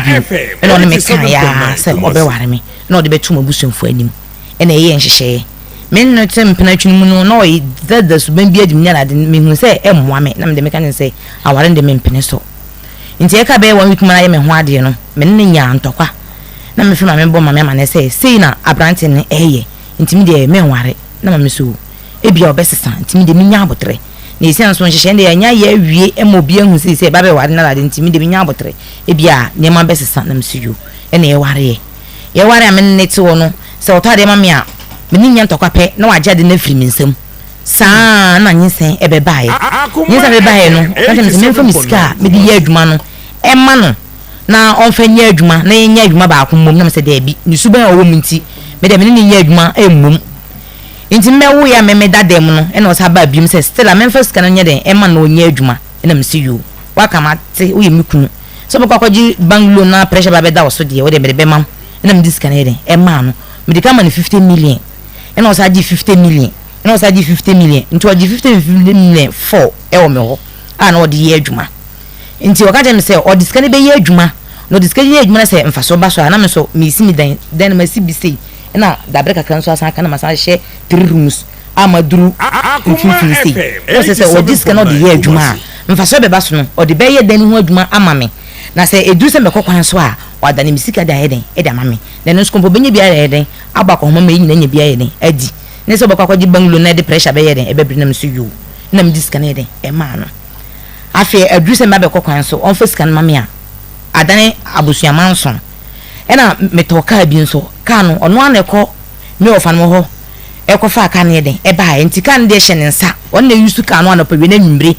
bio. Ɛna ɔne me kaeɛ ara sɛ ɔbɛware me na ɔde bɛto m'abusuafoɔ anim. Ɛna ɛyɛɛ nhyehyɛeɛ. Me ne no te mpenatwe no mu no, na ɔdeda suban bi adi me ne ade. Mehunu sɛ ɛmmoa me na mede meka kyerɛ no sɛ aware no deɛ mempene so. Nti ɛka bɛyɛ one week ma no ayɛ me ho adeɛ no, me ne no nyaa ntɔkwa. Na mefrɛ maame bɔ maame amanneɛ sɛ sei na aberanteɛ no reyɛ nti me deɛ menware. Na maame so ebia ɔbɛsesa nti me deɛ menya aboterɛ. Na ɛsiane nso nhyehyɛe no deɛ yɛanya ayɛ awie ma obiara ahu sei sɛ ɛba bɛware no ade nti me deɛ menya aboterɛ. Ebia nneɛma bɛsesa na mese yoo. Ɛna yɛwareɛ. Yɛware a me ne no te hɔ no, sɛ ɔtɔ adeɛ ma me a, me ne no nya ntɔkwa pɛ na wagye ade no afiri me nsam. Saa ara na nyinsɛn bɛbaeɛ. Nyinsɛn bɛbaeɛ no, ɔka kyerɛɛ me sɛ memfa me sika a mede yɛ adwuma no mma no na ɔmfa nyɛ adwuma na yɛnyɛ adwuma baako mmom. Na mesɛ daabi, ne suban a ɔwɔ mu nti, me deɛ me ne no nyɛ adwuma mmom. Nti mɛwoeɛ a me meda dan mu no, ɛna ɔsan baa biom sɛ Stella memfa sika no nyɛ dɛn mma no na ɔnyɛ adwuma. Ɛna mese yoo, woaka mate, woyɛ me kunu. Sɛ wobɛkɔ akɔgye bank loan na pressure ba bɛda wo so deɛ, wo deɛ mede bɛma wo. Ɛna mede sika no yɛ dɛn ɛmaa no. Mede ka ma no 50 million. Ɛna ɔsan gye 50 million. Ɛna ɔsan gye 50 million. Nti ɔgye 50 million four ɛwɔ me hɔ a na ɔde yɛ adwuma. Nti ɔka kyerɛ me sɛ ɔde sika no bɛyɛ adwuma. Na ɔde sika no yɛ adwuma na sɛ mfasoɔ ba so a na me nso mesi me dan. Dan no masi bi sei. Ɛna dabere kakra nso asan aka na masan ahyehyɛ three rooms a maduru mfimfini sei. Na ɔsɛ sɛ ɔgye sika na ɔde yɛ adwuma a, mfasoɔ bɛba so no, ɔde bɛyɛ dan no ho adwuma ama me. Na sɛ ɛduru sɛ mɛkɔ kwan so a, wadane me sika de ayɛ dɛn de ama me. Na ɛno nso mpo ɔbɛnya bi ayɛ dɛn abɔ akɔnhoma ma yɛn nyinaa anya bi ayɛ dɛn adi. Ne sɛ ɔbɛkɔ akɔgye bungalow na ɛde pressure bɛyɛ dɛn ɛbɛbrɛ na me nso yoo. Ɛna mede sika no yɛ dɛn ɛmaa no. Afei aduru sɛ meba bɛkɔ kwan so, ɔmfa sika no ma me a, adane abosua manson. Ɛna metɔɔ kaa bi nso, kaa no ɔno ara na ɛkɔ me wɔfa no hɔ ɛkɔfaa kaa no yɛ dɛn ɛbaeɛ. Nti kaa no deɛ hyɛ ne nsa, ɔno na ɛyusu kaa no anɔpa wie ne anwummere.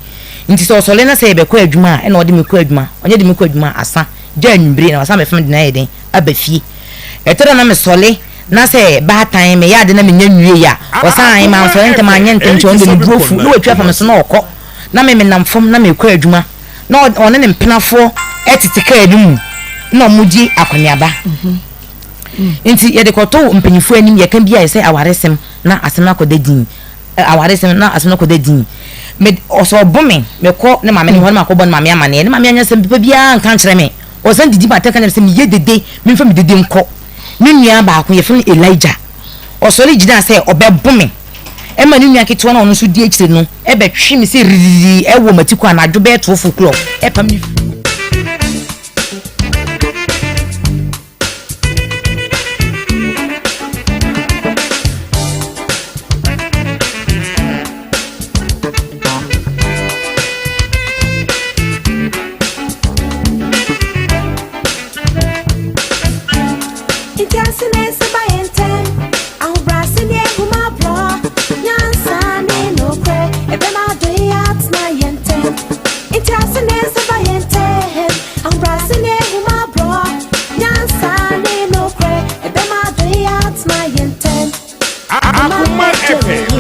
Nti sɛ ɔsɔre na sɛ yɛbɛkɔ adwuma a, ɛna ɔde me kɔ adwuma, ɔnyɛ de me kɔ adwuma a, asa, gya anwummere na wasan abɛfa me de no ayɛ dɛn aba fie. Ɛtɔ da na mesɔre na sɛ baatan meyɛ ade na menya nwiei a, ɔsan ae mansɔre ntɛm anyɛ ntɛm nti ɔno deɛ ne bo afu na watwi afa me so na ɔkɔ. Na me menam fam na merekɔ adwuma na ɔne ne mpenafoɔ tete kaa no mu na wɔgye akɔneaba. Nti yɛde kɔtoo mpanyinfoɔ anim yɛka bi a yɛsɛ awaresɛm na asɛm no akɔda din awaresɛm na asɛm no akɔda din. Me ɔsɛ ɔbo me mekɔ ne maame no hɔ na makɔbɔ ne maame amaneɛ ne maame anyɛ asɛm papa biara nka nkyerɛ me. Ɔsan didi m'atɛn ka kyerɛ me sɛ meyɛ dede memfa me dede nkɔ. Me nua baako yɛfrɛ no Elijah ɔsɔre gyinaa sɛ ɔbɛbo me ɛma ne nua ketewa no a ɔno nso di akyire no bɛtwe me sɛ ririri wɔ m'atikɔ anadwo bɛyɛ 12 o'clock ɛpam me firi. Akoma FM.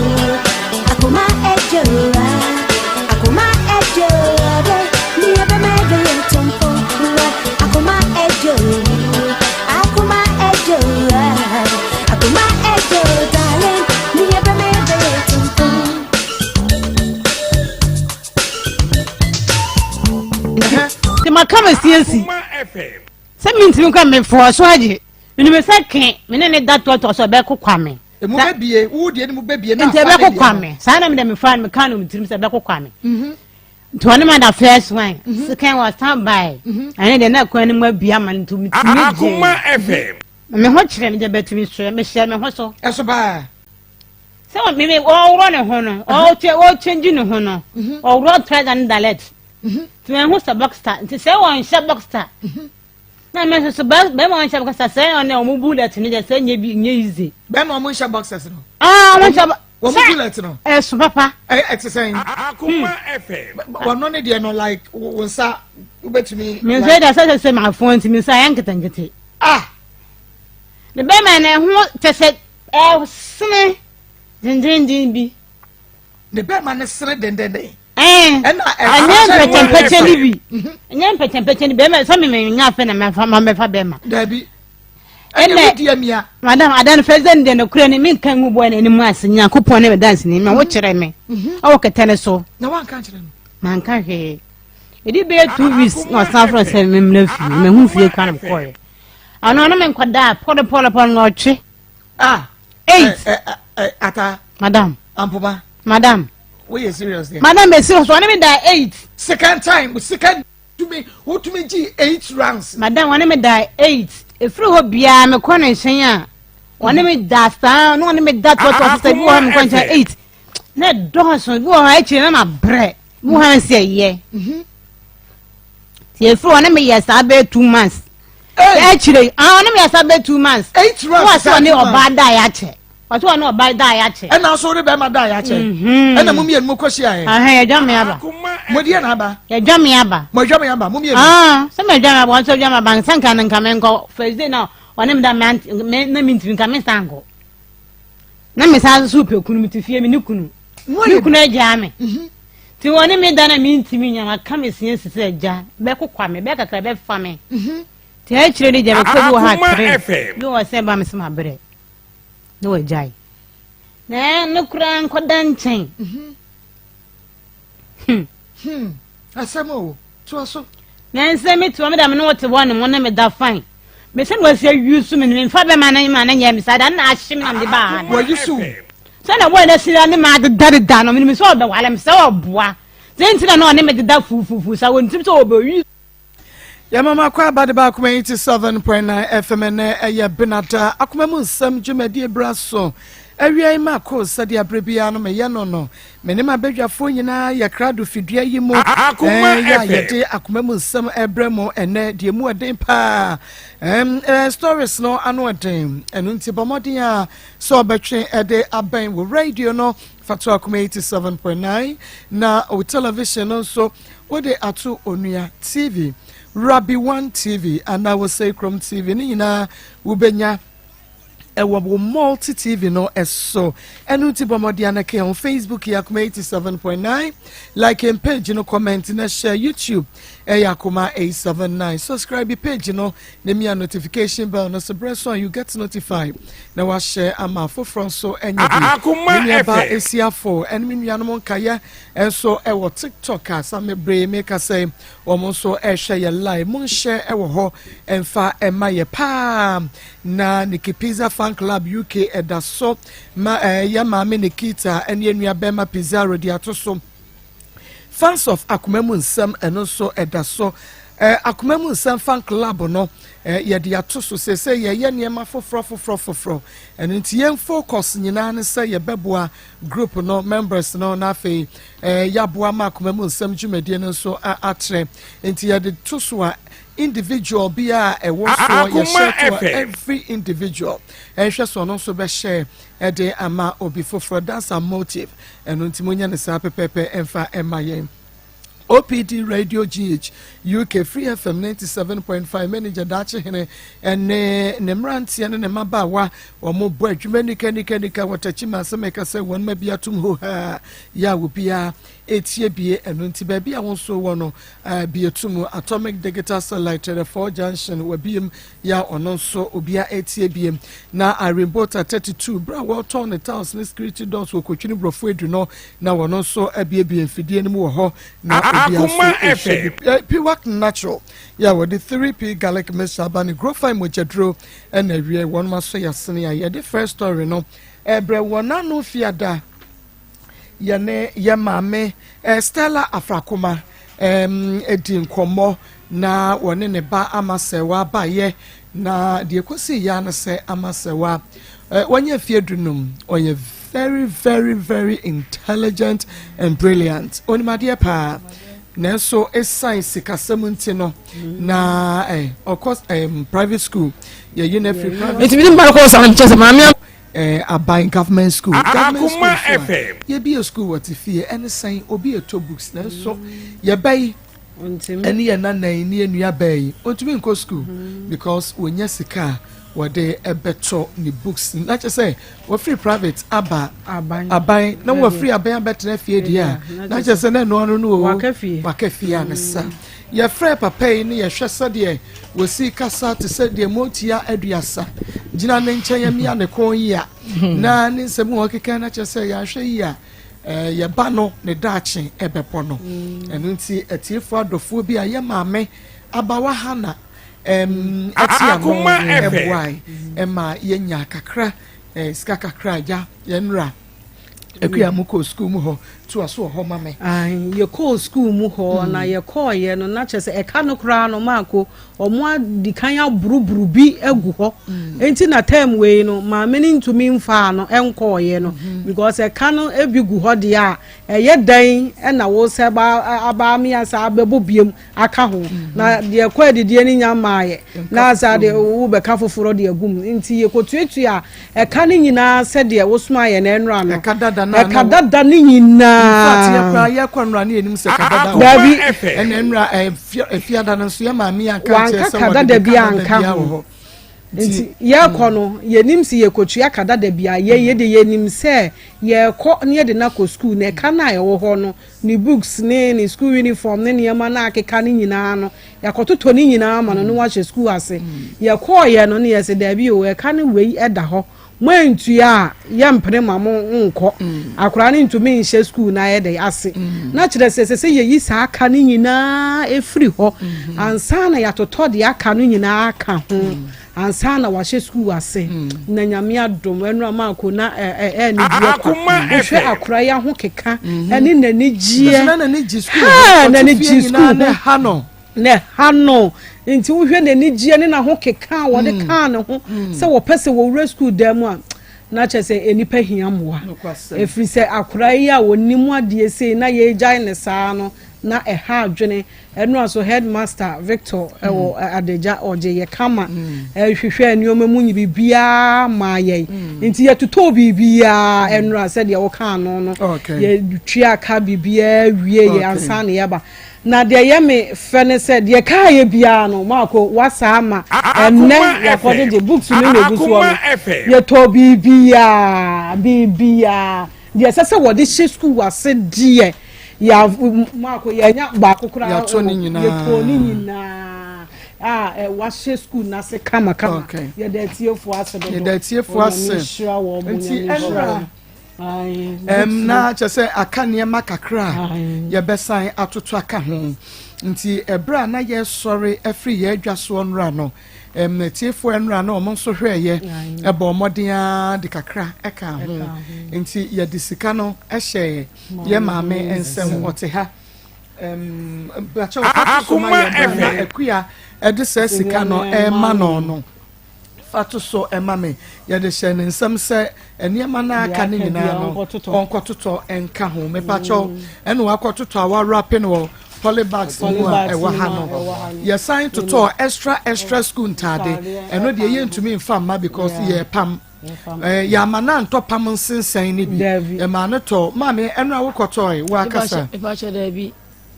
Akoma ejo, akoma ejo, ni ebe medo ye tompo. Akoma ejo, akoma ejo, akoma ejo, darling, ni ebe medo ye tompo. Nti maka me siesi sɛ mentumi nkɔ mefoɔ so agye menim sɛ ke me ne ne da toatoa so ɛbɛkokwa me emu bɛbie wo deɛ ne mu bɛbie na nti afa ne ɛbɛkokwa deɛ no me saa na mede mefa no meka no me tirim sɛ ɛbɛkokwa me mhm. nti ɔne ma da first one mhm. second was stand by mhm. ɛne deɛ na kwan no mu abia ma no nti metumi Akoma gye FM. me ho kyerɛ me deɛ bɛtumi soɛ mehyɛ me ho so ɛso paa sɛ meme ɔworɔ ne ho no ɔkyɛngye ne ho no ɔworɔ trouser ne dalet nti mahu sɛ boxer nti sɛ wɔnhyɛ boxer na me nso so bɛrima wɔnhyɛ boxer sɛ ɔne ɔmo bullet no deɛ sɛ nyɛ bi nyɛ easy bɛrima ɔmo nhyɛ boxers no ah ɔmo nhyɛ wɔn mu bullet no ɛso papa ɛte sɛn Akoma FM. wɔno ne deɛ no like wo nsa wobɛtumi me nsa deɛ sɛ sɛ sɛ mafoɔ nti me nsa ayɛ nketenkete ah ne bɛrima no ɛho kyɛ sɛ ɛsene dendenden bi ne bɛrima no sene dendenden ɛna ɛnyɛ mpɛkyɛmpɛkyɛ no bi ɛnyɛ mpɛkyɛmpɛkyɛ no bi ɛmɛ sɛ meme nya afɛ na mɛfa ma mɛfa bɛrima dabi ɛnɛ wodi amia madam adan fɛ sɛ ne deɛ nokorɛ no menka ngu bɔɔ n'anim ase nyankopɔn ne me danseni ma wokyerɛ me ɛwɔ kɛtɛ no so na wanka nkyerɛ no manka hwee. Ɛdi bɛyɛ 2 weeks na ɔsan frɛ sɛ memmra fie. Mahu fie kwan na mekɔeɛ. Ɔno ɔne me nkɔdaa pɔlepɔlepɔle na ɔtwe. Ah. Eight. Eh, eh, eh, ata. Madam. Ampoma. Madam. Woyɛ serious deɛ. Madam mɛ serious, ɔne me daa eight. Second time, second tumi wotumi gye eight rounds. Madam, ɔne me daa eight. Efiri hɔ biara mekɔ ne nkyɛn a, ɔne me da saa na ɔne me da toatoa so sɛ bi wɔ hɔ mekɔ nkyɛn eight. Na ɛdɔɔso, bi wɔ hɔ akyire na ma brɛ, bi wɔ hɔ sɛ ɛyɛ. Ti efiri hɔ ɔne me yɛ saa bɛyɛ 2 months. Akyire ah ɔne me yɛ saa bɛyɛ 2 months. Eight rounds. Wọ́n sɛ ɔne ɔbaa da yɛ akyɛ. Ɔsɛ ɔne ɔbaa da yɛ akyɛ. Ɛna nso ɔne bɛrima da yɛ akyɛ. Ɛna mo mmienu mo kɔ hyia yɛ. Ahɛn yɛdwa me aba. Mo deɛ na aba. Yɛdwa me aba. Mo adwa me aba mo mmienu. Ah sɛ mo adwa me aba wɔn nso adwa me aba nsa nka no nka me nkɔ first day na ɔne me da me ant me na me ntumi nka me nsa nkɔ. Na me san so pɛ kunu me te fie me ne kunu. Me kunu agyaa me. Ti wɔne me da na me ntumi nya maka me sia si sɛ agya bɛkokwa me bɛkakra bɛfa me. Ti akyire de gya me kɔ bi wɔ ha tere bi wɔ sɛ ba me sɛ ma brɛ. Na wagyae. Na ɛno koraa nkɔda nkyɛn. Hmm. Hmm. Asɛm o, toa so. Na nsɛ me toa me da me ne wo te hɔ ne mo ne me da fine. Me sɛ na wasi awi so me ne mfa bɛma ne ma ne nyɛ me saa da na ahye me na mede baa ha. Wayi so. Sɛ na wɔn asi ne ma adeda deda no menim sɛ ɔbɛwale me sɛ ɔboa. Sɛ nti na na ɔne me deda fufufu sa wɔn tirim sɛ ɔbɛwi. Yɛma mo akɔ aba de ba Akoma 87.9 FM ɛnɛ ɛyɛ Benada Akoma mu nsɛm dwumadie bra so. Awia yi mako sɛdeɛ berɛ biara no meyɛ no no, me ne m'abadwafoɔ nyinaa yɛ krado fidua yi mu Akoma ɛɛ yɛ a FM. yɛde akoma mu nsɛm ɛbrɛ mo ɛnɛ deɛ mu ɛden paa. Ɛm ɛɛ stories no ano ɛden, ɛno nti bɔ mmɔden a sɛ ɔbɛtwe ɛde abɛn wo radio no fa to Akoma 87.9 na wo television no nso Wode ato Onua TV, Rabi One TV anaa Wosei Krom TV ne nyinaa wobɛnya ɛwɔ wo multi TV no so. Ɛno nti bɔ mmɔden ana ka yɛn Facebook yɛ Akoma 87.9, like yɛn page no, comment na share. YouTube ɛyɛ Akoma 879. Subscribe page no na mia notification bell no so berɛ so a you get notified na wahyɛ ama afoforɔ nso anya bi. Akoma Me nuaba FM. Esiafo ɛne me nuanom nkayɛ Nso ɛwɔ tiktok a sa me bere me ka sɛ wɔn nso ɛhwɛ yɛ live mo nhyɛ ɛwɔ hɔ ɛnfa ɛma yɛ paa na Nikki Pizza Fan Club UK ɛda so ma ɛyɛ maame Nikita ɛne enua bɛrima Pizarro de ato so fans of akoma mu nsɛm ɛno nso ɛda so ɛɛ akoma mu nsɛm fan club no ɛɛ yɛde ato so sese yɛyɛ nneɛma foforɔ foforɔ foforɔ ɛno nti yɛn focus nyinaa ne sɛ yɛbɛboa Group no members no na afei eh, yɛaboa ma akoma mu nsɛm dwumadie no nso atrɛ. Nti yɛde to so a individual bi a ɛwɔ soɔ yɛhyɛ to a every individual ɛnhwɛ so ɔno nso bɛhyɛ ɛde ama obi foforɔ. That's our motive. Ɛno nti monyɛ no saa pɛpɛpɛ ɛmfa ɛma yɛn. OPD Radio GH UK Free FM 97.5 manager Daakye Hene ne ne mmeranteɛ ne ne mmabaawa wɔn bɔ adwuma nika nika nika wɔ takyi ma asɛm ɛka sɛ wɔn mma bi atom hohaa yɛ a obiara etie bie ɛno nti baabi a wɔn nso wɔ no bie tum Atomic Digital Satellite Tɛrɛfɔɔ Junction wɔ biem yɛ a ɔno nso obia ɛtie biem na Irene Bota 32 berɛ a wɔretɔn ne tiles ne security doors wɔ Kotwini Borɔfo Edu no na wɔno nso abiebie mfidie no mu wɔ hɔ na obia nso ɛhwɛ bi. Piwak Natural yɛ a wɔde 3P garlic mixture aba ne Growfine mogyaduro ɛna awie wɔn aso yɛasene a yɛde first story no ɛbrɛ wɔn ano fiada Yɛne yɛn maame Stella Afrakoma di nkɔmmɔ na wɔne ne ba Amasɛwa baeɛ. Na deɛ ɛkɔsii yɛ ano sɛ Amasɛwa wanya mfeɛ dunum, ɔyɛ very very very intelligent and brilliant, onim adeɛ paa. Nanso ɛsiane sikasɛm nti no na ɔkɔ private school, yɛyi no afiri private. Nti mi ni mba kɔ sa no kyɛ sɛ maame. Eh, aban government school government school Akoma so a FM. yɛbie school wɔ te fie ɛne sɛn obi ɛtɔ books nanso yɛbɛ yi ɛne yɛ nana yi ne yɛ nua bɛɛ yi ɔntumi nkɔ school because wɔnya sika a wɔde ɛbɛtɔ ne books na kyɛ sɛ wɔfiri private aba aban na wɔfiri aban abɛtena fie deɛ a na kyɛ sɛ na ɛnoa no no o waka fie a ne sa Yɛfrɛɛ papa yi ne yɛhwɛ sɛdeɛ wɔsi kasa te sɛ deɛ motia 30 gyina ne nkyɛn amia ne kɔn yi a, na ne nsɛm a ɔkeka no kyerɛ sɛ yɛanhwɛ yie a, Yɛ ba no ne daakye bɛbɔ no. Ɛno nti atiefoɔ adɔfoɔ bi a yɛ maame Abawa Hannah ɛte ano ɛboae ɛma yɛnya kakra, sika kakra agya yɛn nnura. Akua mo kɔɔ sukuu mu hɔ toa so wɔ hɔ ma me. Ae, yɛkɔɔ sukuu mu hɔ na yɛkɔɔeɛ no na kyerɛ sɛ ɛka no koraa no maako wɔn adi kan aboroboro bi agu hɔ nti na term wei no maame no ntumi mfaa no nkɔɔeɛ no because ɛka no bi gu hɔ deɛ a ɛyɛ dɛn na wo sɛ ba aba ame asa abɛbɔ biam aka ho na deɛ ɛkɔ adidie no nya mmaeɛ na asa de wobɛka foforɔ de agu mu nti yɛkɔtuatua ɛka no nyinaa sɛdeɛ wosoma yɛn ɛnora no ɛka dada no ɛka dada no nyinaa koraa yɛkɔ nnora ne yɛnim sɛ ɛka dada daabi ɛna nnora ɛfiada no nso yɛ maame yɛ anka nkyerɛ sɛ wanka wɔde dada bi ka dada anka bi wɔ ho hɔ. Nti yɛkɔ no yɛnim sɛ yɛkɔtua ka dada bi a yɛ yɛde yɛnim sɛ yɛkɔ ne yɛde no akɔ sukuu na ɛka no a ɛwɔ hɔ no ne books ne ne school uniform ne nneɛma no akeka no nyinaa no yɛakɔtotɔ ne nyinaa ama no ne wahyɛ sukuu ase. Yɛkɔɔyɛ no ne yɛsɛ daabi o, ɛka no wei ɛda hɔ, moantua a yɛmpene ma mo nkɔ, akwaraa no ntumi nhyɛ sukuu na ayɛ dɛ ase na kyerɛ sɛ sɛ sɛ yɛyi saa aka no nyinaa ɛfiri hɔ ansa na yɛatotɔ deɛ aka no nyinaa aka ho ansa na wahyɛ sukuu ase. Na Nyame adom ɛno ama na ɛne deɛ kwa wohwɛ akora yi ho keka ɛne n'ani gyeɛ na n'ani gye sukuu ho n'ani gye sukuu ho ha no ne ha no. Nti wohwɛ n'ani gyeɛ ne n'aho keka a wɔde kaa ne ho sɛ wɔpɛ sɛ wɔwura sukuu dan mu a, na kyerɛ sɛ nnipa hia mmoa, ɛfiri sɛ akora yi a wɔnim adeɛ sei na yɛgyae ne saa no na ɛha adwene. Ɛno aso headmaster Victor ɛwɔ Adagya ɔgye yɛ kama, ɛhwehwɛ nneɛma mu nyi biribiara maa yɛn, nti yɛtotɔ biribiara ɛnora sɛdeɛ wɔka ano no, yɛtua ka biribiara wie yɛ ansa na yɛba. Na deɛ yɛ me fɛ ne sɛ deɛ kaa yɛ biara no maako wasa ama ɛnɛ yɛakɔgyegye books no na egu soɔ no, yɛtɔ biribiara biribiara deɛ ɛsɛ sɛ wɔde hyɛ sukuu ase deɛ yɛ maako yɛnya baako koraa. Yɛatɔ ne nyinaa. Yɛtɔ ne nyinaa a wahyɛ sukuu n'ase kamakama. Yɛda atiefoɔ ase dodo. Yɛda atiefoɔ ase. Onyame nhyira wɔn. Nti Onyame nhyira ɛnora wɔn. Na kyerɛ sɛ aka nneɛma kakra a yɛbɛsan atoto aka ho, nti ɛberɛ a na yɛsɔre afiri yɛn adwa soɔ nnora no, atiefoɔ nnora no ɔmo nso hwɛɛyɛ ɛbɔ mmɔden ara de kakra ɛka ho, nti yɛde sika no ɛhyɛ yɛ maame nsɛm. Ɔte ha bakyɛ ɔfa so ma yɛ bra na Akua ɛde sɛ sika no ɛma no fa to so ɛma me. Yɛde hyɛ ne nsɛm sɛ nneɛma no aka ne nyinaa no ɔnkɔtotɔ nka ho. Mepakyɛw, ɛna wakɔtotɔ a wawrape no wɔ polybags mu a ɛwɔ ha no. Yɛsan totɔ extra extra school ntaade. Ɛno deɛ yɛntumi nfa mma because yɛpam yɛama no antɔ pam nsensɛn no bi, yɛma no tɔ. Maame, ɛno a wokɔtɔe woakasa? Mepakyɛ, daabi,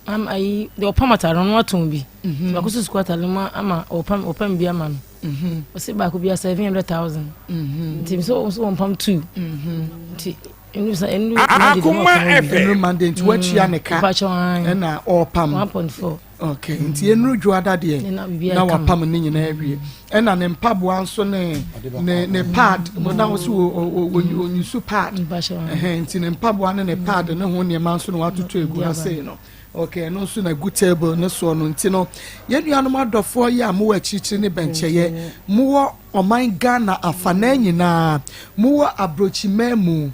ayi deɛ ɔpam atare no atɔn bi baako so sukuu atare no ama ɔpam ɔpam bi ama no, ɔsɛ baako bi a 700,000, nti nso nso wɔn pam two, nti enu sa enu Monday de Akoma ɔpam FM. Ɛnuru Monday nti watua ne ka Mepakyɛ wɔn ɛna ɔpam 1.4. Okay, nti ɛnuru dwoada deɛ Na biribiara na kama. wapam ne nyinaa awie, ɛna ne mpaboa nso ne pad mo na wo so onyusu pad. Mepakyɛ wɔn. Ɛhɛn, nti ne mpaboa ne ne pad ne ho nneɛma nso na watoto egu ha sei no. Okay, ɛno nso na gu table ne soɔ no. Nti no yɛn nuanom adɔfoɔ yi a mowɔ akyirikyiri ne bɛnkyɛyɛ, mowɔ ɔman Ghana afanaa nyinaa, mowɔ aburokyiman mu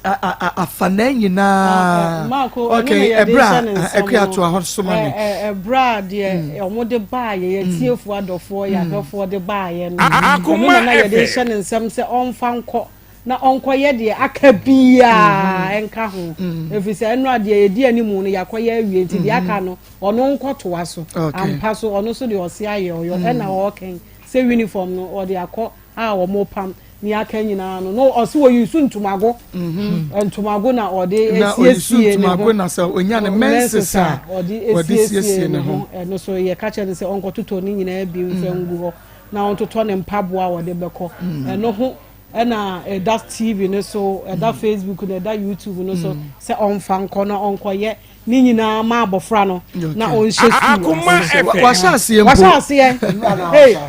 afanaa nyinaa. Maako, okay, ɛbrɛ a Akua to ahɔ so ma me. Ɛbrɛ a deɛ ɔmo de baayɛ, yɛtiefoɔ adɔfoɔ, yɛahwɛfoɔ de baayɛ no, Akoma ɛno na na yɛde FM. hyɛ ne nsɛm sɛ ɔmfa nkɔ na ɔnkɔyɛ deɛ aka biaa ɛnka ho, ɛfiri sɛ ɛno a deɛ yɛdi animu no yɛakɔyɛ awie, nti deɛ aka no ɔno nkɔtoa so. Ampa so ɔno so deɛ ɔse ayɛ ɔyɔ ɛna ɔɔkɛn sɛ uniform no ɔde akɔ a wɔn pam ne aka nyinaa no no ɔse wɔyi so ntomago ntomago na ɔde Na oyi so esiesie ne ho. Ntomago na sɛ onya ne menses a ɔde wɔde esiesie ne ho. Ɛno so yɛka kyerɛ no sɛ ɔnkɔtotɔ ne nyinaa bi mfa ngu hɔ na ɔntotɔ ne mpaboa a wɔde bɛkɔ ɛno ho. Ɛna ɛda TV no so, ɛda Facebook na ɛda YouTube no so sɛ ɔmfa nkɔ na ɔnkɔyɛ ne nyinaa ma abɔfra no na ɔnhyɛ sukuu ase. Wahyɛ aseɛ mpo. Wahyɛ aseɛ.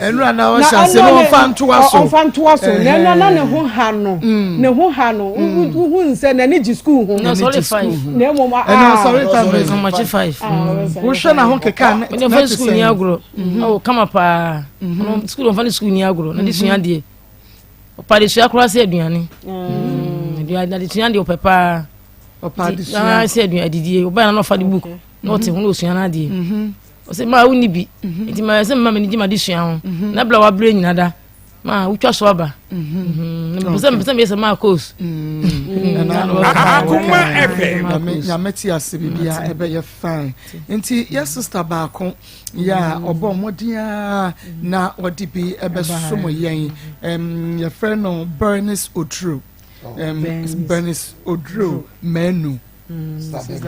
Ɛnura na ɔhyɛ aseɛ na ɔmfa ntoa so. Ɔmfa ntoa so na ɛnura na ne ho ha no. Ne ho ha no. Wohu nsɛ n'ani gye sukuu ho. Na ɔsɔre five. Na mmom a. Ɛna ɔsɔre ta Ɔmakye five. Wohwɛ na ho keka na te sɛ. Sukuu ni agorɔ. Ɔwɔ kama paa. Sukuu ɔmfa ne sukuu ni agorɔ na de sua adeɛ. Ɔpɛ adesua koraa sɛ aduane. Mm. Aduane adesua deɛ ɔpɛ paa. Ɔpɛ adesua. Ah, sɛ aduane adidie. Ɔbaa na ɔfa de book na ɔte ho na ɔsua n'adeɛ. Mhm. Ɔsɛ maa wonni bi. Mhm. Nti maa sɛ mma m'ani gye m'adesua ho. Mhm. Na bla wabrɛ nyina da. Maa wotwa so aba. Mepɛ sɛ mepɛ sɛ meyɛ sɛ maa course. Akoma FM. Nyame te ase biribiara ɛbɛyɛ fine. Nti yɛ sister baako. Yɛ a ɔbɔ mmɔden ara na ɔde bi bɛsom yɛn. Yɛfrɛ no Bernice Oduro. Bernice Oduro Manu.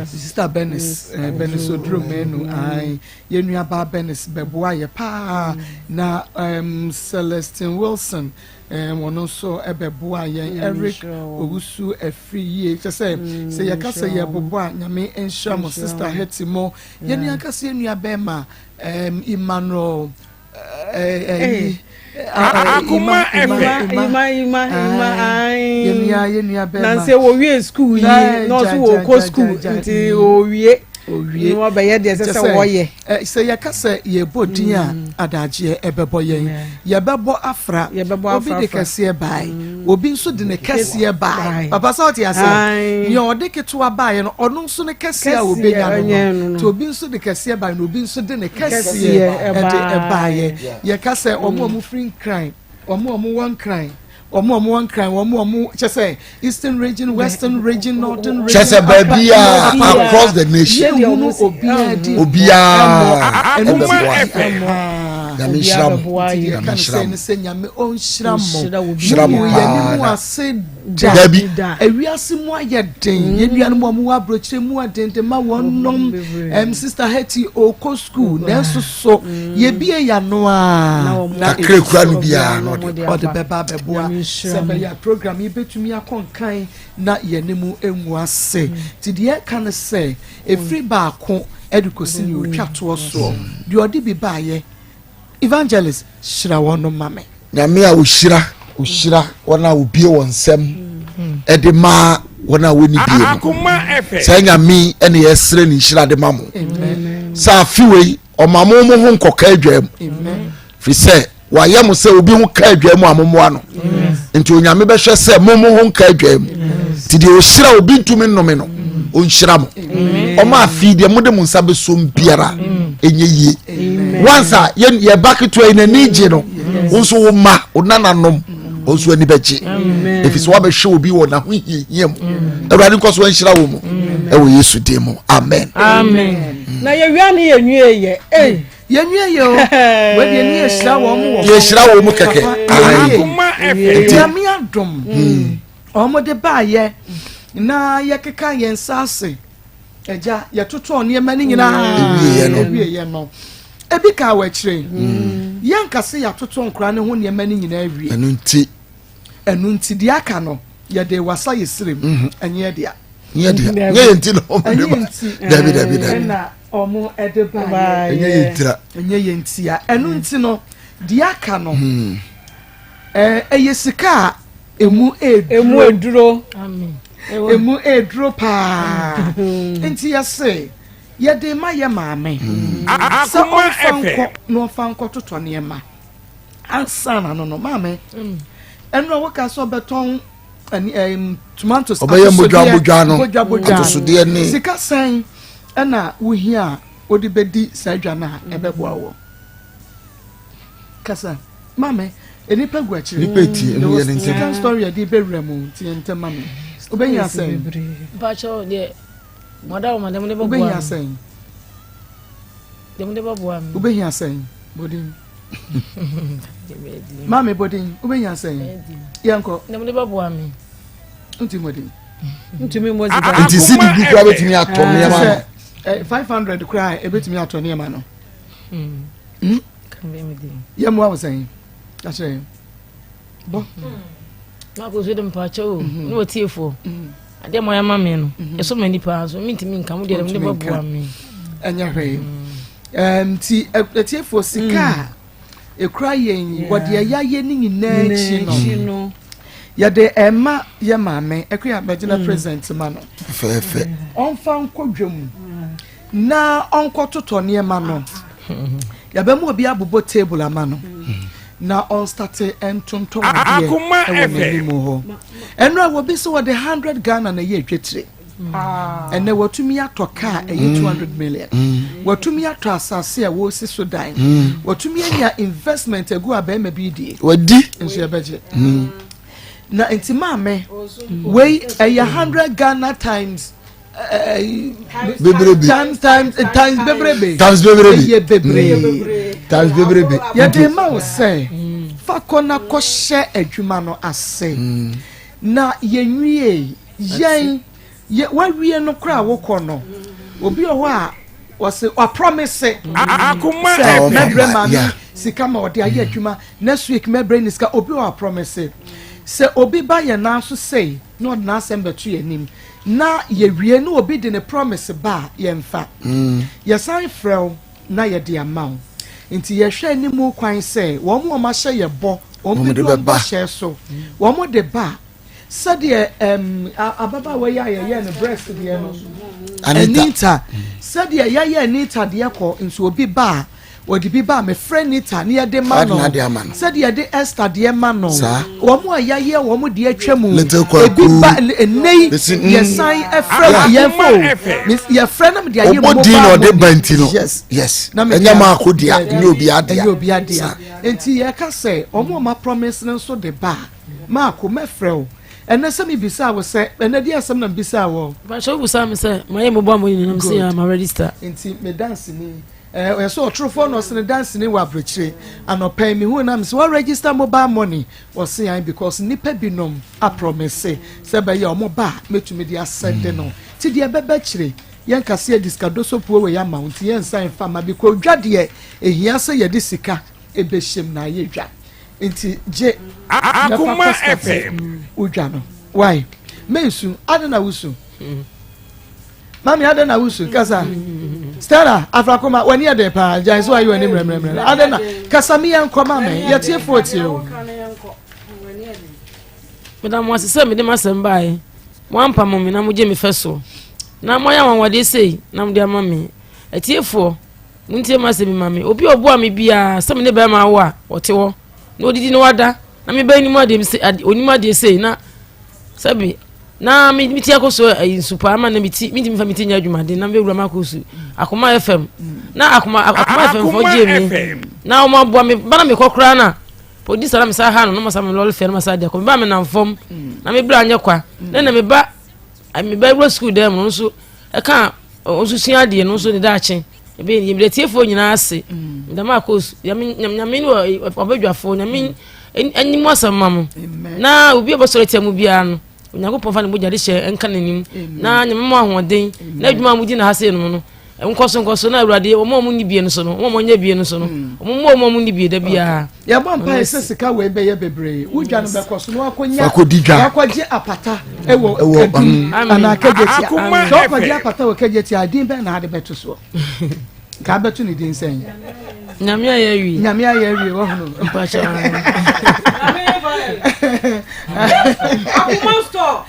Sister Bernice, eh, Bernice Oduro Manu. Aye, yɛn nuabaa Bernice bɛboa yɛ paa. Na um, Celestine Wilson, um, ɔno nso bɛboa yɛn. Eric Owusu afiri yie. Kyɛ sɛ, sɛ yɛka sɛ yɛbobɔ a, Nyame nhyira mo. Sister Hetty mo. Yɛn ankasa yɛn nua bɛrima um, Emmanuel ɛyi. Akoma ɛfɛ. Ima ima ima ayi. Yɛn nua yɛn nua bɛrima. Nansi wɔwie sukuu yi na ɔso wɔkɔ sukuu nti wɔwie. Owie. Na wɔbɛyɛ deɛ ɛsɛ sɛ wɔyɛ. Sɛ yɛka sɛ yɛbɔ din a adagyeɛ ɛbɛbɔ yɛn. Yɛbɛbɔ afra. Obi de kɛseɛ bae. Obi nso de ne kɛseɛ bae. Papa sɛ ɔte aseɛ. Nea ɔde ketewa baeɛ no, ɔno nso ne kɛseɛ a ɔbɛnya no no. Nti obi nso de kɛseɛ bae na obi nso de ne kɛseɛ ɛde ɛbaeɛ. Yɛka sɛ wɔn a wɔfiri Nkran, wɔn a wɔwɔ Nkran, wɔn a wɔwɔ Nkran, wɔn a wɔn kyɛ sɛ Eastern region, Western region, Northern region. Kyɛ sɛ baabiara across the nation. Yɛnhunu obiara din. Obiara ɛbɛboa. Nyame nhyira mo. Nyame nhyira mo. Sɛ Nyame ɔnhyira mo. Nhyira mo Mo yɛn paa mu na. ase da. Dabi. Ewiase mu ayɛ den. Yɛn nuanom a wɔwɔ aburokyire mu aden de ma wɔn nom. Ɛm Sister Hetty ɔkɔ school nanso so yɛbie yɛn ano a. Na Kakra ekura no biara na ɔde. Ɔde bɛba abɛboa sɛ bɛyɛ a program yi bɛtumi akɔ nkan na yɛn ne mu ngu ase. Nti deɛ ɛka ne sɛ ɛfiri baako de kɔsi nea ɔtwa toɔ soɔ. Deɛ ɔde bi baeɛ, Evangelist, hyira wɔn ma me. Nyame a ɔhyira ɔhyira wɔn a wɔbue wɔn nsam de ma wɔn a wɔnni bie no, saa Nyame yi na yɛsrɛ ne nhyira de ma mo sɛ afe wei ɔma mo mo ho nkɔka adwa mu, firi sɛ wayɛ mo sɛ obi ho ka adwa mu a mommoa no, nti Onyame bɛhwɛ sɛ mo mo ho nka adwa mu. Nti deɛ ɔhyira obi ntumi nnome no, ɔnhyira mo, ɔma afei deɛ mode mo nsa bɛsom biara ɛnyɛ yie. Once a yɛba ketewa yi n'ani gye no, wo nso wo mma wo nananom wɔn nso ani bɛgye, ɛfiri sɛ woabɛhwɛ obi wɔ n'ahohiahia mu. Awurade nkɔ so anhyira wo mu ɛwɔ Yesu din mu, amen. Amen. Na yɛwia ne yɛnwie yɛ. Ei. Yɛnwie yɛ o. Wei deɛ ne yɛhyira wɔn wɔ hɔ. Yɛhyira wɔn mu kɛkɛ. Akoma FM. Nti Nyame adom wɔn de baayɛ na yɛkeka yɛn nsa ase agya yɛtotɔɔ nneɛma no nyinaa ewieɛ no ebi kaa wɔ akyire yɛnka sɛ yɛatotɔ nkora no ho nneɛma no nyinaa awie. Ɛno nti. Ɛno nti deɛ aka no yɛde wasa yɛ srem ɛnyɛ dea. Nyɛ dea nyɛ yɛn ti na wɔn de ba dabi dabi dabi. Ɛna wɔn de ba yɛ. Ɛnyɛ yɛn tira. Ɛnyɛ yɛn tia ɛno nti no deɛ aka no ɛyɛ sika a emu eduro. Emu eduro. Emu eduro paa nti yɛse yɛde ma yɛ maame sɛ ɔnfa nkɔ na ɔnfa nkɔ totɔ nneɛma. Ansa na no no maame ɛnu a wɔka sɛ ɔbɛtɔn ɛni ɛm tomatoes ɔbɛyɛ mogya mogya no mogya mogya atosodeɛ ne sika sɛn ɛna wohia a wode bɛdi saa dwa no a ɛbɛboa wɔ kasa maame nnipa gu akyire nipa etie emu yɛ ne ntɛm second story yɛde bɛwura mu nti yɛ ntɛm maame wobɛhia sɛn mpakyɛw deɛ mɔda wɔ ma dɛm de bɛboa wobɛhia sɛn dɛm de bɛboa me wobɛhia sɛn bodin Maame bɔden wobɛnya sɛn yɛnkɔ. Na mode bɛboa me. Nti mmɔden. Ntumi mmɔ sika. Nti si di du koraa bɛtumi atɔ nneɛma no. Sɛ 500 koraa ɛbɛtumi atɔ nneɛma no. Yɛmmoa wo sɛn? Akyerɛ yɛn. Bɔ. Mako so de mpakyɛ o mhm. ne wɔtiefoɔ mhm. adeɛ mo ayɛ ama me no mhm. ɛsɔ m'ani paa so mentumi nka mo deɛ mode bɛboa me. Ɛnyɛ hwee nti atiefoɔ sika a ɛkura yɛn yi wɔde ɛyɛ ayɛ ne nyinaa akyi no yɛde ɛma yɛ maame akua bɛgyina mm. present ma no fɛɛfɛ ɔmfa nkɔ dwam na ɔnkɔtotɔ nneɛma no yɛbɛma obi abobɔ table ama no na ɔnstate ntontɔn adeɛ ɛwɔ n'anim hɔ ɛno a wɔbi sɛ wɔde hundred Ghana na ɛyɛ adwatire ɛnɛ wɔatumi atɔ kaa ɛyɛ 200 mm. million mm. wɔatumi atɔ asase a wɔresi so dan mm. wɔatumi anya investment agu abɛɛma bi die wadi nso yɛbɛgye na nti maame wei ɛyɛ 100 Ghana times bebrebe times times eh, times bebrebe times bebrebe ɛyɛ bebree times bebrebe yɛde ma wo sɛ fa kɔ na kɔhyɛ adwuma no ase na yɛnwie yɛn yɛ wawie no koraa wokɔ no obi wɔ hɔ a wɔsi waprɔmise sɛ mɛbrɛ maame sika ma ɔde ayɛ adwuma next week mɛbrɛ ne sika obi wɔ aprɔmise sɛ obi ba yɛn nan so sei na ɔde n'asɛm bɛto yɛn anim na yɛwie na obi de ne promise ba a yɛmfa mm. yɛsan frɛ wo na yɛde ama wo nti yɛhwɛ anim kwan sɛ wɔn a wɔahyɛ yɛ bɔ wɔn de wɔn bɔhyɛ so wɔn de ba Sɛdeɛ ɛm ababaawa yi a yɛyɛ no breast deɛ no Anita sɛdeɛ yɛyɛ Anita deɛ kɔ nso obi ba a wɔde bi ba a mefrɛ Anita ne yɛde ma no sɛdeɛ yɛde Esther deɛ ma no wɔn a yɛayɛ wɔn deɛ atwa mu ebi ba ɛnɛ yi yɛsan ɛfrɛ yɛn fo yɛfrɛ na mede ayɛ mobile din na ɔde ba nti no yes yes ɛnyɛ maako dea ɛnyɛ obi adea ɛnyɛ obi adea nti yɛka sɛ wɔn a wɔn promise no nso de ba a. Marko, mɛfrɛ wo. Ɛnnɛ sɛ mebisaa wo sɛ, ɛnnɛ deɛ asɛm na mebisaa wɔ? Mpakyɛ wobisaa me sɛ, mayɛ mobile money na mese ya, ma register. Nti me danseni, eh, ɔyɛ sɛ ɔtorofoɔ na ɔse ne danseni wɔ aburokyire. Anɔpa yi mehuu no a mese wa register mobile money? Ɔse ae because nnipa binom aprɔmese sɛ ɛbɛyɛ a wɔn ba a mɛtumi de asɛnde no. Nti deɛ ɛbɛba akyire, yɛnka sɛ yɛde sika dosopuo wei ama wo nti yɛnsan mfa mma because dwa deɛ ɛhia sɛ yɛde sika ɛbɛhyɛm na ayɛ dwa. Nti gye na fa kɔ starte wo dwa no. Why? Mensu. Adɛn na wosu? Mami adɛn na wosu? Kasa. Stella Afrakoma w'ani yɛ den paa. Gyae so ayi w'ani mmerɛmmerɛmmerɛ. Adɛn na kasa mi yɛn nkɔ ma me. Yɛtie fo tie o. Meda mo ase sɛ mede m'asɛm baeɛ. Moampamo me na mogye me fɛ soɔ. Na moayɛ anwanwadeɛ sei na mode ama me. Atiefoɔ, Montie m'asɛm yi ma me. Obi a ɔboa me biara sɛ me ne bɛrima awo a, ɔte hɔ na ɔdidi na wada na me ba anim adeɛ se ade onim adeɛ sei na sɛbi na me me ti akɔ so ayi nsu paa ama na me ti me ntumi fa me ti nyɛ adwumaden na mebɛwura m'akɔ su akoma fm na akoma akoma fm fɔ gye mi na wɔn aboa me ba na mekɔ koraa na polisi na me sa ha no na ma sa me lɔre fɛ na ma sa de akɔ me ba me nam fam na me bra nyɛ kwa na na me ba me ba wura sukuu dan mu no nso ɛka nso sua adeɛ no nso ne daakye ebe yɛ mede tiefoɔ nyinaa ase ndam akos nyame nyame ne ɔbɛdwafoɔ nyame anim asɛm ma mo na obi a ɔbɛsɔre tia mu biara no onyankopɔn fa ne mogya de hyɛ nka n'anim na nyame mo ahoɔden na adwuma a modi na ha sei no no nkɔso nkɔso na awurade wɔn a wɔn nni bie no so no wɔn a wɔnyɛ bie no so no mm. wɔn mu wɔn a wɔn nni bie da biara. Yɛbɔ mpaeɛ sɛ sika wei bɛyɛ bebree. Wo dwa no bɛkɔ so na wakɔnya Wakɔdi dwa. wakɔgye apata wɔ Ɛwɔ, Kadum anaa Kagyetia. Akoma Sɛ wokɔgye FM. apata wɔ Kagyetia a, din bɛn na ade bɛto soɔ? Nka abɛto ne din sɛn? Nyame ayɛ awie. Nyame ayɛ awie wahunu. Mpakyɛ. Akoma store.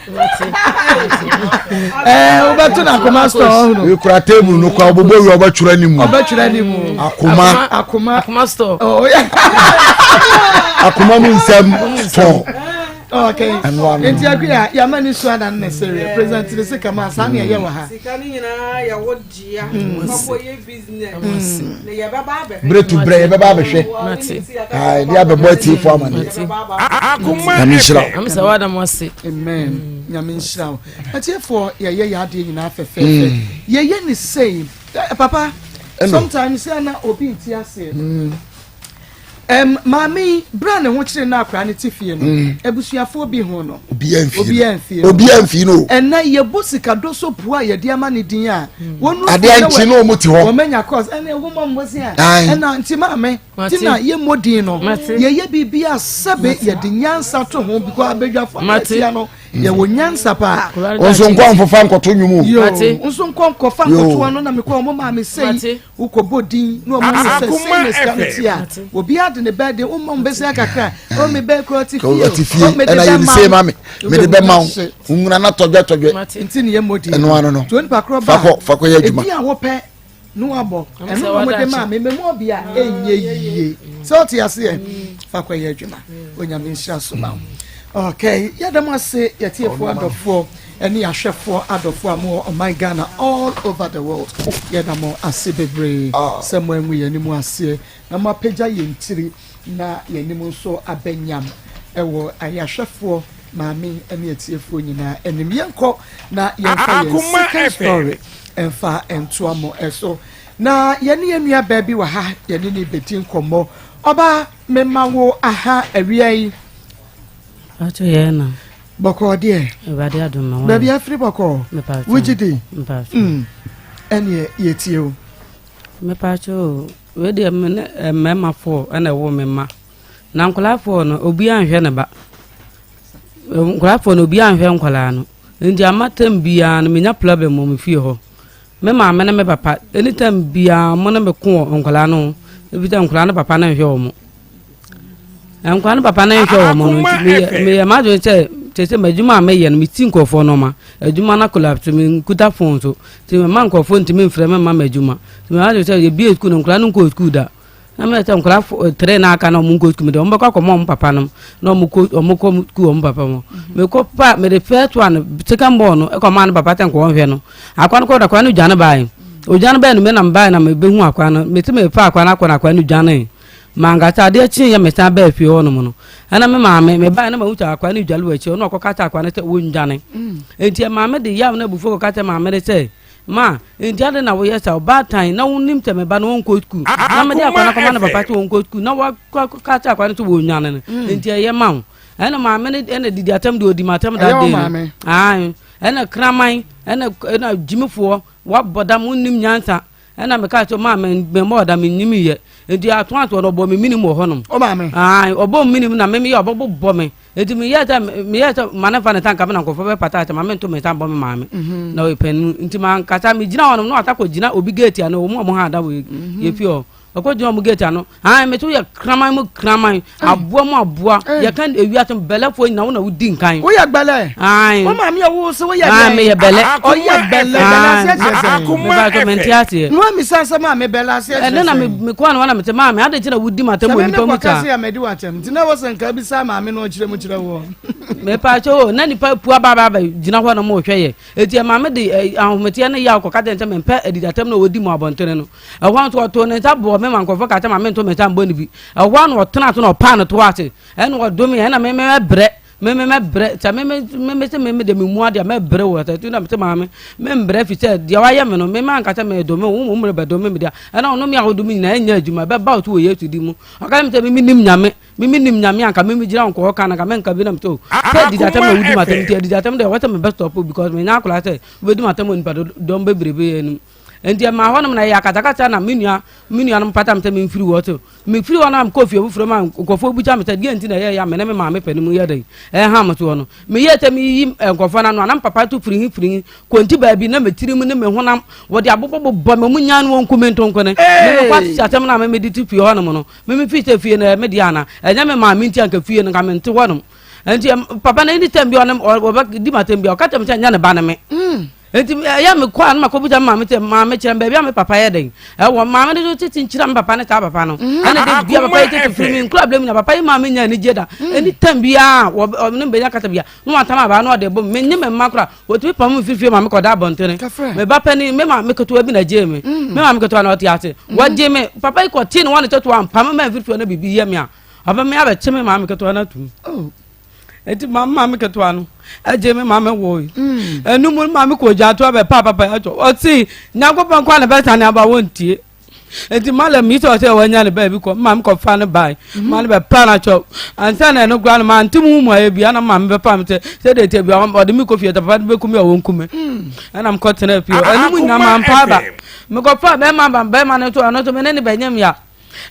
Ɛɛ wobɛto no akoma store wahunu. Ekura table no kora ɔbɛbɔ wia ɔbɛtwerɛ ne mu. Ɔbɛtwerɛ ne mu. Akoma. Akoma. Akoma store. Oh, yeah. Akoma mu nsɛm store. Okay. Ɛno ano. Nti akuya yama ni so adan ne sereɛ. President ne se kama saa ne ɛyɛ wɔ ha. Sika ne nyinaa yɛ wo dea. Kɔkɔ yɛ business. Na yɛbɛba abɛhwɛ. Bere to berɛ yɛbɛba abɛhwɛ. Ayi ne abɛbɔ atiefo amaneɛ. Akoma Nyame nhyira wo. FM. Amisa wa da mo ase. Amen. Nyame nhyira wo. Atiefoɔ yɛyɛ yɛ adeɛ nyinaa fɛfɛɛfɛ. Yɛyɛ ne sei. Eh, papa, Ɛno. sometimes sɛ na obi nti aseɛ. Ɛm, maame yi, berɛ a ne ho kyere no akwadaa no te fie no, abusuafoɔ bi ho no. Obiara mfii no. Obiara mfii no. Obiara mfii no o. Ɛnɛ yɛbɔ sikadoso pua a yɛde ama ne din a, wɔn nu Adeɛ nkye na wɔn te hɔ. Wɔn anya course ɛna ɛho mɔ mmɔsen a. Ae. Ɛna nti maame, ti na yɛmmɔ din no. Yɛyɛ biribi a sɛbe yɛde nyansa to ho because abadwafoɔ akɛseɛ no yɛwɔ nyansa paa. Nso nkɔ nfofa nkɔto nnwom o. Yoo, nso nkɔ nkɔfa nkɔto ano na mekɔ wɔn maame sɛyi. Wokɔbɔ din na ɔmo hu sɛ sei na sika no te a, obiara de ne bɛ de, woma ɔmo bɛsia kakra, o me bɛ kura ɔte fie o, o mede bɛma wo, mede bɛma wo, nwura na tɔdwɛ tɔdwɛ. Nti ne yɛ mmɔ din. Ɛno ano no. Nti onipa korɔ ba fakɔ fakɔ yɛ adwuma. Edin a wopɛ na wabɔ, ɛno na ɔmo de maa me, memu ɔbea ɛnyɛ yie. Sɛ ɔte aseɛ, fakɔ yɛ adwuma. Onyame nhyira so ma wo. Okay, yɛda mo ase yɛtiefoɔ adɔfoɔ. Ɛne ahwɛfoɔ adɔfoɔ a mowɔ ɔman Ghana all over the world yɛda mo ase bebree sɛ mo angu yɛn anim aseɛ na mo apagya yɛn tiri na yɛn anim nso abɛ nyam ɛwɔ ayɛ ahwɛfoɔ maame ɛne atiefoɔ nyinaa anim. Yɛnkɔ na yɛmfa yɛn second story ɛmfa ntoa mo ɛso na yɛne yɛn nua baa bi wɔ ha yɛne ne bɛdi nkɔmmɔ. Ɔbaa mema wo aha awia yi. Ato yɛn na. Bɔkɔɔ deɛ. Awurade adom ma wɔn. Baabi afiri bɔkɔɔ. Wogye di. Mm. Ɛneɛ yɛtie o. Mepatwo o. Wei deɛ me ne eh, mmarima foɔ ɛna ɛwɔ me mma. Na nkwadaa foɔ no obiara nhwɛ ne ba. Nkwadaa foɔ no obiara nhwɛ nkwadaa no. Nti ama tɛm biara no menya problem wɔ me fie hɔ. Me maame ne me papa, anytime biara wɔn ne me ko wɔ nkwadaa no ho. Ebi sɛ nkwadaa no papa no nhwɛ wɔn. Nkwadaa no papa no nhwɛ wɔn no nti meyɛ meyɛ m'adwene sɛ kyerɛ sɛ m'adwuma a meyɛ no meti nkurɔfoɔ nneɛma. Adwuma no collapse menkuta phone so nti mema nkurɔfoɔ ntumi mfrɛ me mma m'adwuma. Nti meyɛ m'adwene sɛ yɛbie sukuu no nkwadaa no nkɔɔ sukuu da. Na meyɛ sɛ nkwadaa fo tere na aka na wɔn nkɔ sukuu mu deɛ wɔn bɛkɔ akɔma wɔn papa nom na wɔn kɔ wɔn kɔ sukuu wɔn papa mu. Mekɔ pa mede first one second born no ɛkɔ maa ne papa sɛ nkɔ wɔn hwɛ no. Akwa no kɔ akwa no dwane bae. Odwane bae no me na mebae na mebehu akwa no. Mete mefa akwa no akɔ na akwa no dwane. Mankasa adeɛ kyee yɛ mesan baa fie hɔ nom no. Ɛna me maame mebae na mahu sɛ akwa no dwale wɔ akyi ɔno ɔkɔka kyerɛ akwa no sɛ wɔndwane. Enti maame de yaw ne abufuo kɔka kyerɛ maame no sɛ Ma, enti adɛn na woyɛ saa? Ɔbaatan, na wonim sɛ me ba no ɔnkɔ sukuu, na mede akwadaa no akɔma ne papa sɛ ɔnkɔ sukuu, na wakɔ akyerɛ akwadaa no sɛ wɔnnwane no, mm. enti ɛyɛ ma wo. Ɛna maame no ɛna didi atɛm deɛ ɔdi ma atɛm da den no. Ae, ɛna kraman, ɛna ɛna gyimifoɔ, wabɔ dam, wonnim nyansa. Ɛna meka sɛ maa memmɔɔ dam, mennim yɛ. Enti atoatoɔ no ɔbɔ me minim wɔ hɔnom. Ae, ɔbɔ me minim na meme yɛ ɔbɛbobɔ me. Enti meyɛɛ sɛ meyɛɛ sɛ ma ne mfa ne nsa nka me na nkurɔfoɔ bɛpata akyɛ ma mento me nsa mbɔ me maame mhm. na ɔyɛ panin nti mankasa megyina hɔ nom na wasa kɔgyina obi gate ano wɔn a wɔn ha ada wɔ mhm. yɛ fie hɔ ɔkɔgyina wɔn gate ano ayi mete woyɛ kraman mu kraman aboa mu aboa yɛka ewiase bɛlɛfoɔ nyina wo na wodi nkan woyɛ bɛlɛ ayi wo maame yɛ wo sɛ woyɛ dɛn meyɛ bɛlɛ ɔyɛ bɛlɛ bɛlɛ aseɛ kyerɛ sɛn meba so mente aseɛ na wamisa sɛ maame bɛlɛ aseɛ kyerɛ sɛn ɛne na mekɔa no wana mete maame ade nti na wodi m'atɛm wɔ nipa mu saa sɛ mekɔka sɛ madi w'atɛm nti na wɔ sɛ nka bisa maame no ɔkyerɛ mu kyerɛ woɔ mepaakyɛ o na nipa pu aba aba gyina hɔ na mo hwɛ yɛ eti maame de ahometeɛ ne yaw kɔka kyerɛ sɛ mempɛ adidatɛm na wɔdi mu abɔntene no ɛhɔ nso ɔtoo ne nsa bɔɔ me ma nkurɔfoɔ ka sɛ maame nto me nsa mbɔ ne bi ɛhɔ na ɔtena so na ɔpaa no to ase ɛna ɔdome ɛna me mɛbrɛ Me me mɛbrɛ sɛ me me me me sɛ me me de me mu adeɛ mɛbrɛ wɔ sɛ tu na me sɛ maame me mbrɛ fi sɛ deɛ wayɛ me no me ma nka sɛ me dome wo mo mmerɛ bɛdome me deɛ ɛna ɔno me a wodome nyinaa ɛnyɛ adwuma ɛbɛba wo so wɔ Yesu di mu ɔka me sɛ me me nim nyame me me nim nyame anka me me gyina nkɔɔ ka na nka me nka bi na me sɛ o sɛ didi atɛm na wodi ma atɛm nti adidi atɛm deɛ wɔsɛ me bɛ stop because me nya akora sɛ wobɛdi ma atɛm wɔ nipa dɔm bebrebe yɛ anim nti ɛma hɔnom na ɛyɛ akatakata na me nua me nuanom pata me sɛ memfiri hɔ so Mefiri hɔ no a mekɔɔ fie foforɔ mu a nkurɔfoɔ bisa me sɛ deɛ nti na ɛyɛ ya me ne me maame pɛ no mu yɛ dɛn ɛha me soɔ no. Meyɛɛ sɛ meyiyi nkurɔfoɔ no ano a na me papa to firihi firihi kɔnti baabi na me tirim ne me honam wɔde abobɔbobɔ me wɔn nyaa no wɔn ku me ntonkone. Me mekɔ atete asɛm no a me mede te fie hɔnom no me mefiri sɛ fie no ɛyɛ me deɛ ana ɛnyɛ me maame nti anka fie no nka mente hɔnom. Nti papa no anytime bi ɔne ɔbɛdi m'atɛm bi a ɔka kyerɛ me sɛ ɛnyɛ ne ba ne me. Mm. Enti ɛyɛ a mekɔ a na makɔbisa me maame sɛ, Maame, kyerɛ me baabi a me papa yɛ dɛn? Ɛwɔ. Maame no nso tete nkyerɛ me papa ne saa papa no. Mm. Ɛna de bia papa yi tete firi me nkura berɛ mu na papa yi maa menya anigye da. Mm. Ɛni tam biara ɔne me bɛnya kasa bia na watam abaa na ɔde bɔ me. Menye me mma kora. Wɔtumi pam me firi fie ma mekɔda abɔntene. Me ba panin, me maame ketewa bi na gyee me. Mm. Me maame ketewa na ɔte ase. Wɔgye me. Papa yi kɔtee ne wɔne tete wampam me ma mfiri fie na biribi yɛ me a. Ɔbɛme abɛkye me maame ketewa no atum. Oh. Eti maame maame ketewa no ɛgye me maame wɔ yi. Mm. Ɛnu mu maame kɔ gya to abɛ pa papa atɔ. Ɔsi nyankopɔn kɔ na bɛsane aba wɔntie. Nti malam yi sɛ ɔsɛ wanya ne baabi kɔ maame kɔfa no bae ma no bɛpa no akyɛw ansa na ɛno koraa no mante mu mu ayɛ bia na maame bɛpa me sɛ sɛdeɛ ɛteɛ bia ɔde me kɔ fie ta papa no bɛku me a ɔnku me ɛna mekɔtena fie ɛno mu nyina mampa aba mekɔfa bɛrima ba bɛrima no nso ɔno nso me ne ne bɛnyam ya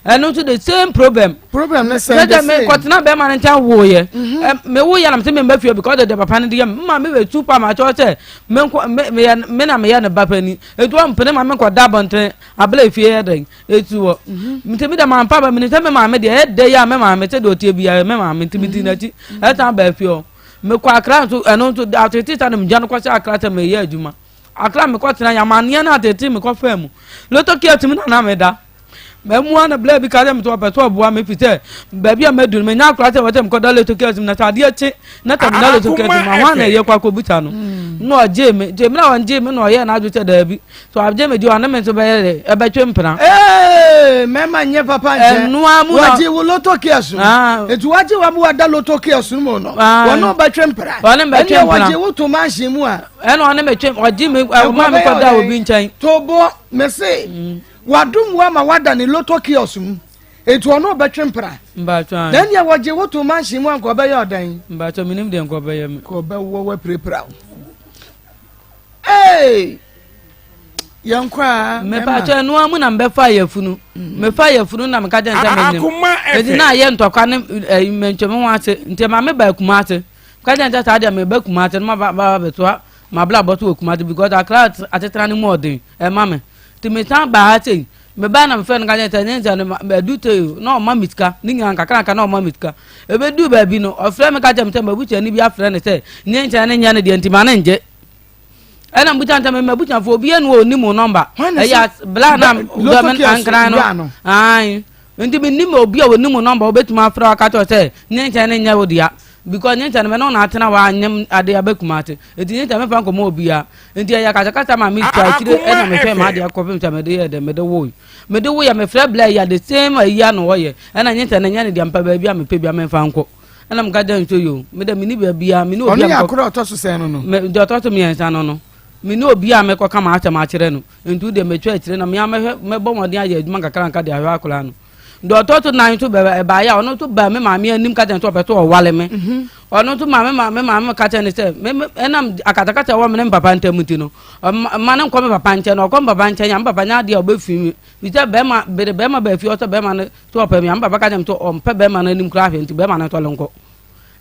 ɛno nso the same problem problem ne sɛ sɛ mekɔtena bɛrima no nkyɛn woyɛ mewoyɛ na mesɛ memba fie because de papa no de yɛ me ma mebɛtu pa ma kyɛw sɛ me na meyɛ ne ba pani ɛtu ɔmpene ma menkɔda abɔntene Abla efie yɛ dɛn esi hɔ mhm. nti mi dɛ maa mpa ba mi ni sɛ mi maame deɛ ɛyɛ dɛ yi a mi maame sɛ deɛ ɔteɛ bi yɛ mi maame nti mi di n'akyi mhm. ɛsan ba efie hɔ mekɔ akra nso ɛno nso atete sa na mi gya no kɔ hyɛ akra sɛ mi yɛ adwuma akra mi kɔ tena yamaneɛ na atete mi kɔ fɛn mu loto kia tumi na na mi da mɛmua na bla bi ka sɛ mi to ɔpɛ sɛ ɔboa mi fi sɛ baabi a mɛdu no menya akora sɛ wɔsɛ mekɔda loto kia tumi na sɛ adeɛ kye na sɛ meda loto kia tumi ahoa na ɛyɛ kɔ akɔbusa no mm. na ɔgye me gye me na ɔngye me na ɔyɛ n'adwo sɛ daabi So agye me di ɔne me nso bɛyɛ dɛ ɛbɛtwe mpena. Ee mɛma nyɛ papa nkyɛ. Ɛnoa mu na wagye wo loto kiosk mu. Ah. Etu wagye wa mu wada loto kiosk mu no. Ah. Wɔne bɛtwe mpena. Wɔne bɛtwe Ɛnna mpena. wagye wo to mansion mu a. Ɛna ɔne me twe ɔgye me ɔma me kɔ da obi nkyɛn. Tobo mese mm. wadum wo ama wada ne loto kiosk mu. Etu ɔno bɛtwe mpena. Mbatwa. Na ɛnna wɔgye wo to mansion mu a nka ɔbɛyɛ ɔdan. Mbatwa menim deɛ nka ɔbɛyɛ me. Ka ɔbɛwɔ wapirapira wo. Hey! Yɛnkɔ a. Mepatwa ɛno mu na mbɛfa yafunu. Mm. Mefa yafunu na meka kyɛn sɛ menyim. Eti na ayɛ ntɔkwa ne ɛyi mentwe me ho ase. Nti ma me ba kuma ase. Meka kyɛn sɛ saa deɛ meba kuma ase no ma ba ba bɛtoa ma bla bɔto wɔ kuma ase because akra asetena no mu ɔden ɛma me. Nti mesan ba ha sei. Mebaa na mefrɛ no ka kyerɛ sɛ ne nsa no madu te na ɔma me sika ne nyinaa nkakraka na ɔma me sika. Ɛbɛduu baabi no ɔfrɛ me ka kyerɛ me sɛ m'abusuani bi afrɛ no sɛ ne nsa no nyɛ no deɛ nti ma no ngye. Ɛna mbusa no sɛ m'abusuafoɔ obiara ni wɔ ɔnim wo nɔmba. Ɛyɛ bla na dɔm ankran no. Ae. Nti mennim obi a ɔnim wo nɔmba wobɛtumi afrɛ aka kyerɛ sɛ ne nsa no nyɛ wo dea. Because ne nsa no me ne wo na atena hɔ anyem ade abɛkuma ase. Nti ne nsa mefa nkɔmmɔ obiara. Nti ɛyɛ akasakasa ma me twa akyire ɛna mehwɛ m'adeɛ kɔpem sɛ mede yɛ dɛ mede woe. Mede woeɛ mefrɛ bla yi a the same ayi a na ɔyɛ ɛna nyɛ sɛ na nyɛ ne deɛ mepɛ baabi a mepɛ bia memfa nkɔ. Ɛna meka kyerɛ no sɛ yoo me dɛ menni baabiara me ne obi a Ɔno yɛ mekɔ akoro a ɔtɔ so sɛn no no? me deɛ ɔtɔ so mmiɛnsa no no me ne obi a mekɔka m'asɛm akyerɛ no nti wo deɛ metwa akyire na me ara mɛhwɛ mɛbɔ mmɔden ayɛ adwuma nkakra nka de ahwɛ akwadaa no. Deɛ ɔtɔ so nan nso bɛ ɛbaeɛ a ɔno nso baa me maame anim ka kyerɛ no sɛ ɔpɛ sɛ ɔwale me. Mhm. Ɔno nso maame ma me maame ka kyerɛ no sɛ me me ɛnam akatakata ɛwɔ me ne me papa ntam nti no ɔma no nkɔ me papa nkyɛn na ɔkɔ me papa nkyɛn a me papa nyɛ adeɛ a ɔbɛfi me fi sɛ bɛrima bere bɛrima baa fie ɔsɛ bɛrima no sɛ ɔpɛ me a me papa ka kyerɛ me sɛ ɔmpɛ bɛrima no anim koraa hwɛ nti bɛrima no ntɔle nkɔ.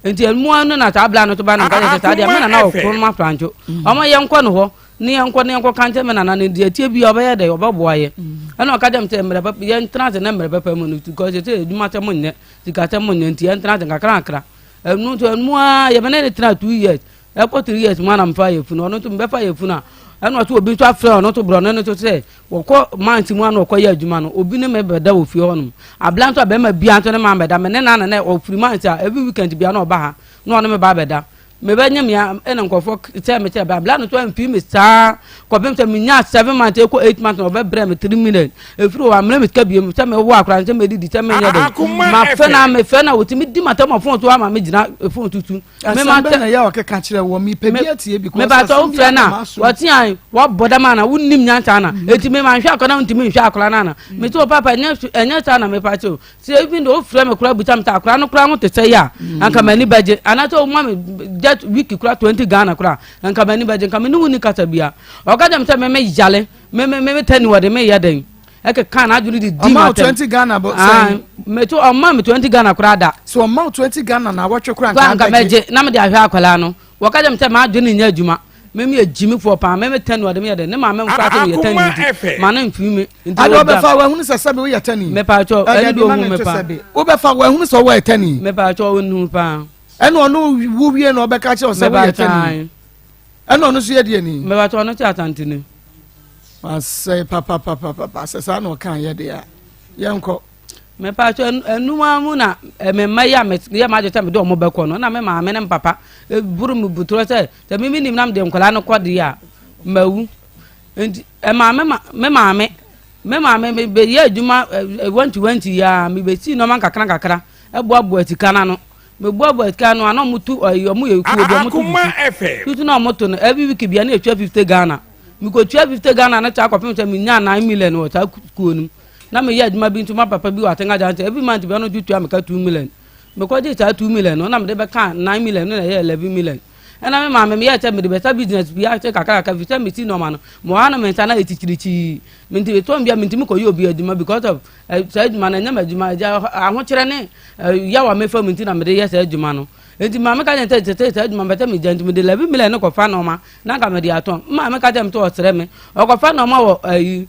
Nti ɛmu ano na saa bla no so ba na nka kyerɛ sɛ saa deɛ me nana ɔkoro no mafrantwo ɔma yɛnkɔ no hɔ ne yɛnkɔ ne yɛnkɔ ka nkyɛn me nana no deɛ tie bi a ɔbɛyɛ dɛ ɔbɛboa yɛ ɛna ɔka kyerɛ me sɛ mmerɛ pɛpɛ yɛntena ase na mmerɛ pɛpɛ mu no because sɛ adwuma sɛ mo nyɛ sika sɛ mo nyɛ nti yɛntena ase nkakra nkakra ɛno nso ɛmu a yɛbɛne ne tena 2 years ɛkɔ 3 years mu ana mfa yɛ funu ɔno nso mebɛfa yɛ funu a ɛna ɔso obi nso afrɛ ɔno nso borɔno no nso sɛ wɔkɔ mansi mu ana ɔkɔyɛ adwuma no obi ne me bɛda wɔ fie hɔnom abla nso a bɛrima bia nso ne ma bɛda me ne nana na ɔfiri mansi a every weekend bia na ɔba ha na ɔne me ba bɛda mebɛnyɛ mea ɛna nkurɔfoɔ kyɛ me kyɛ abla no nso amfii me saa kɔpem sɛ menya 7 months ɛkɔ 8 months na ɔbɛbrɛ me 3 million ɛfiri hɔ amena me sika biom sɛ mewɔ akora no sɛ mɛdidi sɛ menyɛ dɛn mafɛ na mefɛ na wɔtumi di matam ɔfon so ama megyina fon tutu asɛm bɛn na ɛyɛ a ɔkeka kyerɛ wɔ mepɛ bi atie because mepatɔ asɛm bi wofrɛ no aba a m'asom wɔte an wɔbɔ dam ana wonim nyansa ana eti me manhwɛ akɔla no ntumi nhwɛ akɔla no ana mete wɔ papa ɛnyɛ ɛnyɛ saa na mepa kyɛw sɛ even though wofrɛ me koraa busa me sɛ akɔla no koraa ho te sɛ yi a anka m'ani bɛgye anaasɛ woma me just week koraa 20 Ghana koraa anka m'ani bɛgye nka me ne wo ni kasa bia ɔka kyerɛ me sɛ me me yale me me me tani wɔde me yɛ dɛn ɛkeka n'adwene de di Ɔma wo m'atɛm 20 Ghana bɔ sɛn? meto ɔma me 20 Ghana koraa da So ɔma wo 20 Ghana na awɔtwe koraa nka nka nka abɛgye? mɛgye na mede ahwɛ akwadaa no wɔka kyerɛ me sɛ m'adwene nyɛ adwuma me meyɛ gyimifoɔ paa me me tɛni ɔde meyɛ dɛ ne maame mfra sɛ meyɛ tɛni Akoma nti FM. ma no mfiri me nti Ade wɔgya wobɛfa wahunu sɛ sɛbe woyɛ tɛni. mepatwɔ Ɛde ɛne de deɛ ma ɔhu no me nto paa sɛbe. Wobɛfa wahunu sɛ wɔyɛ tɛni. mepatwɔ ɔnhu paa Ɛna ɔno wo wie na ɔbɛka kyerɛ wo sɛ woyɛ mepatwɔ tɛni. ae Ɛna ɔno nso yɛ deɛ ni. mepatwɔ ɔno kyɛ asantene Asɛe papapapapa sɛ saa na ɔka yɛ deɛ a yɛnkɔ. Mepatwɔ ɛnum ara mu na me mma yi a meyɛ m'adwene sɛ mede wɔn bɛkɔ no na me maame ne me papa boro me butorɔ sɛ sɛ me menim na mede nkwadaa no kɔ deɛ a mawu nti ɛmaa me ma me maame me maame mebɛyɛ adwuma wanti wanti yi a mebɛsii nneɛma nkakra nkakra ɛboaboa sika no ano meboaboa sika no ano a wɔto ɛyi wɔn yɛ kuo bi wɔn to fufu tutu na wɔn to no every week bia na etua 50 Ghana mekɔtua 50 Ghana no kyɛ akɔpem sɛ menya 9 million wɔ saa kuo no mu. Na meyɛ adwuma bi nso ma papa bi wɔ Atenga Junction. Every month bi ɔno nso tua me ka 2 million. Mekɔgye saa 2 million no na mede bɛka 9 million no na ɛyɛ 11 million. Ɛna me maame meyɛɛ sɛ mede bɛsa business bi ase kakrakra fi sɛ mesi nɔɔma no. Mewɔ ha no me nsa na ayɛ tikyirikyii. Nti metɔn bi a mentumi kɔyɛ obi adwuma because of saa adwuma no ɛnyɛ m'adwuma. Agya ahokyerɛ ne yaw a mefa mu nti na mede yɛ saa adwuma no. Nti maame ka kyerɛ me sɛ sɛ saa adwuma mpɛ sɛ megya nti mede 11 million no kɔfa nɔɔma na anka mede atɔn. Maame ka kyerɛ me sɛ ɔsrɛ me. Ɔkɔfa nɔɔma wɔ ayi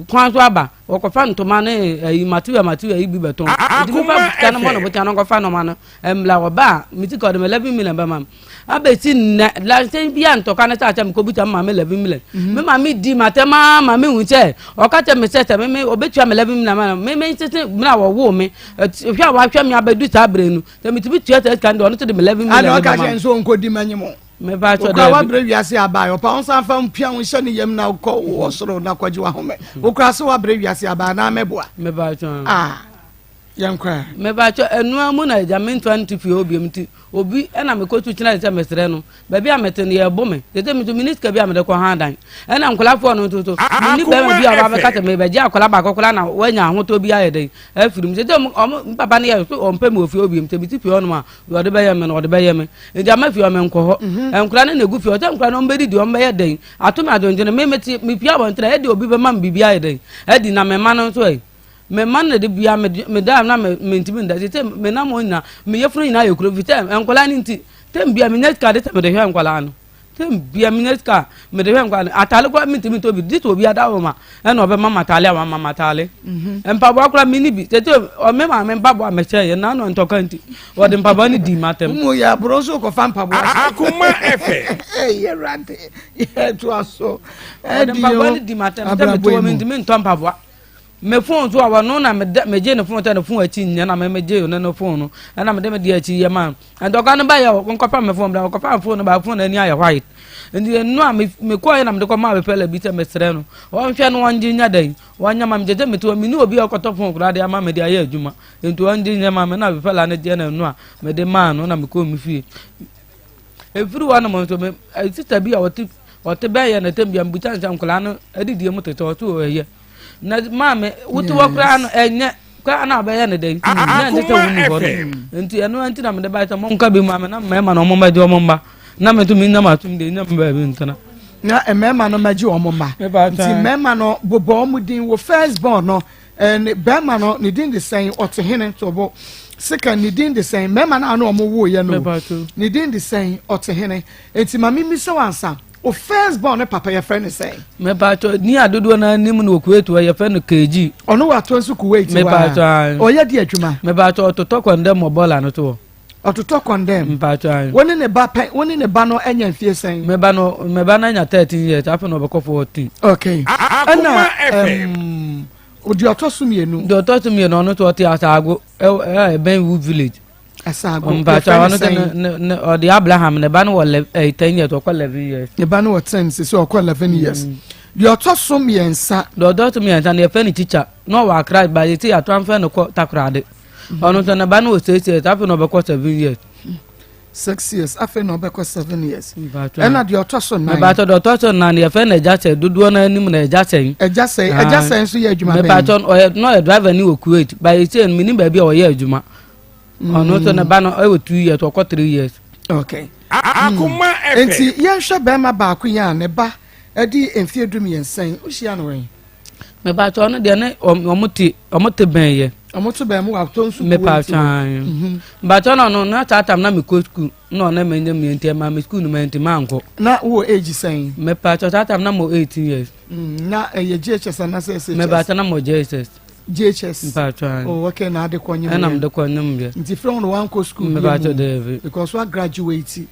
kwan so aba wɔkɔfa ntoma ne ayi material material yi bi bɛtɔn. Nti mefa sika no mmɔ no botia no nkɔfa nɔɔma no mmla ɔba a me sika ɔde me 11 million bɛma me. Abɛsi nnɛ lansɛn bi a ntɔka no sɛ akyɛ mekɔbusa me maame 11 million. Me maame di m'atɛm ara ma mehu sɛ ɔka kyerɛ me sɛ sɛ me ɔbɛtua me 11 million ma me me nsese mmerɛ a wɔwoo me hwɛ a wahwɛ me abɛdu saa berɛ no sɛ metumi tua saa sika no deɛ ɔno nso de me 11 million Ana ɔka bɛma kyerɛ me. nso ɔnkɔdi m'anyim o. Mepa kyɛ Okura daabi. wabrɛ wiase aba ɔpa wo nsa fa mpia wo nhyɛ ne yam na wokɔ wɔ soro na kɔgye wahome. Wokura sɛ wabrɛ wiase aba anaa mɛboa? Mepa kyɛ. Ah, yɛnkɔ. Mepa kyɛ ɛnoa mu na agya mentoa no te fie hɔ biom nti obi ɛna mekɔtu kyerɛ sɛ mesrɛ no baabi a mete no yɛbo me tete me nso menni sika bi a mede kɔ ha dan ɛna nkɔlafoɔ no nso so menni bɛrima bi a ɔba bɛka sɛ mebɛgye akɔla baako koraa na wanya ahotɔ bi ayɛ dɛn afiri mu tete ɔmo papa no yɛ so ɔmpɛ me wɔ fie hɔ biom sɛ mete fie hɔ nom a deɛ ɔde bɛyɛ me no ɔde bɛyɛ me nti ama fie hɔ menkɔ hɔ. Nkora no na ɛgu fie hɔ sɛ nkora no ɔmbɛdidi ɔmbɛyɛ dɛn ato me adwendwene me mete mepie abɔntene ɛde obi bɛma me biribi ayɛ dɛn adi na mema no nso ɛ mema no de bia meda na mentumi nda sɛ menam hɔ nyinaa meyɛ funu nyinaa yɛ kuro fi sɛ nkwadaa no nti tɛm bia menya sika de sɛ mede hwɛ nkwadaa no tɛm bia menya sika mede hwɛ nkwadaa no ataale koraa mentumi ntɔ bi gye sɛ obi ada wɔ ma ɛna ɔbɛma ma ataale a wama ma ataale mpaboa koraa menni bi tete ɔme maame mpaboa mɛhyɛ yɛ nano ntɔka nti wɔde mpaboa no di m'atɛm. Mu yɛ aburo nso kɔfa mpaboa. Akoma ɛfɛ. Ɛyɛ Awurade yɛ to aso. Wɔde mpaboa no di m'atɛm sɛ mete hɔ mentumi ntɔ mpaboa. Me phone so a wɔno na megye ne phone sɛ ne phone akyi nyɛ na me megye ne ne phone no ɛna mede me deɛ akyi yɛ ma ntɔkwa no ba yɛ nkɔfa me phone bra nkɔfa me phone no ba phone ani ayɛ white nti ɛno a mekɔɛ na mede kɔmaa me fɛlɛ bi sɛ mesrɛ no ɔnhwɛ no ɔngye nya dɛn wɔnyɛ ma me gyegye mete hɔ mene obi a ɔkɔtɔ phone koraa de ama me de ayɛ adwuma nti ɔngye nyɛ ma me na fɛlɛ no gyeɛ na ɛno a mede maa no na mekɔɔ me fie. Ɛfiri hɔ nom nso me sista bi a ɔte ɔte bɛn yɛ na tɛm bia mbusa nsɛ nkwadaa no adidie mu tete ɔso ɛyɛ na maame wote hɔ koraa no ɛnyɛ koraa na abɛyɛ ne dɛn na ɛnte sɛ wonni hɔ no nti ɛno nti na mede bae sɛ monka bi ma me na mmarima na ɔmo mmɛgye ɔmo mma na me nso menya m'asom deɛ nya me baabi ntena. Na mmarima no mmɛgye ɔmo mma nti mmarima no bobɔ ɔmo din wo first born no ne bɛrima no ne din de sɛn ɔte hene tobo sika ne din de sɛn mmarima no a na ɔmo wo yɛ no ne din de sɛn ɔte hene nti maame mi sɛ wansa o first born ne papa yɛfrɛ ne sɛn. Mepatɔ ni adodoɔ no anim no wɔ Kuwait hɔ yɛfrɛ no KG. Ɔno wɔ ato nso Kuwait wa mepatɔ ɔyɛ di adwuma. Mepatɔ ɔtotɔ kɔndɛm wɔ bɔɔla no to hɔ. Ɔtotɔ kɔndɛm. Mpatɔ ayi. Wɔne ne ba pɛ wɔne ne ba no anya mfie sɛn. Me ba no me ba no anya 13 years afei na ɔbɛkɔ 14. Okay ɛna ɛm deɛ ɔtɔ so mmienu. Deɛ ɔtɔ so mmienu ɔno nso ɔte Asaago ɛwɔ ɛbɛn Wu village. Asaago mpatɔ ɔno sɛ ne ne ɔde Abraham ne ba no wɔ ɛɛ 10 years ɔkɔ 11 years. Ne ba no wɔ 10 sisi ɔkɔ 11 years. Deɛ ɔtɔ so mmiɛnsa. Deɛ ɔtɔ so mmiɛnsa no yɛfrɛ no Chicha na ɔwɔ Accra ba yɛsi yɛato amfɛ no kɔ Takoradi. Ɔno nso ne ba no wɔ 6 years afei na ɔbɛkɔ 7 years. 6 years afei na ɔbɛkɔ 7 years. Ɛna deɛ ɔtɔ so nan. Mepatɔ deɛ ɔtɔ so nan yɛfrɛ no Agya Sɛn dodoɔ no anim na Agya Sɛn. Agya Sɛn Agya Sɛn nso yɛ adwuma bɛn. Mepatɔ ɔyɛ na ɔyɛ driver ni wɔ Kuwait ba yɛsɛ no menim baabi a ɔyɛ adwuma. Ɔno nso ne ba no ɛwɔ 2 years ɔkɔ 3 years. Okay. Akoma FM. Nti yɛnhwɛ bɛrima baako yi a ne ba ɛdi mfeɛ 13 yi wohyia no wɛn. Mepatɔ ɔno deɛ ne ɔmo te ɔmo te bɛn yɛ. Ɔmo te bɛn mu atɔ nso kuo nti. Mepatɔ mpatɔ na ɔno na saa tam na mekɔ sukuu na ɔno ma nya mmiɛ nti ɛma me sukuu no ma nti mankɔ. Na wowɔ age sɛn. Mepatɔ saa tam na mo 18 years. Na ɛyɛ JHS anaasɛ SHS. Mepatɔ na mo JHS. JHS. Mpatɔ. Oh okay na ade kɔ nyim yɛ. Ɛna mede kɔ nyim yɛ. Nti fɛn no wankɔ sukuu bi mu. Mepatɔ dɛbi. Because wa graduate.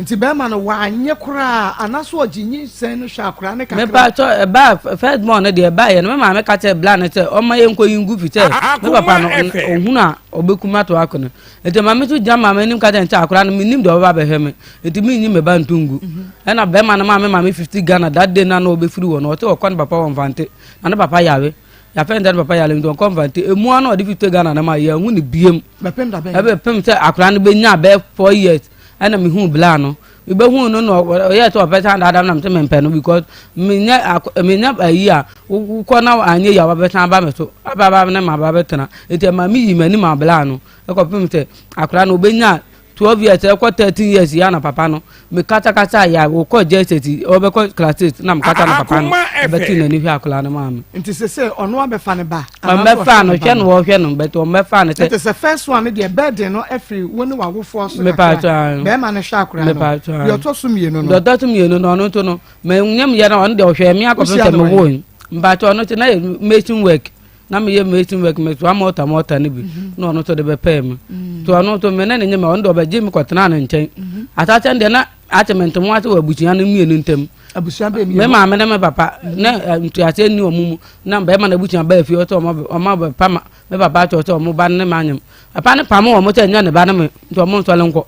Nti bɛrima no wanyɛ koraa anaso ɔgye nyinsɛn no hwɛ akora ne kakra. Mepatɔ ɛbaa first born no deɛ ɛbaa yɛ no me maame ka kyerɛ bla no sɛ ɔma yɛn nkɔ yi ngu fi sɛ me papa no ohun a ɔbɛkum ato akɔ no nti maame nso gyina maame anim ka kyerɛ sɛ akora no menim deɛ ɔbɛba abɛhwɛ me nti menyi me ba nto ngu ɛna bɛrima no maa me maame 50 Ghana that day na na ɔbɛfiri wɔ no ɔte ɔkɔ ne papa wɔ Mfante na ne papa yare yɛafɛ ne sɛ ne papa yare nti ɔnkɔ Mfante emu ano ɔde 50 Ghana no ma yɛnhu ne biem ɛbɛpem sɛ akora no bɛnya bɛyɛ 4 years ɛna mehu bla no. Mebɛhuu no na ɔyɛɛ sɛ ɔpɛ sɛ adaadaa me na mese mempɛ no because menyɛ menyɛ ayi a wokɔ na anyɛ yi a wabɛsan aba me so aba aba ne ma aba bɛtena nti ɛma meyi m'ani ma abelaa no ɛkɔpem sɛ akwadaa no ɔbɛnya 12 years ɛkɔ 13 years yɛ na papa no mekasakasa yɛ a wɔkɔ JSS ɔbɛkɔ class 6 na mekasa na papa no ɛbɛte n'ani hwɛ akwadaa no maa me. Nti sese ɔno abɛfa ne ba. Ɔmmɛfa no hwɛ no wɔhwɛ no bɛtɛ ɔmmɛfa no sɛ. Nti sɛ first one no deɛ bɛɛden no afiri wo ne w'awofoɔ so kakra bɛrima no hwɛ akwadaa no deɛ ɔtɔ so mmienu no. Deɛ ɔtɔ so mmienu no ɔno nso no mɛ nyɛ yɛ no ɔno deɛ ɔhwɛ mi akɔpem sɛ mewɔ yi mpakyɛ ɔno nso na yɛ mason work na meyɛ mason work mesoa mɔta mɔta no bi mhm. na ɔno nso de bɛpɛɛ me mhm. nti ɔno nso me ne ne nyɛ ma ɔno deɛ ɔbɛgye me kɔtena ne nkyɛn mhm. asakyɛn deɛ na ate me ntoma ase wɔ abusua no mmienu ntam abusua bɛɛ me maame ne me papa na eh, ntuaseɛ nni wɔn mu na bɛrima no abusua baa fie ɔsɛ ɔmo ɔmo abɛpa ma me papa akyerɛ sɛ ɔmo ba ne ma anyam papa ne pam wɔn sɛ nyɛ ne ba ne me nti ɔmo nsɔle nkɔ.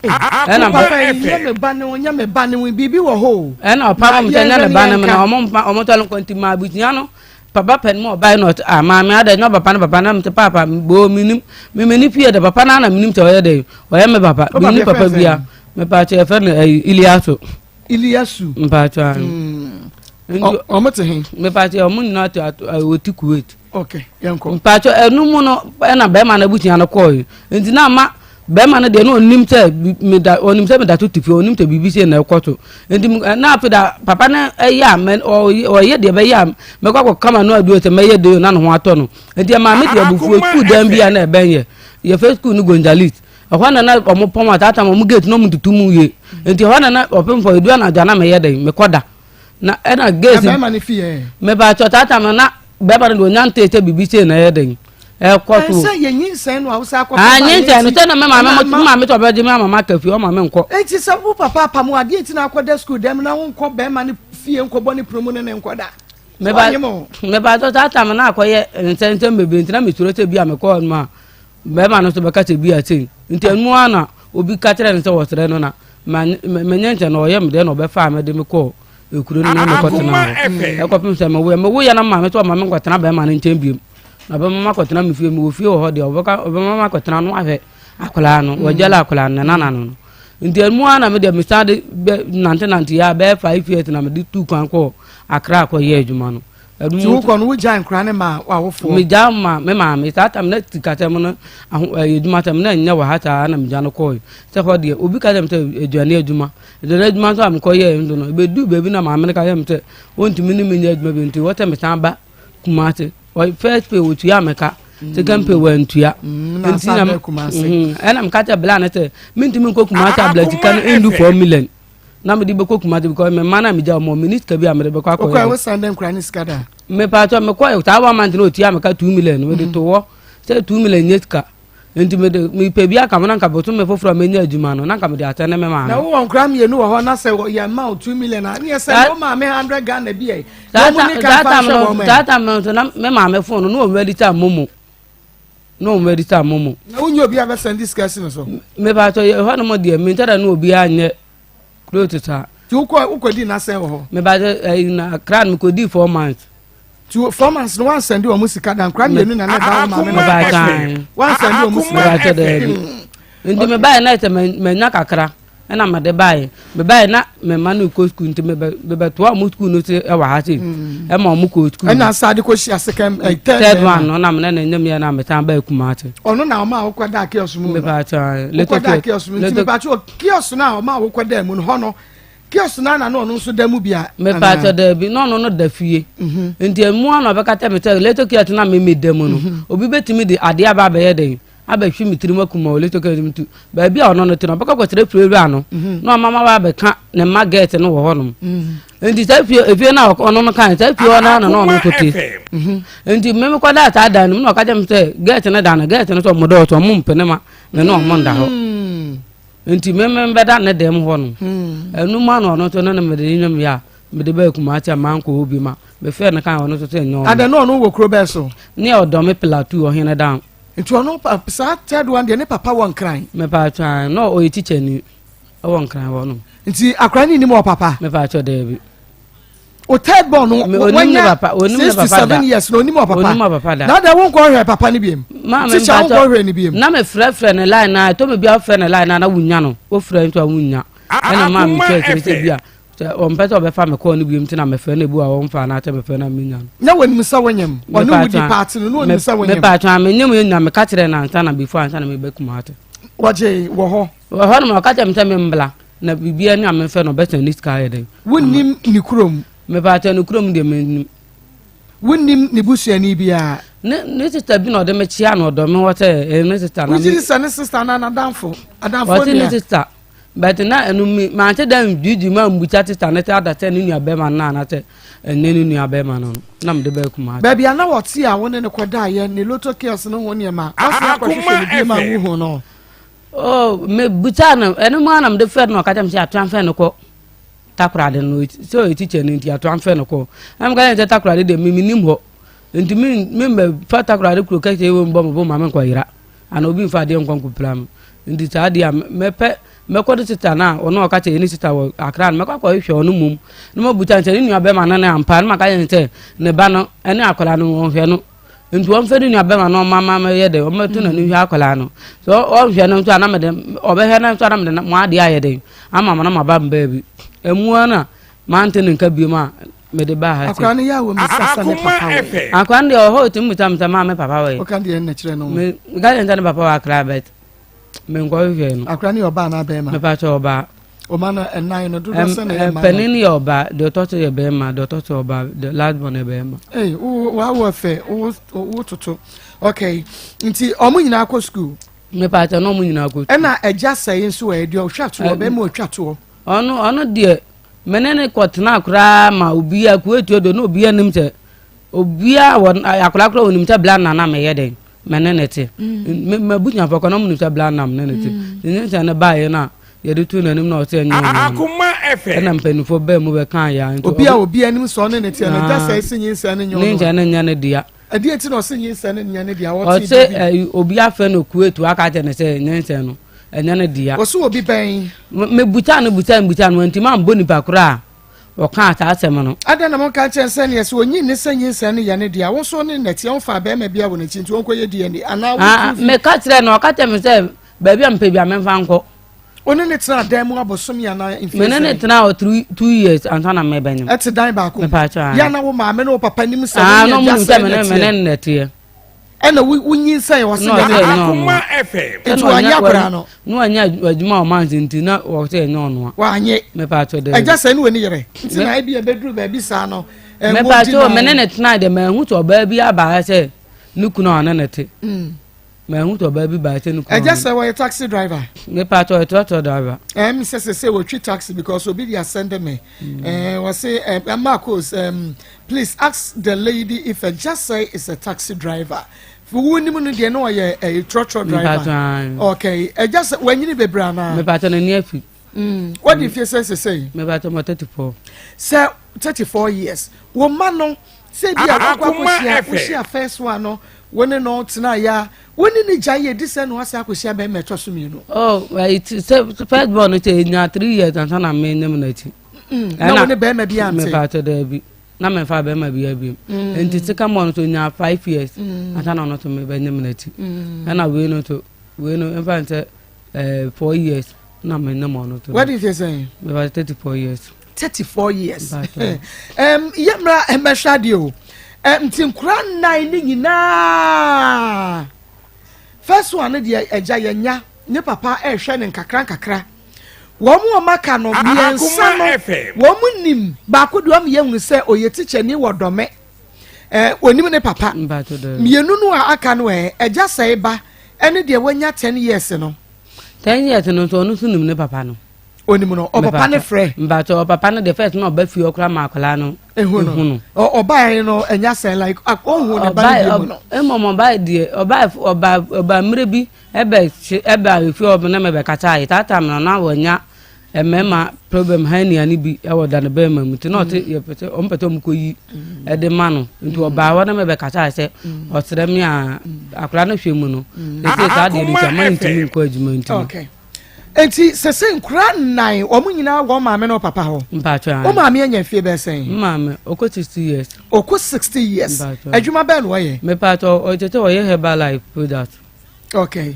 Ɛna papa yi nyɛ me ba ne wo nyɛ me ba ne wo biribi wɔ hɔ o. Ɛna ɔpam wɔn sɛ nyɛ ne ba ne me na ɔmo mpa ɔmo nsɔle nkɔ nti maa abusua no papa pɛ no mu ɔbae na ɔte ah maame adɛ nyɛ papa ne papa na mete paapa boo menim me meni fie dɛ papa no ana menim sɛ ɔyɛ dɛ ɔyɛ me papa menim papa bia mepa kyɛ yɛfrɛ no ɛyi Iliaso. Iliasu. Mpatsɔ ano. Mm. Ɔmo te he? Mepatsɔ ɔmo nyinaa te ato wɔte Kuwait. Okay, yɛn kɔ. Mpatsɔ ɛnu mu no ɛna bɛrima no abusua no kɔɔ yi nti na ama bɛrima no deɛ na ɔnim sɛ meda ɔnim sɛ meda to te fie ɔnim sɛ biribi sei na ɛkɔ so nti na afei da papa no ɛyɛ a mɛ ɔyɛ deɛ bɛyɛ a mɛkɔ akɔ kama no aduro sɛ mɛyɛ deɛ na ne ho atɔ no nti ɛmaa me deɛ abufuo sukuu dan bi a na ɛbɛn yɛ yɛfɛ sukuu no Gonzales Ɛhɔ na na wɔn pɔn a saa wɔn gate na wɔn tutu mu yie nti ɛhɔ na na ɔpemfo edu anadwo na meyɛ dɛn mekɔ da na ɛna gate bɛrima no fi yɛ meba atɔ saa tam na bɛrima no de onya ntee sɛ biribi sei na ɛyɛ dɛn ɛkɔ so sɛ yɛ nyinsɛn no a wosa akɔ ah nyinsɛn no sɛ na me maame mo maame sɛ ɔbɛgye me ama ma ka fie ɔma me nkɔ eti sɛ wo papa apam adeɛ nti na akɔda sukuu dɛm na wonkɔ bɛrima no fie nkɔbɔ ne pono mu ne ne nkɔda meba meba atɔ saa tam na akɔyɛ nsɛnsɛm bebree nti na mesuro sɛ bi a mekɔɔ no a Barima no nso bɛka sɛ bi a sei. Nti ɛno ara na obi ka kyerɛ no sɛ wɔsrɛ no na menyɛ nkyɛ na ɔyɛ me dɛ na ɔbɛfaa me de me kɔɔ ekuro no na mekɔtena hɔ. Ɛkɔpem sɛ mewoyɛ mewoyɛ na maame sɛ ɔma me nkɔtena bɛrima no nkyɛn biom. Na ɔbɛma makɔtena me fie mewɔ fie wɔ hɔ deɛ ɔbɛka ɔbɛma makɔtena no ahwɛ akwadaa no wɔgyala akwadaa no ne nana no no. Nti ɛno ara na me deɛ mesan de bɛ nante nante yɛ a bɛyɛ 5 years na mede tu kwan kɔɔ Accra kɔyɛ adwuma no. Nti wokɔ no wogyae nkora ne ma w'awofoɔ? Megya ma me maame. Saa tam na sikasɛm no aho ɛyɛ adwumasɛm na ɛnyɛ wɔ ha saa na megya no kɔɔe. Sɛ hɔ deɛ obi ka kyerɛ me sɛ aduane adwuma. Aduane adwuma nso a mekɔyɛɛ nso no ɛbɛduu baabi na maame no ka kyerɛ me sɛ ɔntumi ne me nyɛ adwuma bio nti wɔ sɛ mesan ba Kumase. First pay wɔtua me ka. Second pay wɔantua. Nti na ɛna meka kyerɛ bla no sɛ mentumi nkɔ Kumase abla sika no ɛndu 4 million. na mede bɛkɔ Kumasi because me mma no a megya wɔn mene sika bi a mede bɛkɔ akɔyɛ. Wokɔ wosan dɛ nkura ne sika da. Mepatɔ mekɔ saa one month na otua meka 2 million mede to hɔ sɛ 2 million nyɛ sika nti mede mepɛ bi aka mo na nka bosome foforɔ a menya adwuma no na nka mede asɛn ne me maame. Na wowɔ nkura mmienu wɔ hɔ na sɛ yɛ ma wo 2 million a ne yɛ sɛ wo maame 100 Ghana bi ɛ. Na wɔn ni ka fa hwɛ wɔn ɛ. Saa time no nso na me maame phone no na wɔn register momo na wɔn register momo. Na wonyɛ obi a bɛsɛn di sika si no so. Mepatɔ yɛ hɔ nom deɛ mentara ne obi anyɛ close saa. Ti wokɔ wokɔ di n'asɛn wɔ hɔ. Mepatɔ ɛyi na Accra no mekɔ di 4 months. Ti 4 months no wansɛn di wɔn sika da nkura mmienu na ne da wɔn maame no. Mepatɔ wansɛn di wɔn sika. Mepatɔ dɛbi. Nti mebaeɛ na ɛsɛ manya kakra ɛna mede baeɛ mebaeɛ na mema no kɔ sukuu nti mebɛtoa ɔmo sukuu no se ɛwɔ ha sei ɛma ɔmo kɔ sukuu. Ɛna asa de kɔ hyia second ɛ third one no na mene ne nyɛ yɛ na mesan baa Kumasi. Ɔno na ɔmo a wokɔ da kiosk mu no. Mepatɔ wokɔ da kiosk mu nti mepatɔ kiosk no a ɔmo a wokɔ da mu no hɔ no kiosk no na ɔno nso da mu bia. Mepatɔ daabi na ɔno no da fie nti emu ano ɔbɛka kyerɛ me sɛ little kiosk na me me da mu no obi bɛtumi de adeɛ aba abɛyɛ dɛn abɛhwe me tirim akum wɔ little kiosk nti baabi a ɔno no te no ɔbɛkɔ akɔsrɛ fie wura no na ɔma ma wabɛka ne mma gɛɛte no wɔ hɔnom nti saa fie efie no a ɔno no kan saa fie hɔ no na ɔno nso te nti mmemme kɔda saa dan no mu na ɔka kyerɛ me sɛ gɛɛte no da no gɛɛte no sɛ ɔmo dɔɔso ɔmo mpene ma me ne ɔmo nda hɔ nti mmemme bɛda ne dɛm hɔ no ɛnu mu ano ɔno nso ne ne mede nnwom yɛ a mede bɛɛ Kumasi a mankɔ hɔ bi ma mefrɛ no kan ɔno nso sɛ nyɛ ɔno. Adɛ na ɔno wɔ kuro bɛɛ so. Ne ɔdɔ me plateau ɔhene dan. Nti ɔno saa third one deɛ ne papa wɔ Nkran. Mepatwa na ɔyɛ teacher ni ɛwɔ Nkran hɔ nom. Nti akora ne nim wɔ papa. Mepatwa daabi. O third born no wanya 6 to 7 years na onim wɔ papa. Onim wɔ papa da. Na de wo nkɔ hwɛ papa ne biem. Teacher wo nkɔ hwɛ ne biem. Na me frɛfrɛ ne line na ɛtɔ me bi afrɛ ne line na na wunya no. Wo frɛ nso a wunya. Ɛna maa me kyerɛ kyerɛ sɛ bi a sɛ ɔmpɛ sɛ ɔbɛfa me kɔɔ no biom nti na mefrɛ no ebi a ɔmfa anaasɛ mefrɛ no a menya no. Na wɔnim sɛ wonyem? Ɔne wo di paati no na ɔnim sɛ wonyem? Mepatwa a menyem yɛ nyina meka kyerɛ no ansa na before ansa na meba Kumasi. Wɔgye wɔ hɔ? Wɔ hɔ nom ɔka kyerɛ me sɛ membla na biribiara ni a memfrɛ no ɔbɛsɛn ne sika ayɛ dɛn. Wonnim ne kurom? Mepatwa ne kurom deɛ mennim. Wonnim ne busuani biara? Ne ne sista bi na ɔde me kyea na ɔdɔ me hɔ sɛ ɛyɛ ne sista na. Wogye di sɛ ne sista anaa n'adamfo? Adamfo nua? Ɔse ne sista. But na ɛno mi mante dɛ ndwidwi ma mbusa sista no sɛ ada sɛ ne nua bɛrima no anaasɛ ɛnyɛ ne nua bɛrima no no na mede bɛɛ Kumasi. Baabi a na wɔte a wo ne no kɔdaeɛ ne lotto kiosk no ho nneɛma, woasan akɔhwehwɛ no bio ma wohu no? Oh, mebusaa no, ɛno mu ara na mede frɛ no na ɔka kyerɛ me sɛ yɛatransfer no kɔ Takoradi no, sɛ ɔyɛ teacher no nti yɛatransfer no kɔ. Na meka kyerɛ no sɛ Takoradi deɛ me menim hɔ, nti me memmɛfa Takoradi kuro kɛseɛ wei mbɔ me bo ma menkɔyera. Ana obi mfa adeɛ nkɔ nkɔpira me. Nti saa deɛ a mɛpɛ mɛkɔ ne sista no a ɔno a ɔka kyerɛ ne sista wɔ Accra no mɛkɔ akɔhwehwɛ ɔno mmom na mabuta no sɛ ne nua bɛrima no ne ampa na maka kyerɛ no sɛ ne ba no ne akwadaa no wɔnhwɛ no nti wɔmfɛ ne nua bɛrima no ɔma ma mɛyɛ dɛ ɔmɛto n'ani hwɛ akwadaa no sɛ ɔnhwɛ no nso a na mede ɔbɛhwɛ no nso a na mede mo adeɛ ayɛ dɛn ama mo na maba mo baabi ɛmu ara na mante ne nka biom a mede baa ha akwadaa no yɛ a wɔmmisa sɛ ne papa wɔ akwadaa no deɛ ɔhɔ ɔtumi bisa me sɛ maa me papa wɔ yi ɔka deɛ nna kyerɛ no me nka kyerɛ sɛ ne papa wɔ akra bɛt menkɔhwehwɛ no akwadaa no yɛ ɔbaa anaa bɛrima mepa kyɛ ɔbaa ɔma no ɛnan no dodoɔ sɛ na ɛyɛ mmaa panin no yɛ ɔbaa deɛ ɔtɔ so yɛ bɛrima deɛ ɔtɔ so ɔbaa the last born yɛ bɛrima ee wo wawo ɛfɛ wo wo toto okay nti ɔmo nyinaa kɔ sukuu mepa kyɛ na ɔmo nyinaa kɔ sukuu ɛna ɛgya sɛe nso ɛ deɛ ɔtwa toɔ bɛrima ɔtwa toɔ ɔno ɔno deɛ Me ne no kɔtenaa koraa ma obiara kuo do na obiara nim sɛ obiara wɔ akwadaa koraa onim sɛ bla na na meyɛ dɛn me ne ne te mm. m'abusuafoɔ kɔ na ɔmo nim sɛ bla na me ne ne te mm. ne nsɛn no baeɛ no a yɛde tu n'anim na ɔsɛ ɛnyɛ ɔno ɛna mpanimfoɔ bɛɛ mu bɛka yɛ nti obi a obi anim sɛ ɔne ne teɛ no gya sɛ ɛsi nyinsɛn ne nyɛ ɔno ne nyinsɛn ne nyɛ ne dea ɛdeɛ nti na ɔse nyinsɛn no nyɛ ne dea wɔte ɔse ɛyi obi afɛ no kuwait waka kyerɛ no sɛ nyinsɛn no ɛnyɛ ne dea wɔse obi bɛn mebuta no buta no buta no ntumi ambɔ nipa koro a ɔkaa saa asɛm no adɛn na monka nkyɛn sɛ neɛ sɛ ɔnyi ne sɛ nyinsɛn no yɛ ne dea wo nso ne nnɛteɛ womfaa bɛrima bi a wɔ n'akyi nti ɔnkɔyɛ DNA anaa ah, meka kyerɛ no ɔka kyerɛ me sɛ baabi a mepɛ bi a memfa nkɔ Wo ne ne tenaa dan mu abosome anaa mfie sɛn? Me ne ne tenaa hɔ three two years ansa na mebɛnyem. Ɛte dan baako mu? Mepaakyɛw aane. Yɛ na wo maame ne wo papa nim sɛ wo ne agya sɛn na teɛ? Me ne ne teɛ. Ɛna wo wo nyinsɛn ɔse nyɛ ne dea. Akoma FM. Nti wanyɛ akwadaa no? Na wanyɛ adwuma wɔ manse nti na wɔsɛ ɛnyɛ ɔno a. Wanyɛ. Mepaakyɛw daabi. Agya sɛn ne wɔ ne yere? Nti na ebi ɛbɛduru baabi saa no. Mepaakyɛw me ne ne tenaa deɛ manhu sɛ ɔbaa bi aba ha sɛ ne kunu a ɔne ne te. Mahu sɛ ɔbaa bi baa sɛ ne kunu. Ɛgya sɛ wɔyɛ taxi driver. Me pa kyɛ ɔyɛ trɔtrɔ driver. Ɛm sɛ sɛ sɛ wɔtwi taxi because obi de asɛnde me. Ɛɛ wɔse ɛɛ Marcos um, please ask the lady if Ɛgya sɛ is a taxi driver. Wo nim no deɛ na ɔyɛ ɛyɛ trɔtrɔ driver. Okay ɛgya sɛ wanyini bebree anaa. Me pa kyɛ n'ani afi. Mm, wadi mfie sɛ sɛ sɛ. Me pa kyɛ mo 34. Sɛ 34 years. Wo ma no sɛ bi a wakɔ akɔhyia wohyia first one no Wo ne no tenaeɛ a, wo ne no gyae yɛ di sɛ na wasan akɔhyia bɛrima ɛtɔ so mmienu. Oh, sɛ first born no sɛ ɛnya three years ansa na menyem no akyi. Mm, na wo ne bɛrima bi ante? Mepa kyɛ daabi. Na memfa bɛrima bi abiem. Mm. Nti second born no so nya five years mm. ansa na ɔno so mebɛnyem no akyi. Mm. Ɛna wei no so wei no mfa nsɛ eh, four years na menyem ɔno so. Wadi mfeɛ sɛn? Mepa 34 years. 34 years um, yɛmmra mmɛhwɛ adeɛ o nti nkora nnan ne nyinaa first one no deɛ agya yɛnya ne papa ɛrehwɛ ne nkakra nkakra wɔn mu wɔn aka no mmiɛnsa no wɔn mu nim baako deɛ wɔn yɛ hunu sɛ ɔyɛ tikyani wɔ dɔmɛ ɛɛ onim ne papa mmienu no a aka no ɛɛ agya sɛe ba ɛne deɛ wanya ten years no. Ten years no nso ɔno nso nim ne papa no. Onim no ɔpapa ne frɛ. Mpatsɔ ɔpapa no deɛ first na ɔba fie ɔkora ma akwadaa no. Ehu no ɔbaa no ɛnya sɛn like ɔhu ne ba no bi mu no. Mmom ɔbaa deɛ ɔbaa ɔbaa ɔbaa mmerɛ bi ɛbɛ ɛbɛ efie ɔbɛ na mɛbɛ kasa ayɛ saa time no na wɔnya mmarima problem hernia no bi ɛwɔ da ne bɛrima mu nti na ɔte mm. yɛpɛ sɛ ɔmo pɛ sɛ ɔmo kɔ yi mm. ɛde ma no nti ɔbaa hɔ na mɛbɛ kasa ayɛ sɛ ɔsrɛ mi a akwadaa no hwɛ mu no sɛ saa deɛ no nti ama ntumi nkɔ adwuma nti no. Enti sese nkura nnan wɔn nyinaa wɔn maame ne wɔn papa hɔ. Mpatsɔ ayi. Wo maame anya mfie bɛyɛ sɛn? Me maame ɔkɔ sixty years. Ɔkɔ sixty years. Adwuma bɛn na ɔyɛ? Mepatsɔ ɔkyɛ sɛ ɔyɛ herbal life product. Okay.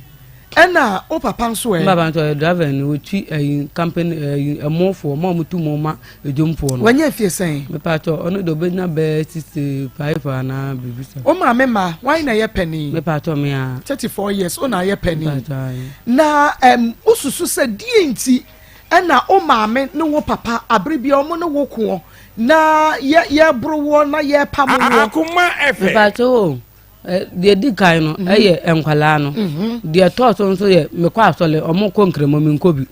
Ɛna wo papa nso ɛ? Me papa nso ɔyɛ driver ni, ɔtwi ɛyi company ɛyi ɛmofoɔ, ɔmo a ɔmo tu mo ma edwomfoɔ no. Wanya mfie sɛn? Mepakyɛw, ɔno deɛ ɔbɛnya bɛyɛ 65 anaa biribi saa. Wo maame mma, wan na ɛyɛ panin? Mepakyɛw, me ara. 34 years, wo na ayɛ panin. Mepakyɛw, ae. Na ɛm, wosusu sɛ deɛ nti ɛna wo maame ne wo papa abere biara ɔmo ne wo koɔ na yɛ yɛboro woɔ na yɛpamo woɔ? Akoma FM. Mepakyɛw o, Deɛ ɛdi kan no mhm. ɛyɛ nkwadaa no mhm. deɛ ɛtɔɔ so nso yɛ mekɔ asɔle ɔmo kɔ nkramo menkɔ bi.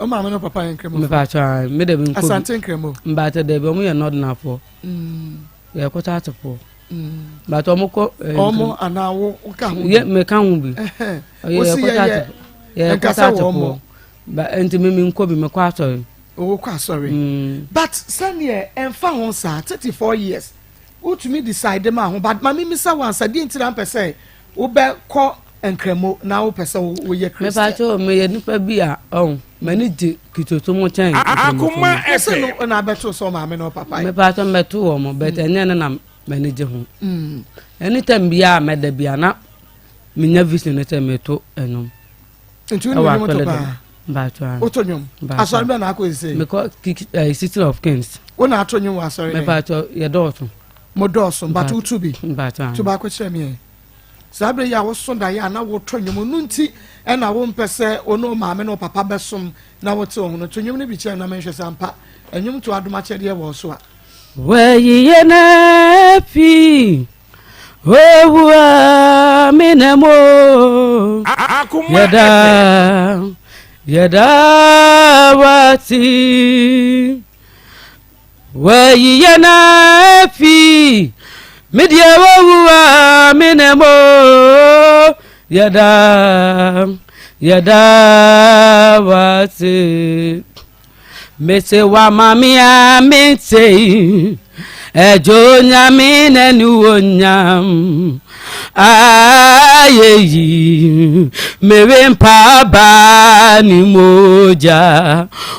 O maame no papa yɛ nkramo. Mepakyɛ me de menkɔ bi. Asante nkramo. Mbakyɛ dɛbi ɔmo yɛ nɔdnafoɔ. Mm. Yɛ kɔtɔ atefoɔ. Mbakyɛ ɔmo kɔ. Eh, ɔmo anaa wo ka ho bi. Yɛ meka ho bi. Wosi yɛ yɛ yɛ kɔtɔ atefoɔ. Ba nti me menkɔ bi mekɔ asɔre. Owó kɔ asɔre. Mm. But sɛdeɛ ɛnfa ho saa 34 years. Wotumi decide ma ho but ma me misa wo ansa deɛ nti na mpɛ sɛ wobɛ kɔ nkramo na wopɛ sɛ woyɛ Christian. Mepa kyɛw meyɛ nipa bi a ɔn m'ani gye kitoto ho kyɛn nkramosom. Akoma Wose FM. no na abɛto sɛ ɔmaame ne ɔpapa yi. Mepa kyɛw mɛto wɔn but ɛnyɛ no na m'ani gye ho. Anytime biara a mɛda biara na menya vision no sɛ meto ɛnwom. Nti wo nim nnwom to paa? Mpatsɔ. Woto nnwom? Asɔre bɛn na akɔ sese? Mekɔ eh, City of Kings. Wo na ato nnwom wɔ asɔre dɛn? Mepatsɔ yɛ dɔɔso. Mo dɔɔso but woto bi? Mpatsɔ. To baako kyerɛ me ɛ. Saa bere yi a woso daeɛ a na woto nnwom no nti ɛna wompɛ sɛ wo ne wo maame ne wo papa bɛsom na wote wo ho no to nnwom no bi kyerɛ na menhwɛ sɛ ampa nnwom to adom akyɛdeɛ wɔ so a. Wɔayi yɛn afi owu a mena mu yɛda yɛda wati wɔayi yɛn afi me deɛ owu a mena mu yɛda yɛda wati. Mese wama me a mente ɛdwo nyame n'ani wɔ nyam ayeyi mere mpaaba ne mogya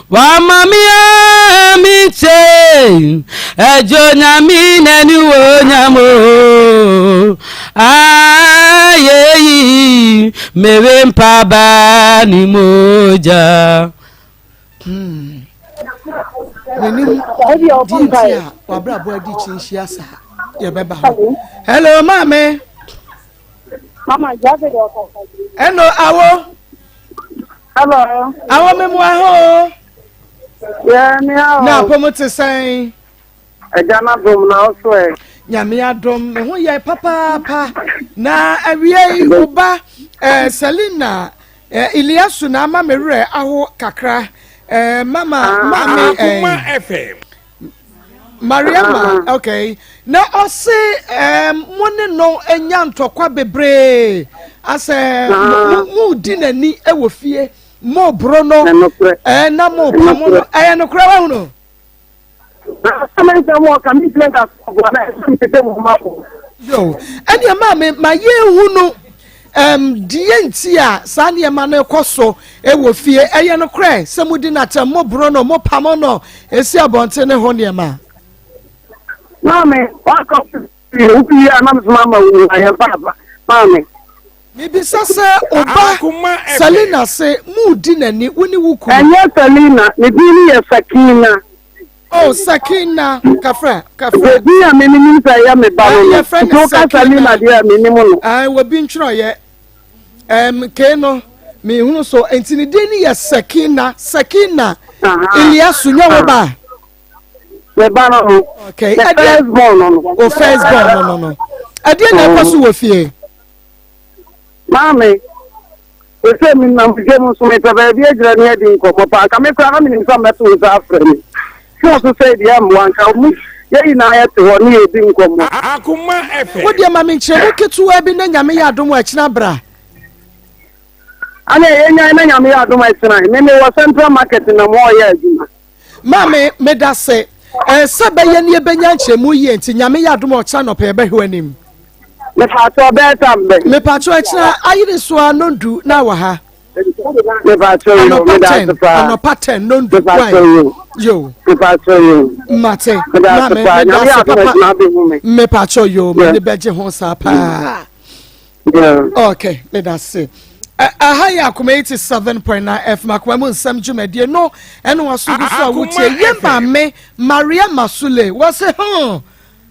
wama me a mente ɛdwo nyame n'ani wɔ nyam o ayeyi mere mpaaba ne mogya. Hmm. Menim deɛ nti a wabrabɔ adi kyinhyia saa yɛbɛba hɔ. Hello maame. Mama jase de ɔkasa. Hello awo. Hello. Awo memu aho. Yeah, me awo. Na apɔmu te sɛn. Agya no adom na wo so ɛ? Nyame adom me ho yɛ papaapa na awiei wo ba eh, Selina eh, Iliasu na ama me werɛ aho kakra eh, mama ah, maame eh, Mariama ah. okay na ɔse eh, mo ne no anya ntɔkwa bebree asɛ ah. mo di n'ani wɔ fie mo boro no eh, na mo pamo no ɛyɛ nokorɛ wahunu. Yo, ɛnneɛ maame ma yɛnhu no um, deɛ nti a saa nneɛma no kɔ so wɔ fie. Ɛyɛ no korɛ sɛ modi no atɛm, moboro no, mopamo no, ɛsi abɔnten ne ho nneɛma. Maame, wakɔ Wofi a na mesoma ama wo nyinaa yɛmfa aba maame. Mebisa sɛ wo ba Selina se mudi n'ani, wo ne wo kunu? Ɛnyɛ Selina, ne din no yɛ Sakina. Oh, Sakina, kafra, kafra. Din a me menim sɛ ɛyɛ me ba no no. Yɛfrɛ Nti no woka Selina Sakina. deɛ a menim no. Ae, wɔbi ntwerɛeɛ. Ɛm, kei no, mehunu so. Nti ne din no yɛ Sakina, Sakina Aha. Iliasu, nyɛ wo ba? Me ba no no. Okay. Me first born no no. O first born no no no. Ɛdeɛ na ɛkɔ so wɔ fie. Maame, ɛsɛ mi nam dwam nso mepɛ baabi agyina ne adi nkɔmmɔ paa. Nka me koraa na menim sɛ mɛto nsa afrɛ me. Fon so sɛ deɛ mmoa nka mu yɛn nyinaa yɛte hɔ ne yɛdi nkɔmmɔ. Akoma FM. Wo deɛ ma me nkyerɛmu ketewa bi na Nyame yɛ adom a ɛkyena bra. Ana yɛnyan na Nyame yɛ adom a ɛkyena. Me mewɔ Central Market na mo ɔyɛ adwuma. Maame, medase. Eh, sɛ bɛyɛ ne yɛbɛnya nkyerɛmu yie nti, Nyame yɛ adom a ɔkyena nɔpɛ yɛbɛhwɛ w'anim. Mepatwɔ bɛyɛ tam bɛn? Mepatwɔ ɛkyena ayere so a nondu na wɔ ha. Mepatwɔ yo, Anɔpa medase 10, paa. anɔpa 10 nondu, why? Mepatwɔ yo. Yo. Mepatwɔ yo. Mate, Medase maame, paa. Nyame yɛ medase adom papa. ɛkyena abɛhu me. Mepatwɔ yo, Yeah. m'ani bɛgye ho saa paa. Yeah. Okay, medase. Aha yɛ Akoma 87.9 FM Akoma mu nsɛm dwumadie no ɛne waso gu so a wotie yɛ maame Maria Masule wɔse ho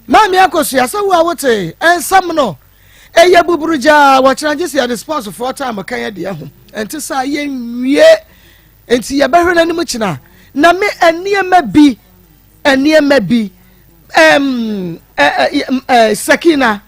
maame akosua sɛ wo a wote nsɛm no ɛyɛ buburu gyaa wɔkyerɛ gye sɛ yɛde sports foɔ time ka yɛ deɛ ho ɛnte saa yɛnwie nti yɛbɛhwɛ no anim kyena na me nneɛma bi nneɛma bi ɛm ɛ sakina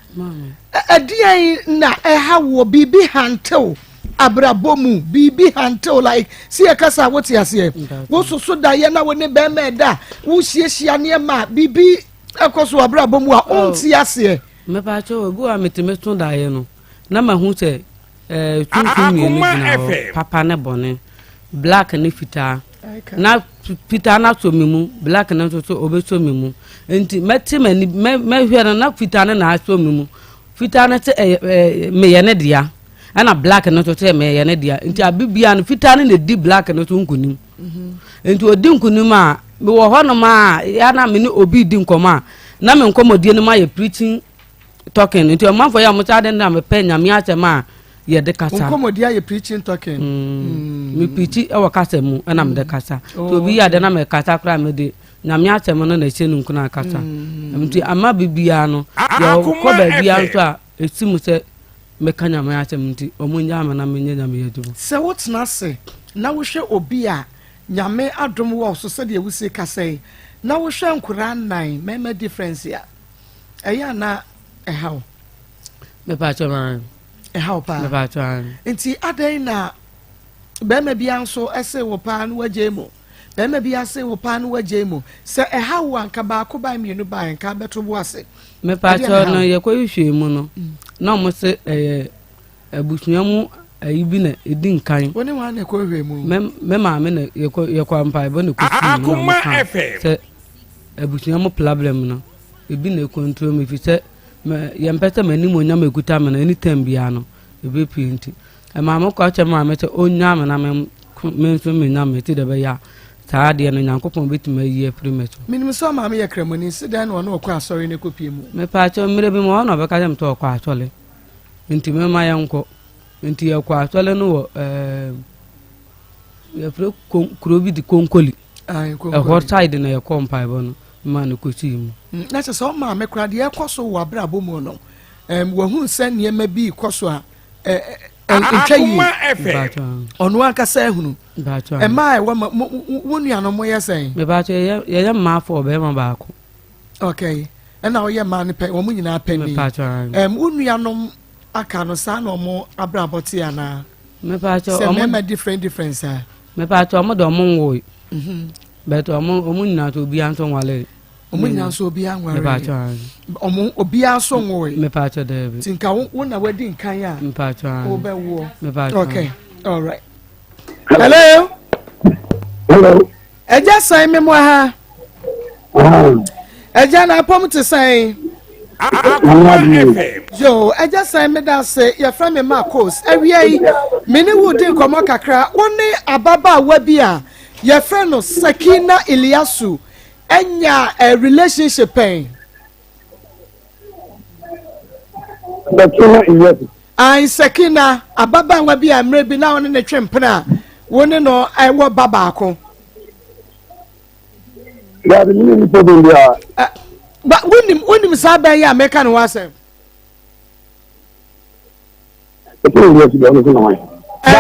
ɛdeɛn na ɛha wɔ biribi hantew abrabɔ mu biribi hantew like si yɛ kasa wote aseɛ wososo da yɛ na wo ne bɛrima ɛda wohyiahyia nneɛma biribi ɛkɔ so abrabɔ mu a oh. wonte aseɛ. mepaakyɛ obi a metumi so daeɛ no na mahu sɛ Eh, tuntum mmienu gyina hɔ, papa ne bɔne, black ne fitaa. Na fitaa no asɔ me mu, black no nso so ɔbɛsɔ me mu. Nti mɛte m'ani mɛhwɛ no na fitaa no na asɔ me mu. Fitaa no sɛ ɛyɛ ɛɛ meyɛ ne dea, ɛna black no nso sɛ meyɛ ne dea. Nti abibia no fitaa no na edi black no so nkunim. Mhm. Nti odi nkunim a mewɔ hɔnom a ya na me ne obi di nkɔmɔ a na me nkɔmɔdie no ma yɛ preaching talking nti ɔmanfoɔ yɛ a wɔn sɛ adan na mepɛ nyame asɛm a yɛde kasa. Nkɔmɔdi ayɛ preaching talking. Mm. Me preachi wɔ kasa mu ɛna mede kasa. Nti obi yɛ ade na me kasa koraa mede nyame asɛm no na ɛhyɛ no nkuna kasa. Mm. Nti ama bibiara no yɛkɔ baabiara nso a ɛsi mu sɛ meka nyame asɛm nti ɔmo nyaa me na menyɛ nyame yɛ adwuma. Sɛ wotena ase na wohwɛ obi a nyame adom wɔ so sɛdeɛ wosi kasa yi na wohwɛ nkoraa nnan mɛma difference a ɛyɛ a na ɛha wo? Mepatwɔ maa. Ɛha wo paa. Mepatwɔ aa. Nti adɛn na bɛrima bi nso ɛse wo paa no wagyae mu? Bɛrima bi ase wo paa no wagyae mu. Sɛ ɛha wo a nka baako bae mmienu bae nka abɛto bo ase. Mepatwɔ no yɛkɔ hwehwɛ mu no na ɔmo se ɛyɛ abusua mu ayi bi na edi nkan. Wo ne wɔn na ɛkɔ hwehwɛ mu? Me me maame na yɛkɔ yɛkɔ mpaebɔ na ɛkɔ sii mu na ɔmo ka sɛ abusua mu problem no. Ebi na ɛcontrol me efisɛ me yɛmpɛ sɛ m'animuonyam a ɛkuta me no anytime biara no ɛbɛpue nti ɛmaa me kɔ kyɛ maame sɛ ɔnnyaa me na me me nso menya me ti dɛ bɛyɛ a saa adeɛ no Nyankopɔn bɛtumi ayi afiri me so. Menim sɛ ɔmaame yɛ kramoni, se dɛn na ɔne ɔkɔ asɔre no kɔpie mu? Mepaakyɛw mmerɛ bi mu ɔhɔ na ɔbɛka kyerɛ me sɛ ɔkɔ asɔre nti mema yɛnkɔ nti yɛkɔ asɔre no wɔ ɛɛ yɛfrɛ kuro bi de Konkoli. Ɛhɔ side na yɛkɔ mpaebɔ no ma no kɔsii mu. Mm, na kyerɛ sɛ ɔmaame koraa deɛ ɛkɔ so wɔ abrabɔ mu no, um, wahu sɛ nneɛma bi kɔ so a ntwa yie. Ɔno ankasa ahunu. Mmaa a ɛwɔ ma wo nuanom mo yɛ sɛn? Mepatwa yɛyɛ mmaa fɔ ɔbɛrima baako. Okay, ɛna ɔyɛ mmaa no pɛ wɔn nyinaa pɛ ni. Mepatwa. Wo nuanom aka no saa na wɔn abrabɔ te anaa? Mepatwa sɛ mmarima different different saa. Mepatwa wɔn de wɔn nwoe. Mhm. But ɔmo ɔmo nyinaa nso obiara nso nware. Ɔmo nyinaa nso obiara nware. Mepatwa. Ɔmo obiara nso nwoe. Mepatwa daabi. Ti nka wo wo na wadi nkan a. Mepatwa. Wobɛwoɔ. Mepatwa. Okay, all right. Hello. Hello. Ɛgya san mi mu aha. Ɛgya na apɔm te sɛn. Yo, ɛgya san mi da ase yɛfrɛ mi Marcos. Awia yi, me ne wo di nkɔmɔ kakra. Wo ne ababaawa bi a yɛfrɛ no Sakina Iliasu anya a relationship pɛn. Sakina Iliasu. Ayi Sakina, ababaawa bi a mmerɛ bi na wo ne ne twe mpena a wo ne no ɛwɔ ba baako. Dabi mi ni problem biara. Ba wonim wonim saa bɛn yi a meka ne ho asɛm.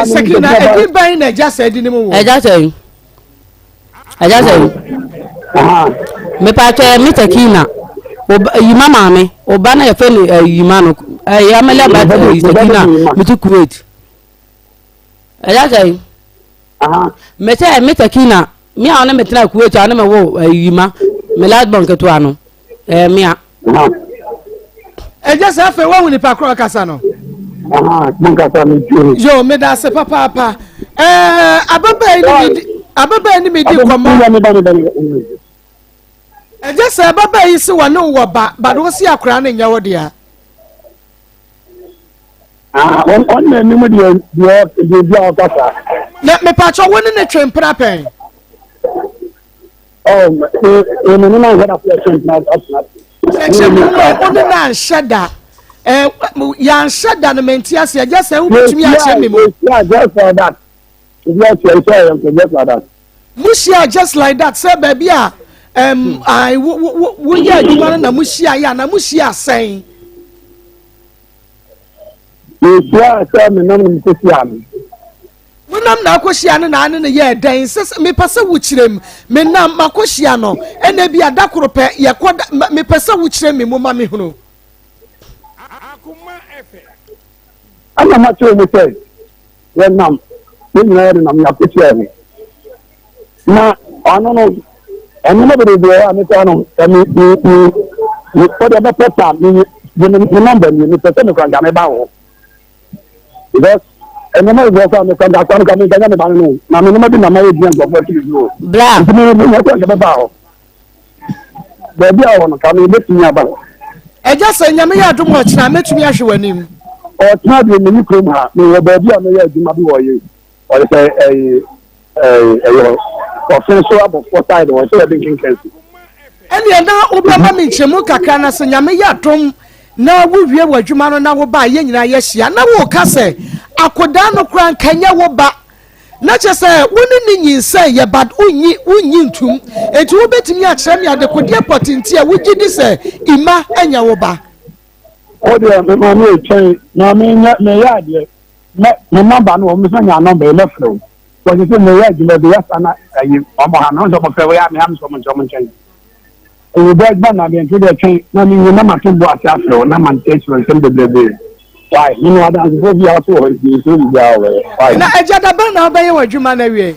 Sakina ɛdi bɛn na ɛgya sɛ ɛdi ne mu wɔ. Ɛgya sɛ yi ɛgya sɛ yi mepatwa mi Sakina yima maame ɔba na yɛfɛ no yima no ɛyɛ amali aba Sakina mi ti Kuwait ɛgya sɛ yi. Me sɛ me Sakina, me a ɔne me tena Kuwait a ɔne me wo ayima, me last born ketewa no, ɛyɛ me a. Ɛgya sɛ afei woahu nipa korɔ ɔkasa no. Yo, meda ase papaapa. Ɛɛ ababaa yi ne me di ababaa yi ne me di nkɔmmɔ. Ɛgya sɛ ababaa yi se wɔne wo wɔ ba, but wo se akwaraa no nyɛ wo dea. Ah, ɔn na anim deɛ deɛ deɛ bi a ɔka saa. Na mepatwa wo ne ne twe mpena pɛn. Ɔ me ne na nhyɛ da so yɛ twe mpena atena. Kyerɛkyerɛ mu no wo ne na nhyɛ da. Eh, yɛanhyɛ da no mente aseɛ gye sɛ wobɛtumi akyerɛ me mu. Yɛhyia just like that. Ebi akyerɛ sɛ yɛn kɔ just like that. Mohyia just like that sɛ baabi a um, ai, wo, wo, wo, woyɛ adwuma no na mohyia yɛ anaa mohyia sɛn? Yɛhyia sɛ menam no mekɔhyia no. Wonam na akɔhyia no na ane no yɛɛ dɛn? Sɛ sɛ mepɛ sɛ wokyerɛ mu. Menam makɔhyia no ɛna bi a da koro pɛ yɛkɔ da mepɛ sɛ wokyerɛ me mu ma mehunu. Ɛna makyerɛ mu sɛ yɛnam yɛn nyinaa yɛdenam yɛakɔhyia ho. Na ɔno no ɛnneɛma bebree a mekora no sɛ me me me me wɔde ɛbɛpɛ pa me me me nɔmba nie mepɛ sɛ mekora nka meba wɔ hɔ. Because nneɛma bebree kɔ a mekɔ nka akora no ka menka nyɛ me ba no no na me nneɛma bi na mayɛ gyina nkurɔfoɔ akyi bi o. Bla. Nti me me nyɛ kɔ nka bɛba hɔ. Baabi a wɔ no ka me bɛtumi aba hɔ. Ɛgya sɛ Nyame yɛ adom ɔkyena mɛtumi ahwɛ w'anim. Ɔkyena deɛ menni kurom ha mewɔ baabi a mɛyɛ adwuma bi wɔ yi ɔyɛ sɛ ɛyi ɛyɛ ɔfin so abɔfoɔ side wɔ sɛ yɛde nkenkan si. Ɛneɛ na wobɛma me nkyɛmu kakra na sɛ Nyame yɛ adom na wowie w'adwuma no na woba a yɛn nyinaa yɛahyia na woka sɛ akodaa no koraa nka nyɛ wo ba na kyerɛ sɛ wo ne ne nyinsɛn yɛ but wonnyi wonnyi ntum enti wobɛtumi akyerɛ me adekodeɛ pɔtee nti a wogye di sɛ Emma nyɛ wo ba. Wo deɛ me maame retwɛn na menyɛ meyɛ adeɛ mɛ me nɔmba no wɔ me sɛ nya nɔmba yi mɛfrɛ wo wɔsi sɛ meyɛ adwuma bi yasa na ayi wɔn ha no sɛ wɔn frɛ wo yɛ ame ame sɛ wɔn nkyɛn wɔn nkyɛn ɛwɔ bɛ adwuma na deɛ nti deɛ twɛn na me nyi na ma to bo ase afrɛ wo na ma nkyɛn kyerɛ nsɛm bebrebe why me no adansefoɔ bi a wɔte wɔ nti nsuo bi biara wɔ yɛ why. Na agya da bɛn na wobɛyɛ w'adwuma no awie?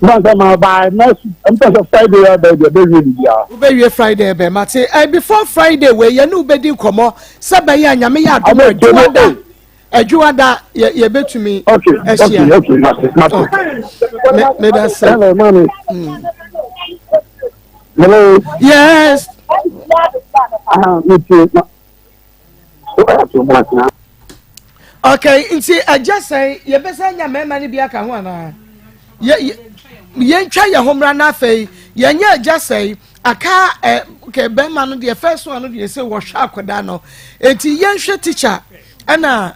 Mfa sɛ ma by next mpɛ sɛ Friday ɛbɛ deɛ bɛwie biribiara. Wobɛwie Friday ɛbɛ mate. Eh, before Friday wei yɛne wobɛdi nkɔmmɔ sɛ bɛyɛ a Nyame yɛ adom a adwuada adwuada yɛ yɛbɛtumi ahyia. Okay, okay, mate, mate. Okay. Me meda se. Hello, mommy. Hello. Yes. Ah, me too. Okay, nti ɛgya sɛn yɛbɛsɛ nya mmarima no bi aka ho anaa yɛntwa yɛn ho mmra no afei yɛnyɛ agya sɛn aka ɛ kɛ bɛrima no deɛ first one no deɛ sɛ wɔhwɛ akwadaa no nti yɛnhwɛ teacher ɛna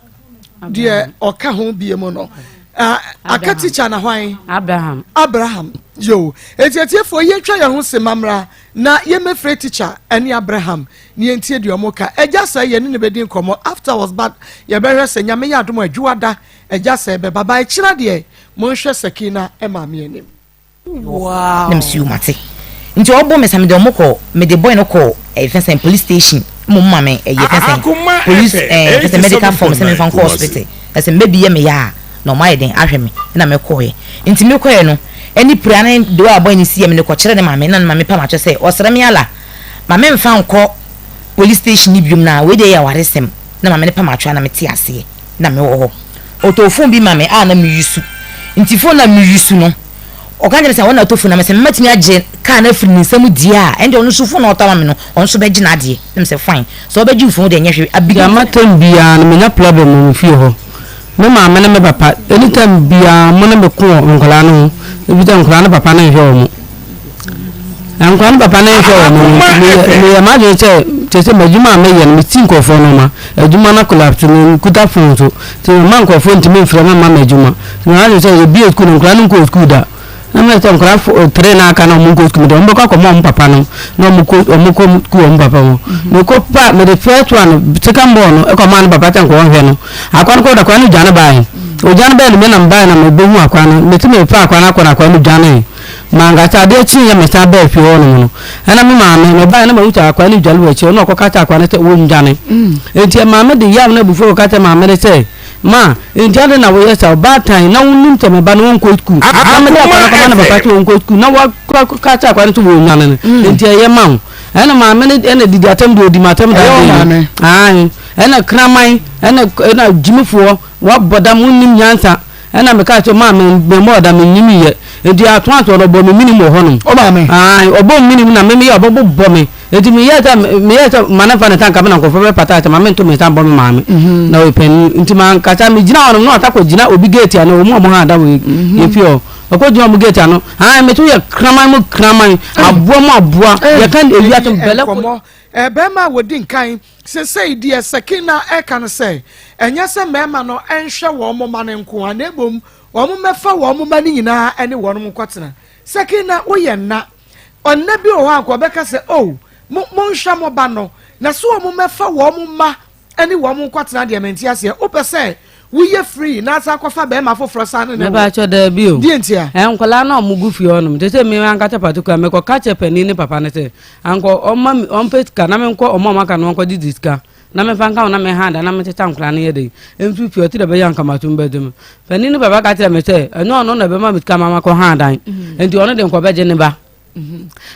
deɛ ɔka ho bie mu no aka teacher na hwan Abraham Abraham yo eti etiefoɔ yɛntwa yɛn ho se mamra na yɛmɛfrɛ teacher ɛne Abraham Ne yɛntie deɛ ɔmo ka. Agya sɛɛ yɛne no bɛdi nkɔmmɔ afterwards but yɛbɛhwɛ sɛ Nyame yɛ adom a Adwuada Agya sɛɛ bɛba but ɛkyena deɛ monhwɛ Sakina maame anim. Wow. Na mesi mate. Nti ɔbɔ me sa mede ɔmo kɔ mede boy no kɔ ɛyɛ fɛn sɛn police station mo ma me ɛyɛ fɛn sɛn police ɛɛ fɛn sɛn medical form sɛ me nfa nkɔ hospital na sɛ maybe yɛ me ya a na ɔmo ayɛ den ahwɛ me ɛna me kɔɛ nti me kɔɛ no ɛne pira ne de wa boy no si yɛ me de kɔ kyerɛ ne maame na ne maame pa ma kyerɛ sɛ ɔsrɛ me ala Ma me nfa nkɔ police station no biom na wei deɛ yɛ awaresɛm na maame no pam atwea na mete aseɛ na mewɔ hɔ. Ɔtɔɔ phone bi ma me a na me use nti phone no a me use no ɔka kyerɛ me sɛ ɔno na ɔtɔ phone na me sɛ mɛtumi agye car no afiri ne nsam deɛ a ɛnde ɔno nso phone a ɔtɔ ama me no ɔno nso bɛgye n'adeɛ na me sɛ fine sɛ ɔbɛgye wo phone deɛ nyɛ hwee Deɛ ama term biara no menya problem wɔ me fie hɔ. Me maame ne me papa anytime biara mo ne me ko wɔ nkwadaa no ho efisɛ nkwadaa no papa no nhwɛ wɔn. Na nkwadaa no papa no nhwɛ wɔn no meyɛ meyɛ m'adwene sɛ kyerɛ sɛ m'adwuma a meyɛ no mesi nkurɔfoɔ nneɛma adwuma no collapse no nkuta phone so nti mma nkurɔfoɔ ntumi mfrɛ me mma m'adwuma nti meyɛ m'adwene sɛ yɛbie sukuu no nkwadaa no nkɔɔ sukuu da. Na meyɛ sɛ nkwadaa fo eh, tere na aka na wɔn nkɔ sukuu mu deɛ wɔn bɛkɔ akɔma wɔn papa nom na wɔn kɔ wɔn kɔ sukuu wɔn papa mu mekɔ pa mede first one second ball no ɛkɔ maa no papa sɛ nkɔ ɔhwɛ no akwa no kɔ da akwa no dwane baeɛ odwane baeɛ no me nam baeɛ na mebɛhu akwa no mete mefa akwa no akɔ na akwa no dwane mankasa adeɛ kyeeɛ mesan baa fie hɔ nom no ɛna me maame mebaeɛ na mahu sɛ akwa no dwane wɔ akyire na ɔkɔka kyɛ akwa no sɛ wɔndwane nti maame de yam no abufuo kɔka kyɛ maame no sɛ Ma, enti adɛn na woyɛ saa? Ɔbaatan, na wonnim sɛ me ba no ɔnkɔ sukuu, na mede akwadaa no kɔma ne papa sɛ ɔnkɔ sukuu, na woaka kyerɛ akwadaa no sɛ wɔnnwane no, mm. enti ɛyɛ ma wo. Ɛna maame no ɛna didi atɛm deɛ ɔdi m'atɛm daa deɛ no. Ae, ɛna kraman, ɛna ɛna gyimifoɔ, wabɔ dam, wonnim nyansa. Ɛna meka sɛ maa me memmɔɔ dam, mennim yɛ. Enti atoatoɔ no ɔbɔ me minim wɔ hɔnom. O maame. Ae, ɔbɔ me minim na me meyɛ ɔbɛbobɔ me. Enti meyɛɛ sɛ meyɛɛ sɛ ma no mfa ne nsa nka me na nkurɔfoɔ bɛpata sɛ ma mento me nsa mbɔ me maame na ɔyɛ panin nti mankasa megyina hɔnom na ɔsa kɔgyina obi gate ano wɔn a wɔn ha da wɔ yɛ fie hɔ. Ɔkɔ gyina ɔmo gate ano. Haa mete woyɛ kraman mu kraman, aboa mu aboa. Yɛka ewiase bɛlɛ ko. Bɛrima a wɔdi nkan sesei deɛ Sakina ɛka no sɛ ɛnyɛ sɛ mmarima no nhwɛ wɔn mma no nko ara na mmom wɔn mmɛfa wɔn mma no nyinaa ne wɔn nkɔtena. Sakina woyɛ nna. Ɔnna bi wɔ hɔ a nka ɔbɛka sɛ oh mo monhwɛ mo ba no na sɛ wɔn mmɛfa wɔn mma ne wɔn nkɔtena deɛ mente aseɛ. Wopɛ sɛ woyɛ free na asan akɔfa bɛrima foforɔ san ne ne wo? Mepakyɛ daabi o. Deɛ ntia? Nkwadaa no a wɔn gu fie hɔnom te sɛ me ankasa particular mekɔ ka kyerɛ panin ne papa no sɛ anka ɔma me ɔmpɛ sika na menkɔ ɔmo a wɔn aka no wɔnkɔ gyegye sika na memfa nka ho na meha da na meteta nkwadaa no yɛ dɛ mfiri fie ɔte dɛ bɛyɛ anka matom bɛgye me panin ne papa ka kyerɛ me sɛ ɛnyɛ ɔno na ɛbɛma me sika ma makɔ ha dan nti ɔno de nkɔ bɛgye ne ba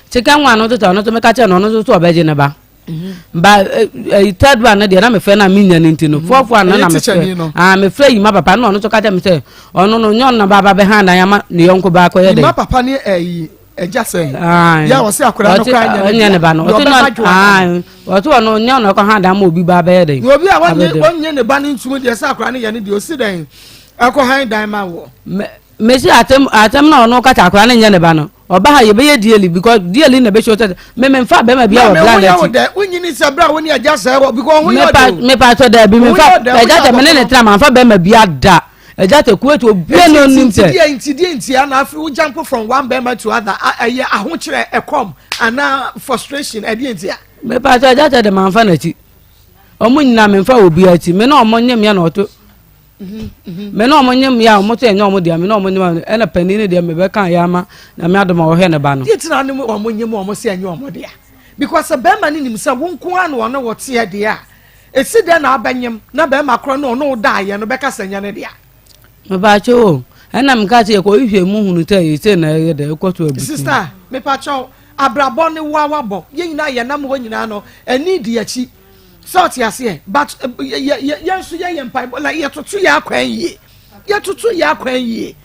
sika nwa no tete ɔno nso meka kyerɛ no ɔno nso so ɔbɛgye ne ba ba ɛyi third one no deɛ na mefrɛ no a menya no nti no fourth one no na mefrɛ ah mefrɛ yi ma papa no ɔno nso ka kyerɛ me sɛ ɔno no nyɛ ɔno na ba ba bɛha dan ama ne yɔnko ba akɔyɛ dɛ ma papa ne ɛyi ɛgya sɛ yɛ a ɔsɛ akwadaa no kora nyɛ ne ba no ɔte no ɔte ɔno nyɛ ɔno ɛkɔ ha dan ma obi ba bɛyɛ dɛ obi a wɔnyɛ ne ba no ntum deɛ sɛ akwadaa no yɛ ne deɛ ɔsi dɛn ɛkɔ han dan ma wɔ mesi atɛm atɛm na ɔno kata akwadaa no nyɛ ne ba no ɔba ha yɛbɛyɛ dieli because dieli na ɛbɛhyɛ sɛ me memfa bɛrima bi a wɔ bla n'akyi. Maame wonyini sɛ bere a wo ne agya sɛ wɔ because ɔho yɛ ɔdɛ o. Mepa atɔ dɛ bi memfa agya sɛ me ne ne tena mamfa bɛrima bi ada agya sɛ kuwait obia na onim sɛ. Nti nti deɛ nti ana afei wo jump from one bɛrima to other ɛyɛ ahokyerɛ ɛkɔm anaa frustration ɛdeɛ nti a. Mepa atɔ agya sɛ de mamfa n'akyi ɔmo nyinaa memfa obi akyi me ne ɔmo nye meɛ na ɔto. Me ne ɔmo nyem yɛ a ɔmo sɛ ɛnyɛ ɔmo dea me ne ɔmo nyem ɛna panin no deɛ mebɛka yɛ ama nyame adom a ɔhwɛ ne ba no. Deɛ tena ne ɔmo nyem ɔmo sɛ ɛnyɛ ɔmo dea because sɛ bɛrima no nim sɛ wo nko ara na ɔne wo teɛ deɛ a esi dɛn na abɛnyem na bɛrima korɔ no ɔne wo daayɛ no bɛka sɛ ɛnyɛ ne dea. Mepaakyɛw o ɛna meka sɛ yɛkɔ hwehwɛ mu hunu sɛ yɛsɛ na ɛyɛ dɛ ɛkɔ so abusua. Sister mepaakyɛw abrabɔ ne wo a wabɔ yɛn nyinaa yɛnam hɔ nyinaa no ɛni di akyi. Sɛ ɔte aseɛ but yɛ yɛ yɛn nso yɛyɛ mpaebɔ like yɛtoto yɛ akwan yie yɛtoto yɛ akwan yie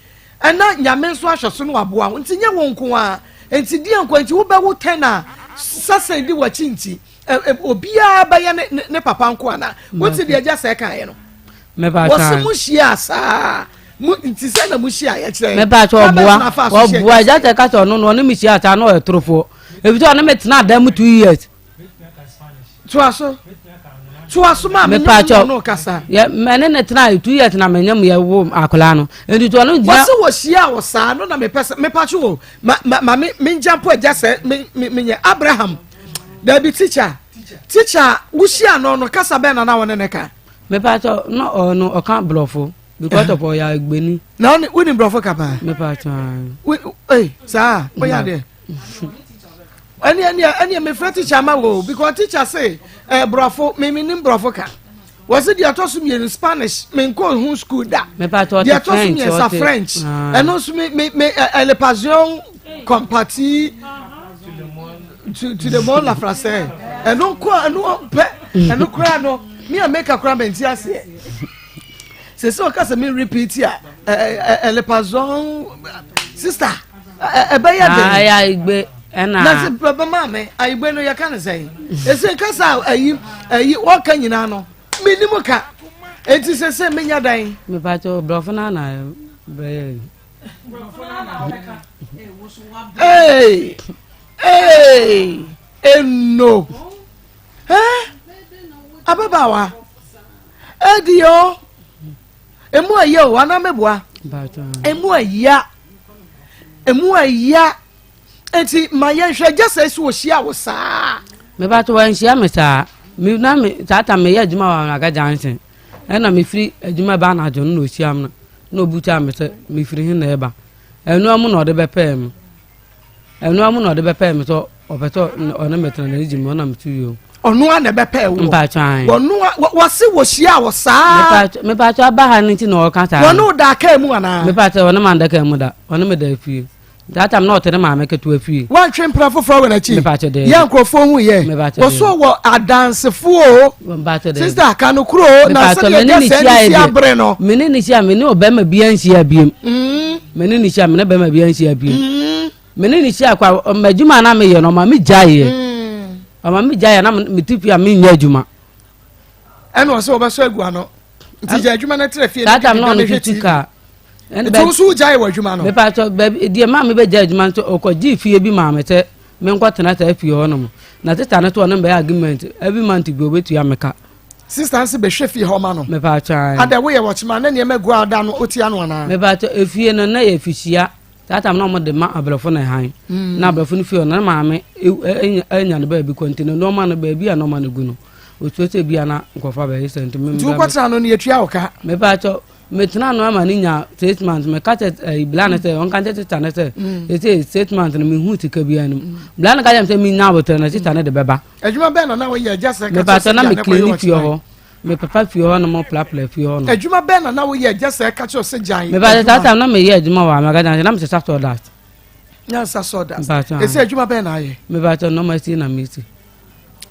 ɛna nyame nso ahwɛ so no waboa wo nti nyɛ wo nko ara nti deɛ nko nti wobɛwo tɛn a sasa di w'akyi nti obiara bɛyɛ ne ne papa nko ana wote deɛ agya sɛ kaeɛ no wɔse mo hyia saa mo nti sɛ na mo hyia yɛkyerɛ mɛpa kyɛ ɔboa ɔboa agya sɛ ka sɛ ɔno no ɔne me hyia saa na ɔyɛ torofoɔ efisɛ ɔne me tena dan mu 2 years. Toa so. Toa so maa me ne no kasa. Yɛ mɛ ne ne tena 2 years na mɛ nyɛ mu yɛ wo akwadaa no. Nti to ɔno gyina. Wɔsi wɔ hyia wɔ saa no na mepɛ sɛ mepa kye wɔ ma ma ma me me ngya mpo agya sɛ me me me nyɛ Abraham. Dabi teacher teacher wohyia no no kasa bɛn na na wɔne ne ka. Mepa kyɛ no ɔno ɔka borɔfo because of ɔyɛ agbeni. Na ɔne woni borɔfo ka paa. Mepa kyɛ. Wo ee saa woyɛ adeɛ. Ɛne ɛne ɛne mefrɛ teacher ama wo because teacher se ɛ borɔfo me me nim borɔfo ka wɔsi deɛ ɛtɔ so mmienu Spanish me nkɔ ho school da deɛ ɛtɔ so mmiɛnsa French ɛno nso me me me ɛ le passion compati to to the monde la français ɛno nko ɛno pɛ ɛno koraa no me a meka koraa mɛ nti aseɛ sese ɔka sɛ me repeat a ɛ ɛ le passion sister. Ɛbɛyɛ den. Ɛyɛ ayigbe ɛna. Na sɛ bɛbɛ maame ayigbe no yɛka ne sɛn? Ese kasa ayi ayi wɔka nyinaa no menim ka eti sɛ sɛ menya dan. Mepatɔ borɔfo no ana bɛyɛ. Ee ee eno eh ababaawa edi o emu ɛyɛ o anaa mɛboa emu ɛya. Emu ɛya nti ma yɛnhwɛ gye sɛ so ɔhyia wo saa. Mebato wanhyia me saa me na me saa ta meyɛ adwuma wɔ Anaga Junction ɛna mefiri adwuma ba anadwo no na ɔhyia me no na ɔbutaa me sɛ mefiri he na ɛba ɛno amu na ɔde bɛpɛɛ me ɛno amu na ɔde bɛpɛɛ me sɛ ɔpɛ sɛ ɔne me tena n'ani gye me ɔna meto yio. Ɔno a na ɛbɛpɛɛ wo. Mpaatwa. Ɔno a wɔse wɔhyia wɔ saa. Mepaatwa aba ha no nti na ɔka saa. Wɔne wo da kaa mu anaa? Mepaatwa wɔne ma nda kaa mu da ɔne me da fie. That time na ɔte ne maame ketewa fie. Wantwe mpena foforɔ wɔ n'akyi. Mepaatwa dɛ. Yɛ nkurɔfoɔ hu yɛ. Mepaatwa dɛ. Wɔso wɔ adansefoɔ o. Mepaatwa dɛ. Sista ka no kuro o na sɛdeɛ ɛgya sɛ ne si abere no. Me ne ne hyia me ne ɔbɛrima bi anhyia biem. Me ne ne hyia me ne bɛrima bi anhyia biem. Me ne ne hyia kwa m'adwuma na meyɛ no ɔma me gyaeɛ. Ɔma me gyaeɛ na mete fie a menyɛ adwuma. Ɛna ɔsɛ wɔbɛsɔ agu ano. Nti gya adwuma no tra fie no. Saa tam na ɔno tutu kaa. Nti wo nso wogyae wɔ adwuma no? Mepatɔ baabi deɛ maa mebɛgya adwuma nso ɔkɔgyee fie bi maa me sɛ menkɔtena saa fie hɔ nom. Na sista no to ɔne bɛyɛ agreement every month bi ɔbɛtua me ka. Sista nso bɛhwɛ fie hɔ ma no? Mepatɔ ae. Adɛ woyɛ wɔkyema na nneɛma gu a ɔda no ɔtua no anaa? Mepatɔ efie no na yɛ fihyia saa tam na wɔde ma abrɛfo na hann mm. na abrɛfo no fie hɔ na maame anya no baabi kɔ nti no nneɛma no baabi a nneɛma no gu no osuo sɛ bi a na nkɔfo abɛyɛ sɛ nti nti wokɔtena no no yɛtua wo ka? Mepatɔ metena no ama ne nya six months meka kyɛ ɛyi eh, bla no sɛ ɔnka nkyɛ sista no sɛ ɛsɛ six months no mehu sika biara no mu bla no ka kyɛ me sɛ menya abotire no sista no de bɛba. Adwuma bɛn na na woyɛ agya sɛ ka kyɛ sɛ na mekile ne fie hɔ mepapa fie hɔ no mo prapra fie hɔ no. Adwuma bɛn na na woyɛ agya sɛ ka kyerɛ sɛ gyae. Mepatɔ saa time na meyɛ adwuma wɔ amagada na mesesa sawdust. Nyansa sawdust. Ɛsɛ adwuma bɛn na ayɛ. Mepatɔ nɔɔma si na mesi.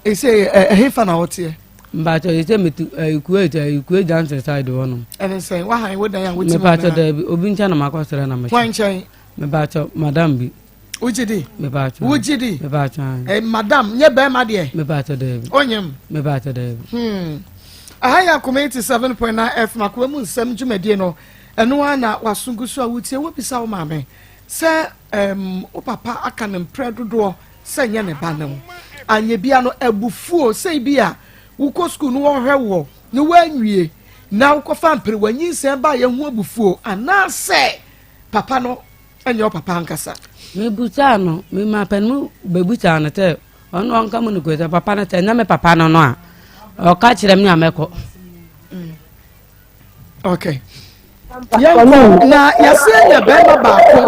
Ese ɛhefa na woteɛ? Mpatsɔ ese mete Kuwait Kuwait Johnson side hɔ nom. Ɛne sɛn wahan wo dan a wote mu Mepatsɔ daabi obi nkyɛn na makɔ srɛ na mete. Hwan nkyɛn? Mepatsɔ madam bi. Wogye di? Mepatsɔ. Wogye di? Mepatsɔ. Eh, madam nyɛ bɛrima deɛ? Mepatsɔ daabi. Onyem? Mepatsɔ daabi. Hmm. Aha yɛ Akoma 87.9 FM akoma mu nsɛm dwumadie no ɛno ara na waso gu so a wotie wobisa wo maame sɛ um, wo papa aka no mprɛ dodoɔ sɛ nyɛ ne ba no. Anyɛ bia no abufuo sɛ bi a wokɔ sukuu no wɔhwɛ woɔ na woanwie na wokɔfa mpere wanyinsɛn ba yɛ ho abufuo anaasɛ papa no nyɛ wo papa ankasa. Mebusaa no, memaa panin mu bɛbusaa no sɛ ɔno ɔnka mu nokorɛ sɛ papa no sɛ ɛnyɛ me papa no no a ɔka kyerɛ me a mɛkɔ. Okay. Yɛnkɔ na yɛse anya bɛrima baako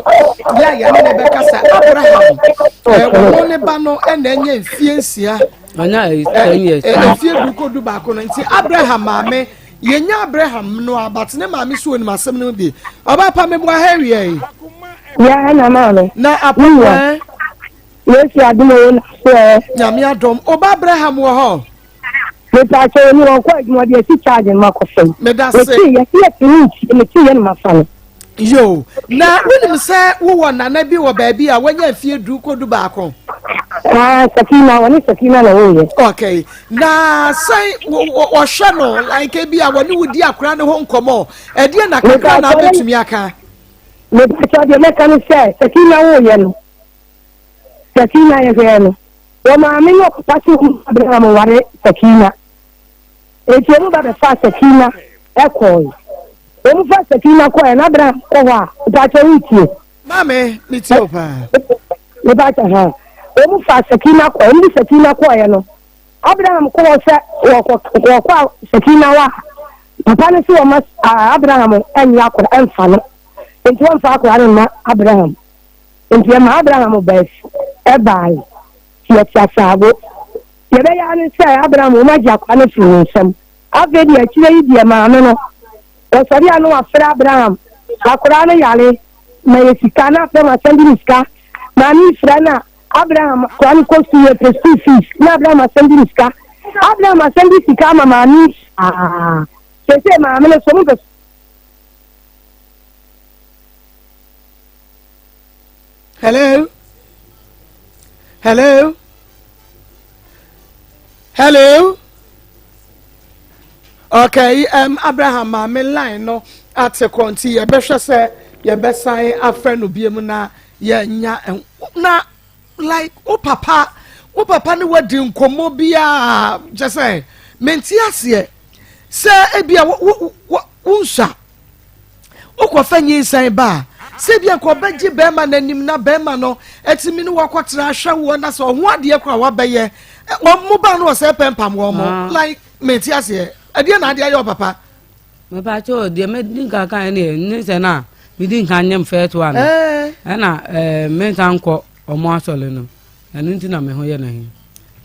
yɛ a yɛne ne bɛkasa Abraham ɔno ne ba no ɛna anya mfie nsia mfie du kɔ du baako no nti Abraham maame yɛnya Abraham no abat ne maame so onim asɛm no bi ɔba pa meboa ha awia yi yɛ na maame na apɔmɛ Yesu adom o na so ɛ Nyame adom ɔba Abraham wɔ hɔ Mepaakyɛw oni wɔn kɔ adwuma ɔde asi charge no makɔ fam. Medase. Mete yɛ se yɛte ne ntie mete yɛ no mafa no. Yo, na wonim sɛ wowɔ nana bi wɔ baabi a wanya mfie du kɔ du baako? Ah, Sakina, wɔne Sakina na wɔyɛ. Okay, na sɛn wɔhwɛ no like bi a wɔne wo di akora ne ho nkɔmmɔ, ɛdeɛ na kakra na abɛtumi aka? Mepaakyɛw deɛ mɛka ne sɛ Sakina woyɛ no, Sakina yɛhwɛɛ no. Wɔ maame ne ɔpapa se wɔn Abraham nware Sakina. Enti wɔn ba bɛfaa Sakina kɔɔe. Wɔn fa Sakina kɔɔe na Abraham kɔ hɔ a, mpakyɛ wotie? Maame, metie wo paa. Mepakyɛ ha. Wɔn fa Sakina kɔɔe, wɔn de Sakina kɔɔeɛ no, Abraham kɔ hɔ sɛ wɔkɔ wɔkɔ a Sakina hɔ a, papa no se wɔma Abraham nyɛ akora ɛmfa no. Enti wɔmfa akora no mma Abraham. Enti ɛmaa Abraham baa fi bae, teɛteɛ asaabo. Deɛ ɛbɛyɛ ara ne sɛ Abraham wɔn agye akoa no afiri ne nsam. Afei deɛ akyire yi deɛ maame no, wɔsɔre a na wafrɛ Abraham, akwadaa no yare, ma yɛ sika, na Abraham asan de ne sika. Maame yi frɛ no a, Abraham akwadaa no kɔ sukuu, yɛpɛ sukuu fees, na Abraham asan de ne sika. Abraham asan de sika ama maame yi saa. Seesei maame no so, wɔmpɛ Hello? Hello? Hello? Okay, um, Abraham maame line no ate kɔ nti yɛbɛhwɛ sɛ yɛbɛsan afrɛ no biem na yɛnya na like wo papa wo papa ne wadi nkɔmmɔ biara kyɛ sɛ mente aseɛ sɛ ebia wo wo wo wonsua wokɔfa nyinsɛn ba a sɛ ebia nka ɔbɛgye bɛrima no anim na bɛrima no atumi ne wakɔtena ahwɛ woɔ na sɛ ɔho adeɛ kora wabɛyɛ wɔn mo ba no wɔ sɛ pɛmpam wɔn mo ah. like mente aseɛ ɛdeɛ na adeɛ ayɛ ɔpapa. mepatwo deɛ medi nka kan ne ne sɛ no a medi nka nyem first one ɛna eh. mensa nkɔ ɔmo asɔre no Ɛno nti na me ho yɛ no ahi.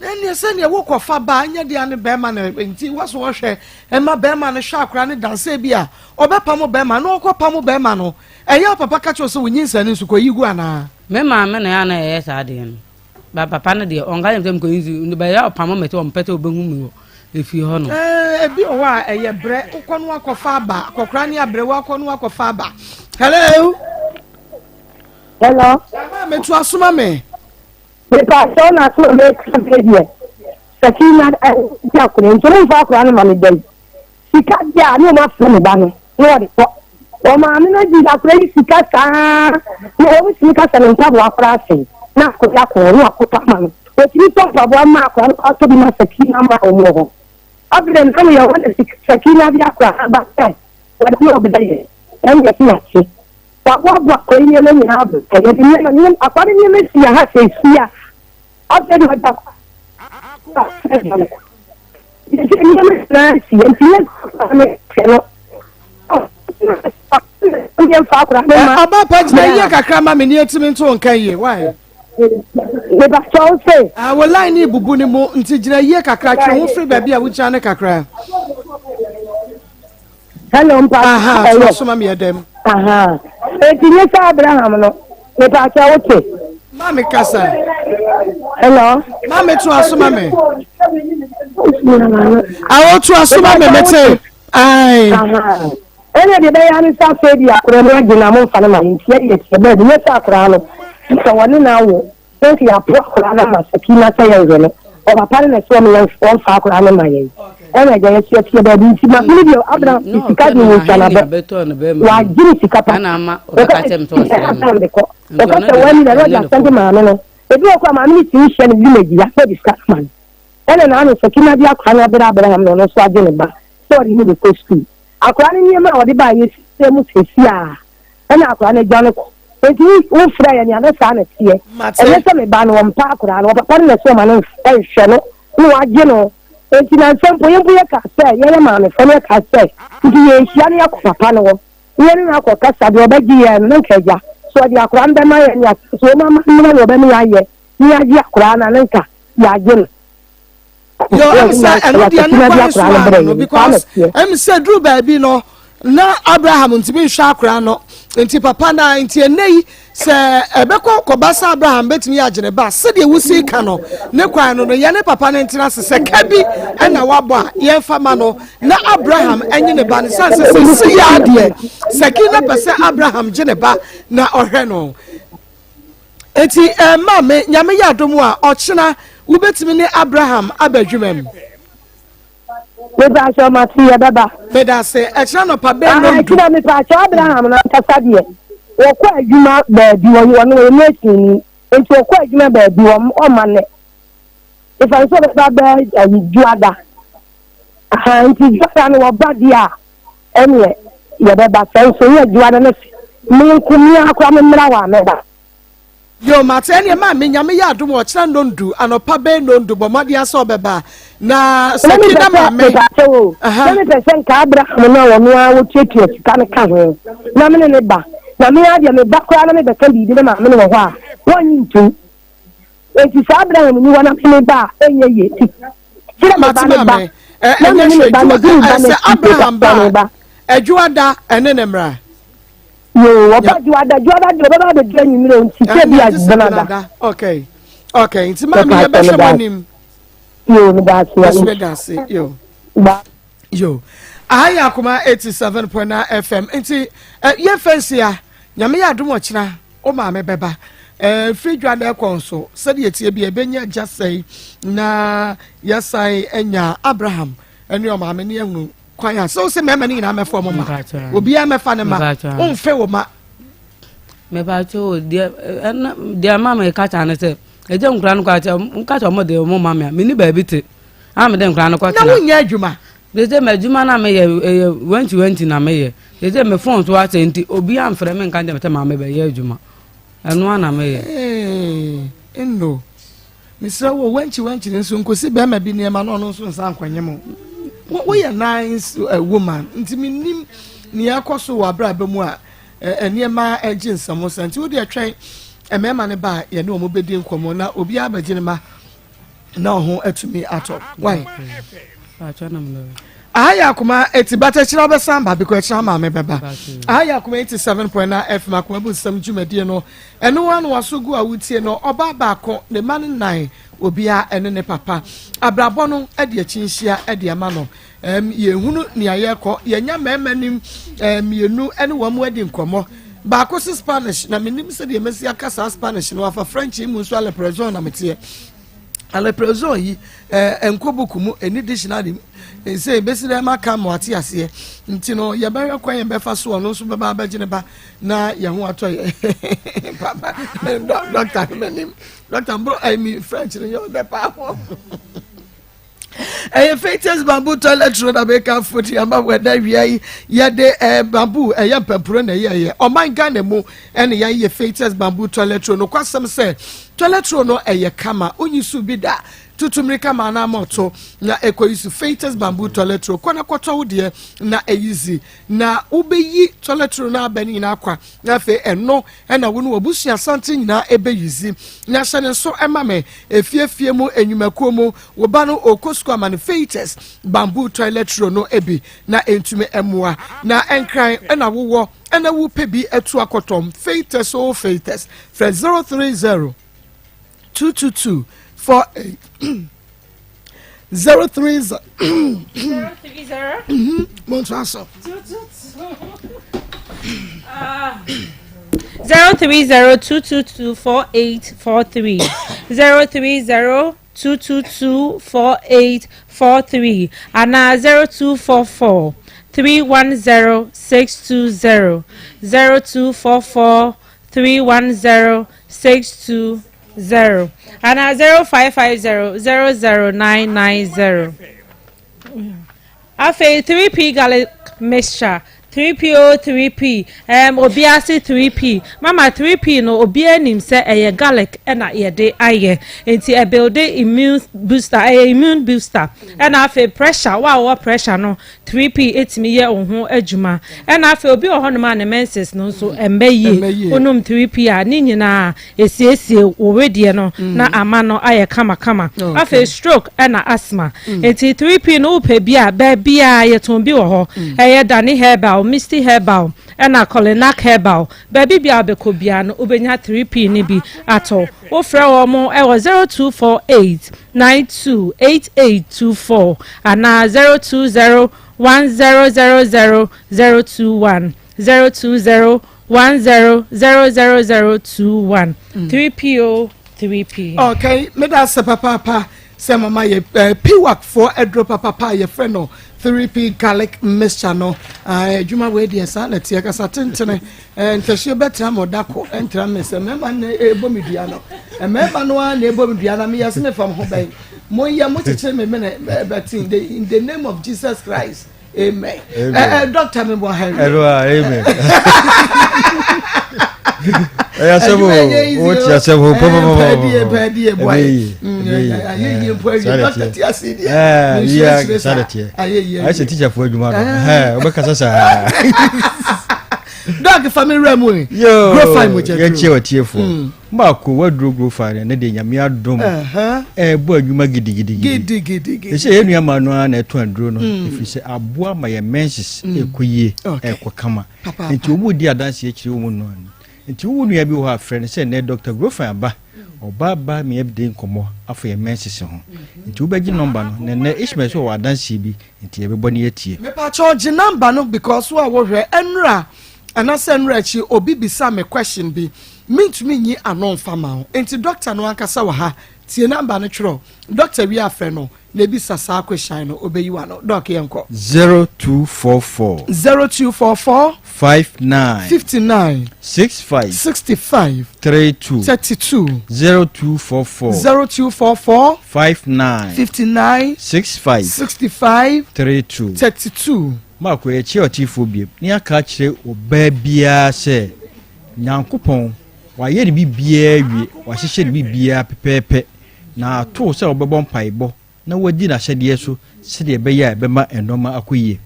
Na ɛneɛ sɛdeɛ wokɔfa ba nyɛ deɛ ne bɛrima no nti wɔso wɔhwɛ ɛma bɛrima no hwɛ akora no dansɛ bi a ɔbɛpamo bɛrima na ɔkɔpamo bɛrima no ɛyɛ papa ka kyerɛ sɛ wonyinsɛn no nso kɔyi gu anaa. Me maame na ɛyɛ na ɛyɛ saa adeɛ no ba papa no deɛ ɔnka kyerɛ me sɛ mekɔyi nsu no bɛyɛ ɔpamo me sɛ ɔmpɛ sɛ ɔbɛhu me wɔ efie hɔ no. Ɛɛ ebi wɔ hɔ a ɛyɛ brɛ wokɔ no akɔfa aba akɔkora ne abrɛ wakɔ no akɔfa aba hello. Hello. Maame to asoma me. Mepa kyɛw na asoma me ka bɛ deɛ. Sakina ɛdi akora nti ɔmo nfa akora no ma me da yi. Sika deɛ a ne ɔmo afrɛ me ba no na ɔde kɔ. Ɔmaame no agye akora yi sika saa na wɔn tumi ka sɛ ne mpaboa koraa asɛe na akɔyɛ akɔɔ na wakɔtɔ ama no. Wɔtumi tɔ mpaboa ma akora no atɔ bi ma Sakina ma wɔn wɔ hɔ. Afei deɛ nka meyɛ hɔ na Sakina de akora no aba sɛ wɔde ne ɔbɛyɛ ɛne yɛte yɛate. Waboaboa akora yi nneɛma nyinaa abɔ yɛde nneɛma nneɛma akora no nneɛma si ha sɛ si a afei deɛ ɔde akora no yɛde nneɛma nyinaa si nti yɛ ne hwɛ no. Ɔba pa gyina yie kakra ma me ni etimi nto nka yie why. Mebatɔ wo se. Ah, wo line ni bubu ne mu nti gyina yie kakra twe ho firi baabi a wogyina ne kakra. Hello mpa. Aha, to so ma me yɛ dɛm. Aha. Eti nye sɛ Abraham no. Mebatɔ wo te. Maame kasa. Hello. Maame to aso ma me. Awo to aso ma me mete. Ae. Ɛna deɛ ɛbɛyɛ ara ne sɛ afei deɛ akwadaa no agye na momfa no ma no nti ɛdeɛ ɛteɛ baabi nyɛ sɛ akwadaa no sɛ wɔne no awo na nka yɛapo akwadaa no ama Sakina sɛ yɛnhwɛ no ɔpapa no na ɛsɛ wɔn wɔmfa akwadaa no ma yɛn ɛna agya yɛso ɛteɛ baabi nti ma ne deɛ Abraham de sika deɛ wɔtwa no abɛ wagye ne sika pa wɔka sɛ Abraham de kɔ wɔka sɛ wɔani na ɛna ɔde asɛm de maame no ebi wɔ kɔ a maame no tumi hyɛ no bi ma gyina sɛ ɔde sika ma no ɛna n'ano Sakina de akwadaa no abere Abraham na ɔno nso agye ne ba sɛ ɔde no bɛkɔ sukuu. Akwadaa no nneɛma a ɔde baeɛ si mu seesei a, ɛna akwadaa no agya no kɔ. Enti wo wofrɛ yɛ nea na saa na ɛteɛ. Ɛnyɛ sɛ me ba no ɔmpa akwadaa no, ɔpapa no na ɛsɛ ɔma no nhwɛ no na wagye no. Enti nansa mpo yɛn mpo yɛkaa sɛ yɛyɛ maamefoɔ no yɛkaa sɛ nti yɛrehyia no yɛakɔ papa no hɔ na yɛne no akɔ kasa deɛ ɔbɛgye yɛn no na nka agya sɛ ɔde akwadaa no bɛma yɛn ne asɛ sɛ ɔma amammerɛ na ɔbɛma yɛayɛ na yɛagye akwadaa no a na nka yɛagye no. Yo, ɛm sɛ ɛno deɛ ne kwan so ano no because ɛm sɛ duru baabi no na Abraham ntumi nhwɛ akora no nti papa na nti ɛnɛ yi sɛ ɛbɛkɔ kɔba sɛ Abraham bɛtumi agye ne ba sɛdeɛ wosi ka no ne kwan no no yɛne papa no ntena ase sɛ ka bi ɛna wabɔ a yɛmfa ma no na Abraham ɛnye ne ba no sane sɛ sɛsi yɛ adeɛ sɛ ki na pɛ sɛ Abraham gye ne ba na ɔhwɛ no. Enti eh, maame, Nyame yɛ adom a, ɔkyena wobɛtumi ne Abraham aba adwuma mu? Mepaakyɛw mate yɛbɛba. Medase, ɛkyena nɔpa bɛn no ndu. Ɛkyena mepaakyɛw Abraham no ankasa deɛ wɔkɔ adwuma baabi wɔyɛ ɔno ɔyɛ masonni nti ɔkɔ adwuma baabi ɔmma nnɛ. Mefa no sɛ ɔbɛba bɛɛ ayi dwoada. Aha nti dwoada no wɔba deɛ a ɛneɛ yɛbɛba sɛ nso yɛ dwoada no me nko me ara koraa me mmra hɔ a mɛba. Yoo mate ɛneɛ maame nyame yɛ adom ɔkyena nnɔndu anɔpa bɛyɛ nnɔndu bɔ mmɔden ara sɛ ɔbɛba na saki na maame. Mepaakyɛw o na mepɛ sɛ nka Abraham no a ɔno ara ɔtuatua sika no ka ho na me ne ne ba na me ara deɛ meba koraa na mebɛka biribi na maame no wɔ hɔ a wɔnnye ntom enti sɛ Abraham nni hɔ na me meba a ɛnyɛ yie nti kyerɛ me ba ne ba na me ne me ba na di me ba sɛ Abraham ba adwoada ɛne ne mmra. Yoo, ɔba dwoada dwoada deɛ ɔbɛba abɛdu anwummerɛ nti sɛ bi a benada. Okay, okay, nti maame yɛbɛhwɛ mo anim. Yoo, meda ase. Ɛso meda ase, yoo. Ba. Yoo, aha yɛ akoma 87.9 FM nti eh, yɛmfa nsia nyame yɛ adom ɔkyena wo maame bɛba eh, firi dwa na ɛkɔ nso sɛdeɛ tie bi ɛbɛnya agya sɛe na yɛsan anya Abraham ɛne ɔmaame ne ahunu kwan a sɛ wo sɛ mmarima no nyinaa mɛfa ɔmo ma obiara mɛfa ne ma womfe wo ma mepatwo o deɛ ɛna deɛ ama mi kasa ne sɛ ɛgye nkura no kɔ akyɛ nkasa ɔmo de ɔmo ma mi a mi ni baabi te a mi de nkura no kɔ tena. Na wonyɛ adwuma. Sese mɛ adwuma na meyɛ ɛyɛ wɛnti wɛnti na meyɛ sese mi fon so asɛ nti obi anfrɛ mi nka nkyɛn sɛ maame bɛyɛ adwuma ɛno ana meyɛ. Ee nno. Mesrɛ wo, wankyi wankyi no nso nkosi bɛrima bi nneɛma na ɔno nso nsa nkɔnye mo. Woyɛ nice eh, woman, nti menim nea ɛkɔ so wɔ abrabɔ mu a eh, nneɛma gye nsɛm sa. Nti wode ɛtwɛn mmarima no ba a yɛne wɔn bɛdi nkɔmmɔ na obiara bɛgye ne ma na ɔho atumi atɔ. Why? Aha yɛ akoma eti bata kyerɛ wobɛsan ba bikɔ ɛkyerɛ maame bɛba. Aha yɛ akoma 87.9 FM akoma bu nsɛm dwumadie no. Ɛno ara na w'aso gu a wotie no, ɔbaa baako, ne mma no nnan, obiara ne ne papa. Abrabɔ no de akyinhyia de ama no. Ɛm, yɛhunu nea yɛrekɔ. Yɛanya mmarima nim eh, mmienu ne wɔn adi nkɔmmɔ. Baako se Spanish, na menim sɛdeɛ mɛsi aka saa Spanish no afa French mu nso a le présent na meteɛ. Aleprezon yi, ɛɛ, ɛnkɔ buku mu, ɛnni dictionary mu. Nsɛ ebesi dɛn maka ama wate aseɛ? Nti no, yɛbɛhwɛ kwan yɛbɛfa so ɔno nso bɛba abɛgye ne ba na yɛn ho atɔ yɛ. Papa, dɔkta no m'anim. Dɔkta mbro, ɛyi mi French no yɛ ɔdɛ paa ho. Ɛyɛ Fatus bamboo toilet roll na meka fo de ama wɔ ɛda wia yi. Yɛde ɛɛ bamboo ɛyɛ mpampuro na ɛyɛ ɛyɛ ɔman Ghana mu ɛna yɛayɛ Fatus bamboo toilet roll. Nokwasɛm sɛ toilet roll no ɛyɛ kama, onyi so bi da tutu mmirika ma anaa ma ɔto na ɛkɔ yi so Fatus bamboo toilet roll. Kɔ na kɔtɔ wo deɛ na ɛyi zi na wobɛyi toilet roll no abɛ no nyinaa kwa na afei ɛno ɛna wo ne w'abusua santen nyinaa ɛbɛyizi. Na hyɛ ne nso ɛma me efiefie mu enyumakuo mu wo ba no ɔkɔ sukuu ama no Fatus bamboo toilet roll no ebi na ɛntumi ɛmoa na ɛnkran ɛna wowɔ ɛna wopɛ bi ɛtu akɔtɔm Fatus o Fatus frɛ 030 222 48 030 030 monto aso 0302224843 0302224843 anaa 0244 310 620 0244 310 620 anaa 0550 00990. Afei 3P garlic mixture 3P o 3P um, obiara se 3P mama 3P no obiara nim sɛ ɛyɛ garlic ɛna yɛde ayɛ nti ɛbuilde immune booster ɛyɛ immune booster ɛna afei pressure wo a wɔwɔ pressure no 3P etumi yɛ wo ho adwuma ɛna afei obi wɔ hɔnom a ne menses no nso ɛmbɛ yie wonom 3P a ne nyinaa esiesie wo wedeɛ no na ama no ayɛ kamakama. Afei stroke ɛna asthma nti 3P no wopɛ bi a baabiaa yɛtɔn bi wɔ hɔ ɛyɛ Dani Herbal, Misty Herbal ɛna Colinac Herbal baabi bia wobɛkɔ biara no wobɛnya 3P no bi atɔ. Wofrɛ wɔ mo ɛwɔ 0248 92 8824 anaa 020 1000 021 020 1000 021 3P o 3P. Okay, meda ase papaapa sɛ mama yɛ piwak foɔ aduro papapa a yɛfrɛ no 3P garlic mixture no. Adwuma wei deɛ saa na teɛ kasa tentene ntɛhyeɛ bɛtena ma ɔda ko ɛntra me sɛ mmarima na ɛbɔ me dua no mmarima no ara na ɛbɔ me dua na meyɛ sɛ mefa mo ho bɛn moyɛ mo kyekyere me mene bɛten in the name of Jesus Christ. Amen. Amen. Doctor mi bɔ hɛn. Ɛnu a amen. Ɛyɛ asɛm o, o ti asɛm o pɔpɔpɔpɔ. Pɛɛdie pɛɛdie bɔ ayi. Ayé yie mpo awie doctor ti ase deɛ. Ɛɛ yia saa de teɛ. Ayé yie. Ayɛ sɛ teacher fo adwuma no. Ɛɛ o bɛ kasa saa. Dɔk fa mi wura mu yi. Yoo Grofine mo jɛ yɛ kyɛ wɔ tie fo. Baako waduro Grofine ne de Nyame adom ɛɛbɔ adwuma gidigidigidi. Ɛsɛ yɛn nua maa no ara na ɛtɔn aduro no ɛfiri sɛ aboa ma yɛn menses ɛkɔ yie ɛkɔ kama nti wɔn di adanseɛ akyire wɔn nua no nti wo nua bi wɔ hɔ a frɛ no sɛ nnɛ Dr. Grofine aba ɔba ba me ɛbde nkɔmmɔ afa yɛn menses ho nti wobɛgye nɔmba no na nnɛ Ishmael sɛ ɔwɔ adanseɛ bi nti yɛbɛbɔ ne yɛtie. Mepakyɛw gye number no because wo a wohwɛ ɛnora anasɛ ɛnora akyi obi bisa me question bi mentumi nyi ano mfa ma wo nti doctor no ankasa wɔ ha tie number no twerɛ doctor wie afrɛ no na ebisa saa question no obeyi wano. Doc yɛnkɔ. 0244. 0244. 59. 59. 65. 65. 32. 32. 0244. 0244. 59. 59. 65. 65. 32. 32. Maako yɛkyerɛ ɔtiifoɔ biem ne aka akyerɛ ɔbaa biara sɛ Nyankopɔn wayɛ ne biribiara wie, wahyehyɛ ne biribiara pɛpɛɛpɛ na atoo sɛ wɔbɛbɔ mpaebɔ na wadi n'ahyɛdeɛ so sɛdeɛ ɛbɛyɛ a ɛbɛma nnoɔma akɔ yie.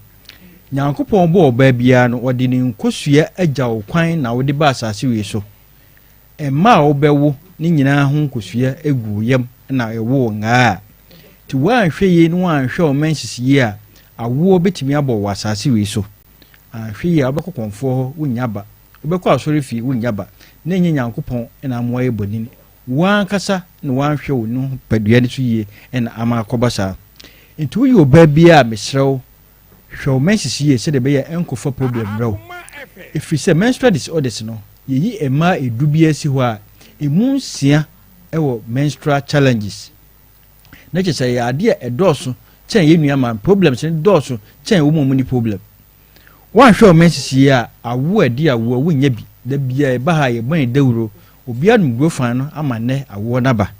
Nyankopɔn bɔɔ ɔbaa biara no, ɔde ne nkosua agya wo kwan na wode ba asase wei so. Mma a wobɛwo ne nyinaa ho nkosua gu wo yam na ɛwo wo ngaa. Nti woanhwɛ yie na woanhwɛ wo menses yie a, awoɔ bɛtumi abɔ wɔ asase wei so. Anhwɛ yie a wobɛkɔ kɔmfoɔ hɔ wonnya ba, wobɛkɔ asɔrefie wonnya ba, na ɛnyɛ Nyankopɔn na ama woayɛ bɔnini. Wo ankasa na woanhwɛ wo nipadua no so yie na ama akɔba saa. Nti woyɛ ɔbaa biara a mesrɛ wo hwɛ wo menses yie sɛdeɛ ɛbɛyɛ a ɛnkɔfa problem mmerɛ wo. Ɛfiri sɛ menstrual disorders no, yɛyi mmaa ɛdu biara si hɔ a, ɛmu nsia wɔ menstrual challenges. Na kyerɛ sɛ ɛyɛ adeɛ a ɛdɔɔso kyɛn yɛn nua maa problems no dɔɔso kyɛn wɔn a wɔn ni problem. Woanhwɛ wo menses yie a, awoɔ a ɛde awoɔ a wonnya bi. Da biara ɛba ha a yɛbɔ ne dawuro, obiara nom Grofan no ama nnɛ awoɔ no aba.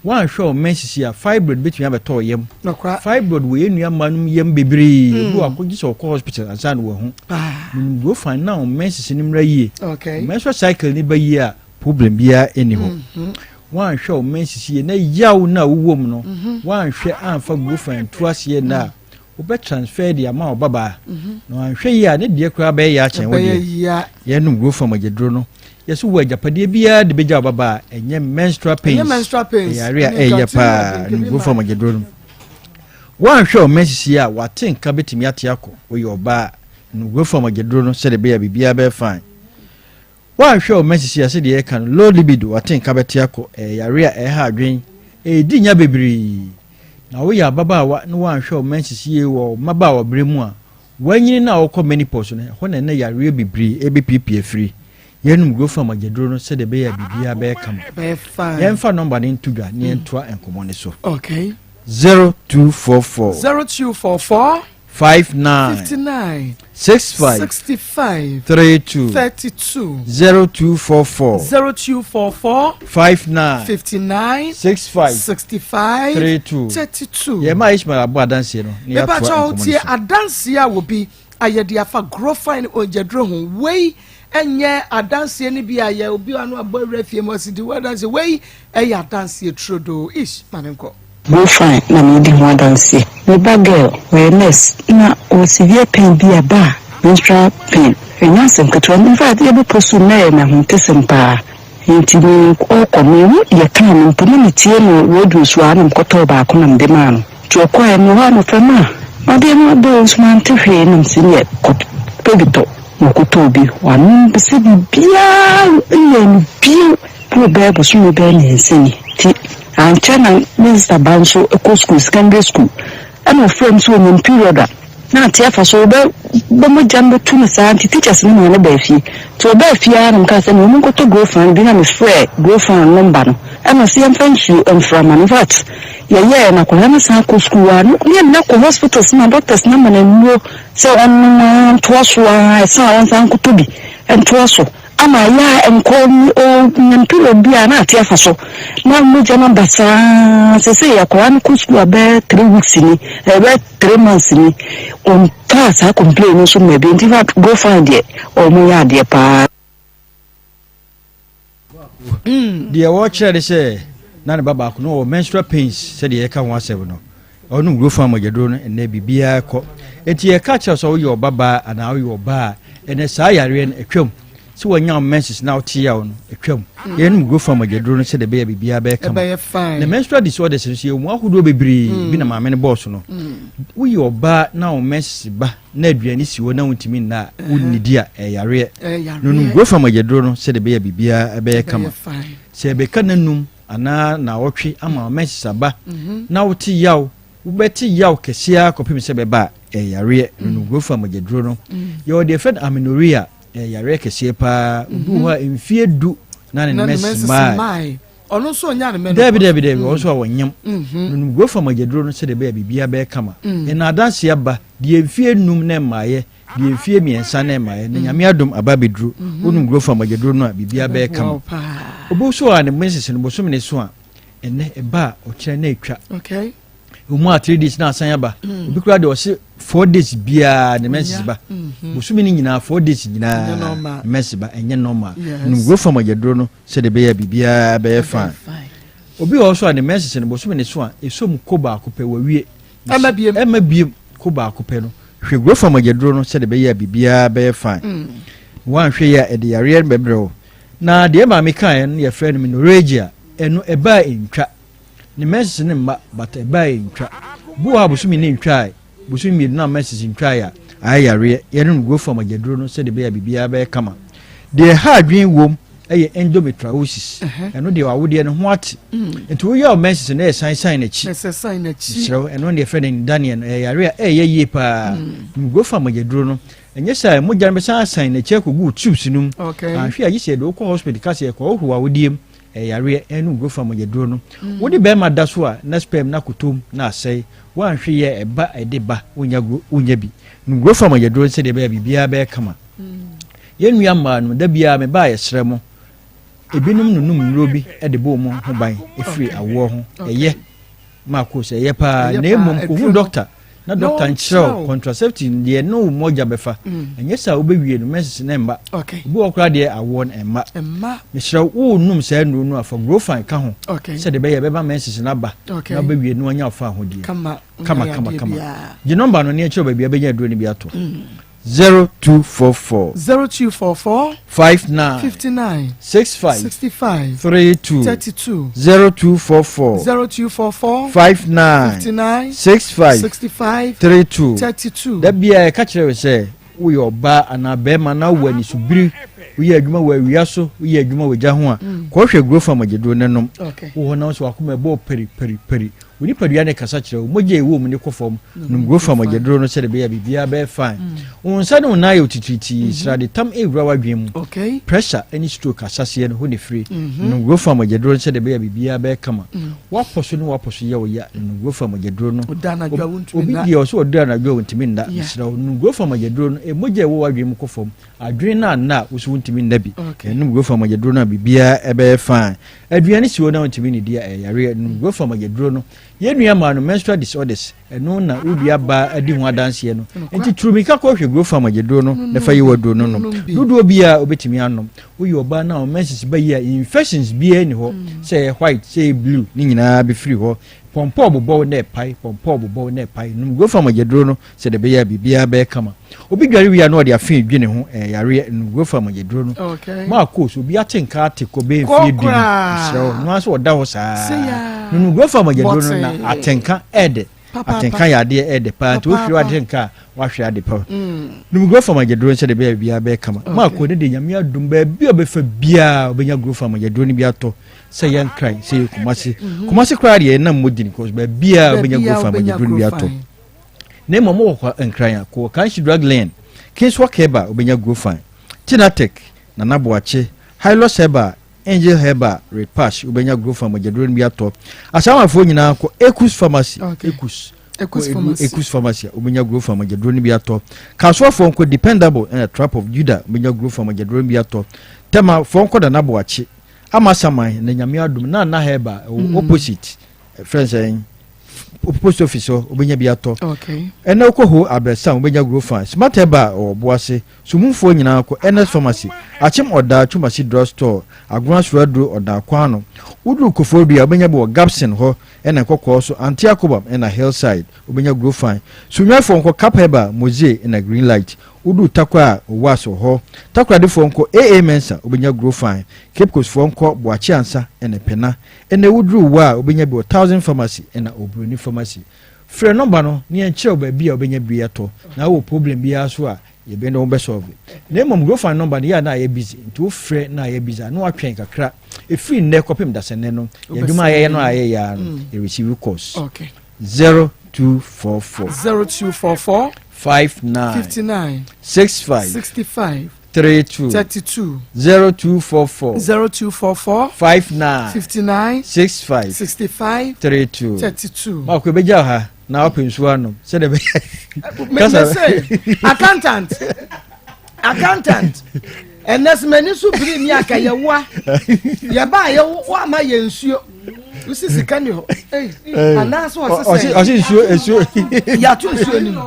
Woanhwɛ wo menses yie a, fibroid bɛtumi abɛtɔ wo yam. Fibroid wɔ yɛn nua mmaa nom yam bebree. Obi wɔ akɔgye sɛ ɔkɔ hospital ansa na wahu. Nom Grofan na wo menses no mmra yie. Wo menstrual cycle no ba yie a, problem biara nni hɔ. Woanhwɛ wo menses yie na yaw no a wowɔ mu no, woanhwɛ amfa Grofan antu aseɛ nnɛ a, wobɛ transfer de ama wo babaa na wanhwɛ yie a ne deɛ koraa bɛyɛ yɛ akyɛn wo deɛ. Yɛnom guro fam agyaduro no yɛso wɔ agyapadeɛ biara de bɛgya wo babaa ɛnyɛ menstrual pains ɛyare a ɛyɛ paa nom guro fam agyaduro no. Wanhwɛ wo menses yie a wate nka bɛtumi ate akɔ woyɛ ɔbaa nom guro fam agyaduro no sɛdeɛ ɛbɛyɛ a biribiara bɛyɛ fine. Woanhwɛ wo mma sisi a sɛdeɛ yɛka no low libido atenka bɛte akɔ, ɛyɛ yareɛ a ɛha adwen, ɛredi nya bebree. Na woyɛ ababaawa na woanhwɛ wo mma nsisi yie wɔ wo mmabaawa berɛ mu a, woanyini no a wokɔ menopause no, ɛhɔ na ɛnɛ yareɛ bebree ɛbɛpiapia firi. Yɛnom Grofam agyaduro no sɛdeɛ ɛbɛyɛ a biribiara bɛyɛ kama. Yɛmfa nɔmba no nto dwa na yɛntoa nkɔmmɔ no so. Okay. 0244. 0244. 59 59 65 65 32 32 0244 0244 59 59 65 65 32 32. Yɛ maa Ishmael abɔ adanseɛ no na yɛatoa Mepakyɛ nkɔmmɔ no tie so. adanseɛ a obi ayɛ de afa Grofine ogyaduro ho. Wei ɛnyɛ adanseɛ no bi a yɛ obi ano abɔ awura fie mu ɔsi di wo adanseɛ. Wei ɛyɛ adanseɛ turodoo. Ish, ma ne nkɔ. Go fine na meredi ho adanseɛ. Me ba girl ɔyɛ nurse na ɔwɔ severe pain bi a ba a menstrual pain ɛnyɛ asɛm ketewa infact yɛbɛ post no na ɛyɛ me ahometesɛm paa nti me ɔkɔ me hu deɛ kaa no mpo na me tie no radio so aa na me kɔtɔɔ baako na mede maa no nti ɔkɔɛ me wɔ hɔ a na ɔfrɛ me a adeɛ no abɛ o nso mante hwee na mese neɛ kɔ pɛ bi tɔ na ɔkɔtɔɔ bi wanom sɛ biribiaa nyɛɛ no bio Ɛwɔ bɛyɛ bosome bɛyɛ miensa ni nti ankyɛ na me sista ba nso kɔ sukuu, secondary school, ɛna ɔfrɛ me sɛ ɔnya period a na ate afa so ɔbɛ bɛ mogya no bɛtu no saa nti teachers no maa no baa fie nti ɔbaa fie ara na mekaa sɛ na wɔn nkɔtɔ grofan bi na mefrɛ grofan nɔmba no ɛna ɔsɛ yɛmfa nsuo mfra ma no in fact yɛyɛɛ na akwadaa no san kɔ sukuu a ne yɛn kɔ hospitals na doctors no ama no nnuro sɛ ɔnom ara ntoa so ara ɛsan a ɔnsan nkɔtɔ bi ntoa so Ama ayɛ a nkɔ ɔnya period bi a na ate afa so na mogya no aba saa sesei akwadaa no kɔ sukuu a bɛyɛ three weeks ni ɛbɛyɛ 3 months ni ɔntaa saa complain no nso mma bi nti fa go fine deɛ ɔmo yɛ adeɛ paa. Deɛ wɔkyerɛ de sɛ na ne ba baako no wɔ menstrual pains sɛdeɛ yɛka ho asɛm no ɔno wuro fa mogyaduro no ɛnɛ biribiara kɔ. Enti yɛka kyerɛ sɛ woyɛ ɔbabaa anaa woyɛ ɔbaa a ɛnɛ saa yareɛ no atwam sɛ wɔanya wo menses na wote yaw no atwam. Yɛnom wuro fa mogyaduro no sɛdeɛ ɛbɛyɛ biribiara bɛyɛ kama. Ɛbɛyɛ fine. Na menstrual disorders no so yɛwɔ mu ahodoɔ bebree bi na maame no bɔɔ so no. Woyɛ ɔbaa na wo menses ba na aduane si hɔ na wontumi nna a wonnidi a ɛyɛ yareɛ. No nom wuro fa mogyaduro no sɛdeɛ ɛbɛyɛ biribiara ɛbɛyɛ kama. Sɛ ɛbɛka n'anum anaa naawɔtwe ama wo menses aba na wote yaw, wobɛte yaw kɛseɛ ara kɔpem sɛ bɛba a ɛyɛ yareɛ. No nom wuro fa mogyaduro no. Yɛwɔ deɛ yɛfrɛ no amenorrhea, ɛyɛ yareɛ kɛseɛ paa. Obi wɔ hɔ a mfeɛ 10 na ne menses mmae. Ɔno nso ɔnya ne menopause. Dabi dabi dabi, ɔno nso a wɔnyam. No nom wuro fa mogyaduro no sɛdeɛ ɛbɛyɛ biribiara bɛyɛ kama. Ɛna adanseɛ aba deɛ mfeɛ 5 na ɛmmaeɛ, deɛ mfeɛ 3 na ɛmmaeɛ, na Nyame adom aba abɛduro. Wonom wuro fa mogyaduro no a biribiara bɛyɛ kama. Obi nso a ne menses no bosome ne so a ɛnɛ ɛba a ɔkyerɛ na ɛtwa. Ɔmu a 3 days na asan aba. Obi koraa deɛ ɔse 4 days biara ne menses ba. Bosome no nyinaa 4 days nyinaa ne menses ba, ɛnyɛ normal. Nom wuro fa mogyaduro no sɛdeɛ ɛbɛyɛ a biribiara bɛyɛ fine. Obi wɔ hɔ so a ne menses no bosome ne so a ɛsɔ mu ko baako pɛ wawie. Ɛma biem. Ɛma biem ko baako pɛ no. Hwɛ wuro fa mogyaduro no sɛdeɛ ɛbɛyɛ a biribiara bɛyɛ fine. Woanhwɛ yi a ɛde yareɛ no bɛbrɛ wo. Na deɛ maame kaeɛ no yɛfrɛ no menorrhagia, ɛno ɛbaa ɛntwa. Ne menses no mma but ɛbaa ɛntwa. Bi wɔ hɔ a bosome no ntwae, bosome 2 na menses ntwae a ayɛ yareɛ. Yɛnom wuro fa mogyaduro no sɛdeɛ ɛbɛyɛ a biribiara bɛyɛ kama. Deɛ ɛha adwene wom ɛyɛ endometriosis. Ɛno deɛ awodeɛ no ho ate. Nti woyɛ wo menses no ɛyɛ san san n'akyi. Ɛsɛ san n'akyi. Mesrɛ wo, ɛno deɛ yɛfrɛ no ndaneɛ no, ɛyɛ yareɛ a ɛyɛ yie paa. Wuro fa mogyaduro no ɛnyɛ sɛ mogya no bɛsan asan n'akyi akɔgu tubes no mu. Anhwɛ a gye sɛ yɛde wokɔ hospital ka sɛ yɛkɔhohoro awodeɛ mu. Ɛyɛ yareɛ, ɛnnom Grofan mogyaduro no. Wode bɛrima da so a, na sperm no akɔtɔ mu na asɛe. Woanhwe yɛ ɛba a ɛde ba, wonnya gro, wonnya bi. Nom Grofan mogyaduro no sɛdeɛ ɛbɛyɛ a biribiara bɛyɛ kama. Yɛn nua mmaa no, da biara meba a yɛsrɛ mo. Ebinom nonom nnuro bi de bɔ wɔn ho ban firi awoɔ ho. Ɛyɛ. Marco sɛ ɛyɛ paa na mmom kɔhu dɔkta na dɔkta nkyerɛ wo contraceptive deɛ ne wo mogya bɛfa mm. ɛnyɛ sɛ wobɛwie no menses no mma obi wɔ koraa deɛ awoɔ no ɛmma mesrɛ wo wonum saa nnuro no afa grofan ka ho sɛdeɛ ɛbɛyɛ ɛbɛma menses no aba na wobɛwie no wanya ɔfa ahodeɛ kama kama kama gye nɔmba no ne ɛkyerɛ baabi a bɛnya aduro no bi atɔ mm. 0244. 0244. 59. 59. 65. 65. 32. 32. 0244. 0244. 59. 59. 65. 65. 32. 32. Da bia ɛka kyerɛ wo sɛ woyɛ ɔbaa anaa bɛrima na wowɔ anisobiri woyɛ adwuma wɔ awia so woyɛ adwuma wɔ gya ho a mm. kɔhwɛ guro fa mogyaduro no nom wɔ hɔ na wo sɛ wakoma ɛbɔɔ peri peri peri Wo nipadua no rekasa kyerɛ wo. Mogya a ɛwɔ mu no kɔ fam. Nom Grofa mogyaduro no sɛdeɛ ɛbɛyɛ a biribiara bɛyɛ fine. Mm. Wo nsa ne wo nan ayɛ wo titiritii. Mm-hmm. Sradetam rewura w'adwene mu. Pressure ne stroke asaseɛ no hɔ na ɛfiri. Mm-hmm. Nom Grofa mogyaduro no sɛdeɛ ɛbɛyɛ a biribiara bɛyɛ kama. Mm. Woapɔ so ne woapɔ so yɛ wo ya. Nom Grofa mogyaduro no. Obi deɛ ɔsɛ ɔdɔ anadwo a ɔntumi nna. Mesrɛ wo, nom Grofa mogyaduro no. Mogya a ɛwɔ w'adwene mu kɔ fam. Adwene no anna a wo so wontumi nna bi. Nom Grofa mogyaduro no a biribiara ɛbɛyɛ fine. Aduane si hɔ na wontumi nnidi a, ɛyɛ yareɛ. Nom Grofa mogyaduro no. Yɛn nua maa no menstrual disorders, ɛno na wo dua baa adi ho adanseɛ no. Nti turu mirika kɔ hwɛ Grofa mogyaduro no na fa yi w'aduro no nom. Dodoɔ biara wobɛtumi anom. Woyɛ ɔbaa na wo menses ba yie a, infections biara nni hɔ, sɛ ɛyɛ white, sɛ ɛyɛ blue, ne nyinaa bɛfiri hɔ. Pɔmpɔ bobɔw na ɛpae, pɔmpɔ bobɔw na ɛpae. Nom Grofa mogyaduro no sɛdeɛ ɛbɛyɛ a biribiara bɛyɛ kama. Obi dware wie a na ɔde afe redwi ne ho, ɛyɛ yareɛ. Nom Grofa mogyaduro no. Marcos, obi ate nka ate kɔ bɛyɛ mfeɛ du ni, mesrɛ wo, no ara sɛ ɔda hɔ saa. Nom Grofa mogyaduro no na atenka ɛɛdɛ. Atenka yɛ adeɛ ɛɛdɛ paa, nti wohwere w'atenka a, woahwere ade pa. Nom Grofa mogyaduro no sɛdeɛ ɛbɛyɛ a biribiara bɛyɛ kama. Marco ne deɛ Nyame adom, baabi a ɔbɛfa biara ɔbɛnya Grofa mogyaduro no bi atɔ. Sɛ yɛ Nkran, sɛ yɛ Kumasi. Kumasi koraa deɛ yɛnam mmɔ din, cause baabiara wobɛnya Grofa mogyaduro no bi atɔ. Na mmom wɔ Nkran a, kɔ Kanshi Drug Lane, Kingswalk Herbal wobɛnya Grofan, Tinatek, Nana Boakye, Hylos Herbal, Angel Herbal, Repash wobɛnya Grofan mogyaduro no bi atɔ. Asamanfoɔ nyinaa kɔ Ekus Pharmacy, Ekus. Ekus Pharmacy a wobɛnya Grofan mogyaduro no bi atɔ. Kasoafoɔ nkɔ Dependable ɛna Trap of Judah wobɛnya Grofan mogyaduro no bi atɔ. Tɛmafoɔ nkɔ Nana Boakye, Amasaman na Nyame adom na na Herbal ɛwɔ mm. opposite fɛn sɛn post office hɔ wobɛnya bi atɔ ɛnɛ wokɔ ho abrɛsan wobɛnya grofan smart herbal ɛwɔ boase sumumfoɔ nyinaa kɔ ns pharmacy akyem ɔdaa twumasi drug store agona soraduro ɔdaa kwano woduru kofoɔ dua wobɛnya bi wɔ gapson hɔ ɛna nkɔkɔɔ so ante akobam ɛna hillside wobɛnya grofan sunwafoɔ nkɔ cap herbal mozie ɛna green light Woduu Tarkwa a Owas wɔ hɔ. Takoradefoɔ nkɔ AA Mensah wobɛnya Grofine. Cape Coast foɔ nkɔ Boakye Ansa ne Pena. Ɛnɛ woduru Wa a wobɛnya bi wɔ Thousand Pharmacy ɛna Oburoni Pharmacy. Frɛ nɔmba no na yɛnkyerɛ wo baabi a wobɛnya bi atɔ. Na wowɔ problem biara nso a yɛbɛ ne wo bɛ solve. Na mmom Grofine nɔmba no yɛ a na ayɛ busy nti wofrɛ na ayɛ busy a na watwɛn kakra. Ɛfiri nnɛ kɔpem dasɛnnɛ no yɛn adwuma a yɛyɛ no a yɛyɛ ara no yɛ receive calls. 0244. 0244. 59. 59. 65. 65. 32. 32. 0244. 0244. 59. 59. 65. 65. 32. 32. Maako ebegya ha na wapɛ nsuo anom sɛdeɛ bɛyɛ. Kasa. Accountant. Accountant. Ɛnɛ sɛ m'ani so biri mi aka yɛwoa yɛba a yɛwo ama yɛ nsuo wosi sika ni hɔ anaasɛ ɔse sɛ ɔse nsuo nsuo yɛato nsuo ni mu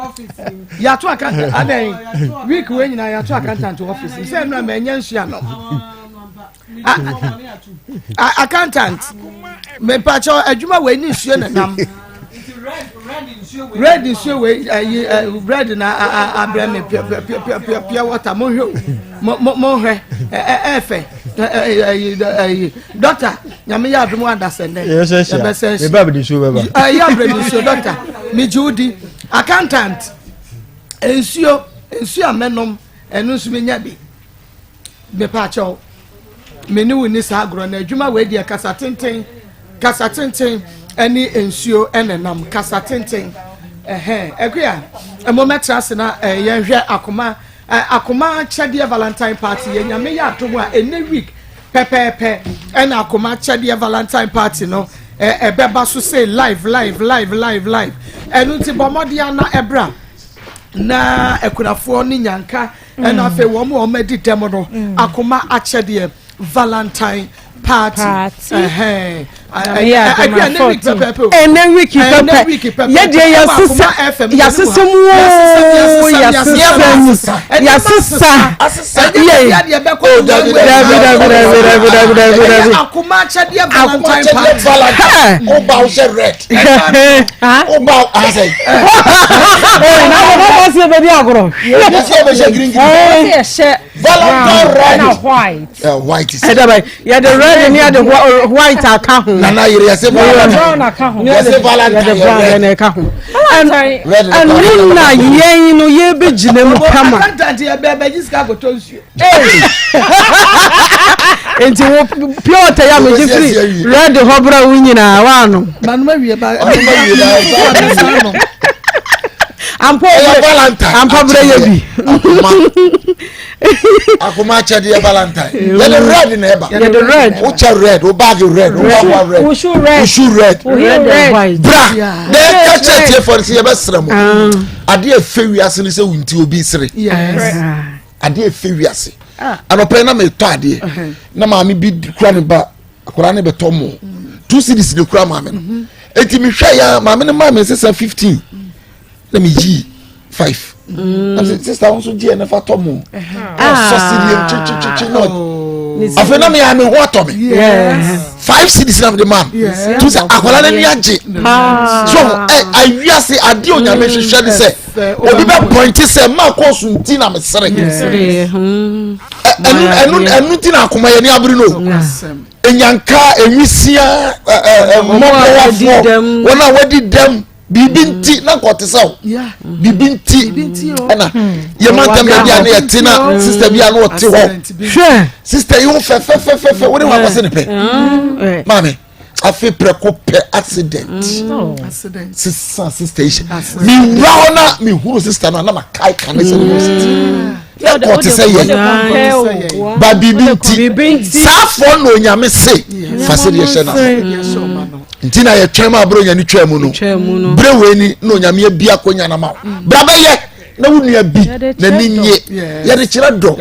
yɛato accountant adɛn week wei nyinaa yɛato accountant office sɛ ɛno a manya nsuo anom accountant mepakyɛ adwuma wei ne nsuo na nam red nsuo wei ɛyi ɛ red na abrɛ me pure pure pure pure pure water mo hwɛ o mo mo hwɛ ɛ ɛfɛ ɛ ɛyi ɛyi dɔkta nyame yɛ adumu adasɛ nɛ yɛbɛsɛ nsuo meba bi nsuo bɛba ɛyɛ abrɛ mi nsuo dɔkta mi gye wo di accountant nsuo nsuo a mɛnom ɛno nso mi nya bi. Mepaakyɛw, me ne wo nni saa agorɔ no. Adwuma wei deɛ kasa tenten, kasa tenten ɛne nsuo ɛna nam kasa tenten. Ɛhɛn, Akua, ɛmo mɛtra ase na yɛnhwɛ akoma akoma kyɛdeɛ Valentine party yɛ nyame yɛ adom a ɛnɛ week. pɛpɛɛpɛ ɛna akoma akyɛdeɛ Valentine party no ɛbɛba so sei live live live live live. Ɛno nti bɔ mmɔden ana ɛbra na akunafoɔ ne nyanka ɛna afei wɔn a wɔn adi dɛm no akoma akyɛdeɛ Valentine party ɛhɛn ɛbi ɛnɛ week pɛpɛpɛ o ɛnɛ week pɛpɛ yɛ deɛ yasesa yasesa mu ooo yasesa mu yasesa yɛ dabi dabi dabi dabi dabi dabi dabi akoma akyɛdeɛ valentine party o ba o hyɛ red o ba o asɛ. Ee na akɔkɔ kɔ si ebe di agorɔ. Yɛ si ebe hyɛ green green. Valentine red. Ɛna white. Uh, white is. Ɛdɛ bɛ yɛde red ni yɛde white aka ho. Nana yere yɛsɛ valentine. Brown aka ho. Yɛsɛ valentine yɛde brown red. ɛna ɛka ho. Valentine red. Ɛnu na yɛn no yɛ bɛ gyina mu kama. Valentine ti yɛ bɛɛ bɛ gyi sika koto nsuo. Nti wo pure water yɛ amegye firi red hɔ bra wo nyinaa waano. Manuma wie ba. Manuma wie ba. Ampa Ɛyɛ valentine. Ampa brɛ yɛ bi. Akoma akyɛdeɛ valentine. Yɛde red na ɛba. Yɛde red. Wokyɛ red, wo bag red, wo wawa red. Wo shoe red. Wo shoe red. Wo heel red. Bra. Na ɛka kyerɛ tiefoɔ no sɛ yɛbɛsrɛ mo. Adeɛ ɛfɛ wiase no sɛ wo nti obi sere. Adeɛ ɛfɛ wiase. Anɔpɛ na metɔ adeɛ. Na maame bi kura ne ba akwadaa no bɛtɔ mo. 2 cedis de kura maame no. Eti mehwɛ ya maame no maa me nsesa 15. Na meyii 5. Na sɛ sista wo nso gyeɛ ne fa tɔ mo. Ɔsɔ sedeɛ twitwitwi na afei na meyɛ me ho atɔ me. 5 cedis na mede maa no. Tu sɛ akwadaa no ani agye. So ɛ awiase adeɛ onyame hwehwɛ ne sɛ obi bɛ pɔnte sɛ maa kɔɔso nti na mesere. Ɛnu ɛnu ɛnu nti na akoma yɛ ni abiri no. Enyanka enwisia ɛ ɛ mmɔbɔwafoɔ wɔn a wɔadi dɛm. Biribi nti na nka ɔte sɛ wo biribi nti ɛna yɛ ma ntam baabi a ne yɛte na sista bi a na ɔte hɔ sista yi ho fɛfɛfɛfɛ wo ne ho akɔse ne pɛ maame afe prɛko pɛ accident sisa sista yi hyɛ mewura hɔ na mehunu sista no a na makae kane sɛ ne ho siti na nka ɔte sɛ yɛ ba biribi nti saa foɔ na onyame se fa sɛ deɛ hyɛ no nti na yɛtwɛn ma aburo nyane twaa mu no berɛ wei ni na onyame abi akɔnya no ma wo mm. bra bɛyɛ na wo nua bi n'ani nye yɛde kyerɛ dɔ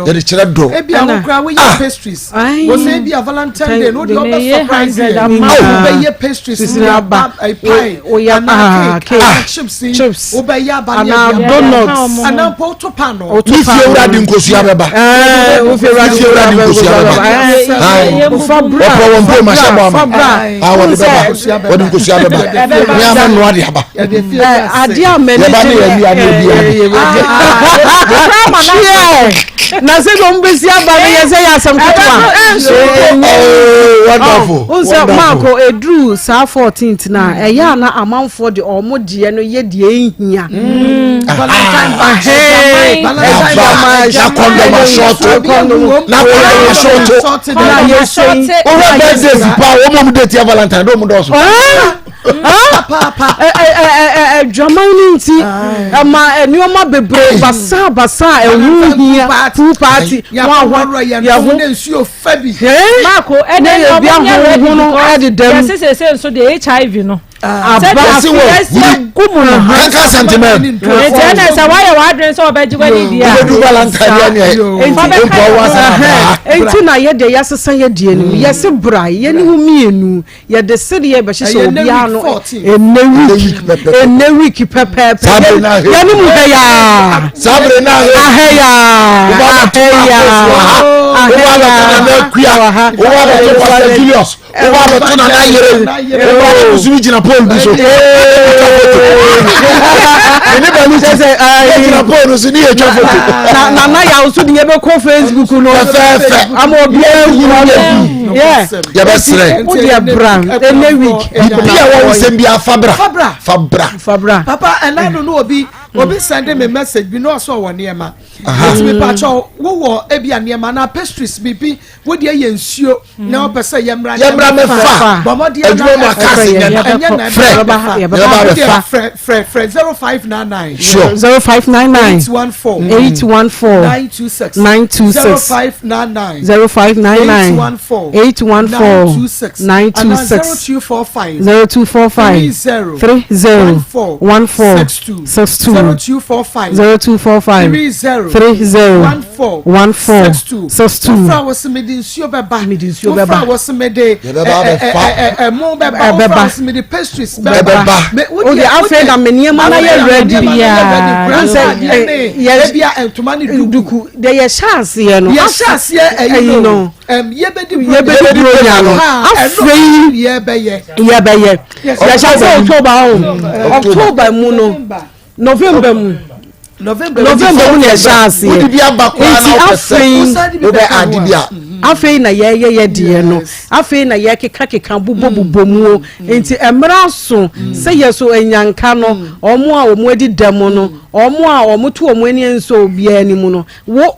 yɛde kyerɛ dɔ ebi a wokura woyɛ ah. pastries wɔsɛ ebi a valentine day no deɛ ɔbɛ surprise yɛ wobɛyɛ pastries ne aba eh, pie anaa cake anaa chips wobɛyɛ aba ne donuts anaa mpo woto paano ne fie wura de nkosua bɛba ne fie wura de nkosua bɛba wɔpɔ wɔn mpo ma hyɛ bɔ ama a wɔde bɛba wɔde nkosua bɛba ne ama nnoa de aba adeɛ a mɛni yɛba ne yɛni adeɛ bi ade na sɛ de ɔmo bɛsi aba no yɛ sɛ yɛ asɛm ketewa wonderful n sɛ maako eduru saa 14th na ɛyɛ a na amanfoɔ de ɔmo deɛ no yɛ deɛ ehia na kɔndɔm asɔɔto na kɔndɔm asɔɔto wowɛ birthdays pa wɔn mu date yɛ valentine dɔw mu dɔɔso. Adwaman no nti ɛma nneɛma bebree basaa basaa ɛho hia pool party wɔn ahoa yɛho nsuo fa bi. Maako ɛnɛ na ɔmo nyɛ ready because yɛsi sese nso deɛ HIV no. Aba yɛsi wɔ wuri gu mu no. Kanka sentiment. Nti ɛnɛ sɛ wayɛ w'adwene sɛ ɔbɛgye w'ani di a. Wobɛdu valentine deɛ neɛ mpɔ wo asɛm abaa. Nti na yɛ deɛ yɛasesa yɛ deɛ no mu yɛsi bra yɛne wo mmienu. Yɛde sedeɛ bɛhyehyɛ obiara no ɛnɛ week ɛnɛ week pɛpɛɛpɛ yɛne mu hɛyaa ahɛyaa ahɛyaa ahɛyaa wọ́n bẹ tó pastor Julius wọ́n bẹ tó nana yere wọ́n bẹ tó sumi gyina pole bi so ɛne bɛ lu ti yɛ gyina pole so ni yɛ twa foto. Na nana yaw nso de yɛ bɛ kɔ Facebook no fɛfɛɛfɛ ama obiara hu yɛbɛsrɛ wo deɛ bra ɛnɛ week biribi a wɔwo sɛm bi fa bra fa bra fa bra papa ɛna no no obi obi send me message bi na ɔsɛ ɔwɔ nneɛma nti mi pakyɛ wowɔ ebi a nneɛma na pastries biribi wo deɛ yɛ nsuo na ɔpɛ sɛ yɛmmra yɛmmra Yɛmmra mɛfa adwuma mu akase nyɛ na frɛ yɛbɛba abɛfa. Frɛ frɛ frɛ 0599. Sure. 0599. 814. 814. 926. 926. 0599. 0599. 814. 814. 926. 926. 0245. 0245. 30. 30. 14. 14. 62. 62. 0245. 0245. 30. 30. 14. 14. 62. 62. Wofra wɔ se mede nsuo bɛba. Mede nsuo Wofra bɛba. wɔ se mede Yɛbɛba abɛfa. ɛmo bɛba. Wofra Ɛbɛba. wɔ se mede pastries bɛba. Ɛbɛba. Me- wo O deɛ afei na me nneɛma no ayɛ ready. Biara. Sɛ, Ebia ntoma ne duku. Duku deɛ yɛhyɛ aseɛ no. Yɛhyɛ aseɛ ɛyi no. Yɛbɛdi Yɛbɛdi bronya no. Afei yɛbɛyɛ. Yɛbɛyɛ. Yɛhyɛ aseɛ October o. October mu no. November mu. November November mu na yɛhyɛ aseɛ. Wode bi aba koraa na Nti wopɛ sɛ afei wobɛ ade bi a. Afei na yɛyɛ yɛ deɛ no. Afei na yɛkekakeka bobɔbobɔ mu o. Nti mmerɛ aso sɛ yɛ so anyanka no, wɔn a wɔn adi dɛm no, wɔn a wɔn to wɔn ani nsɔ obiara anim no, wo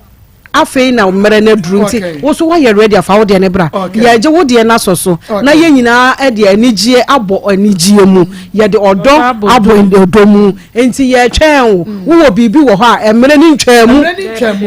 afei na mmerɛ no aduru nti wo so woayɛ ready afa wo deɛ no bra. Yɛgye wo deɛ no asɔ so na yɛn nyinaa de anigyeɛ abɔ anigyeɛ mu. Yɛde ɔdɔ abɔ ɔdɔ mu. Nti yɛtwɛn wo. Wowɔ biribi wɔ hɔ a mmerɛ no ntwaa mu.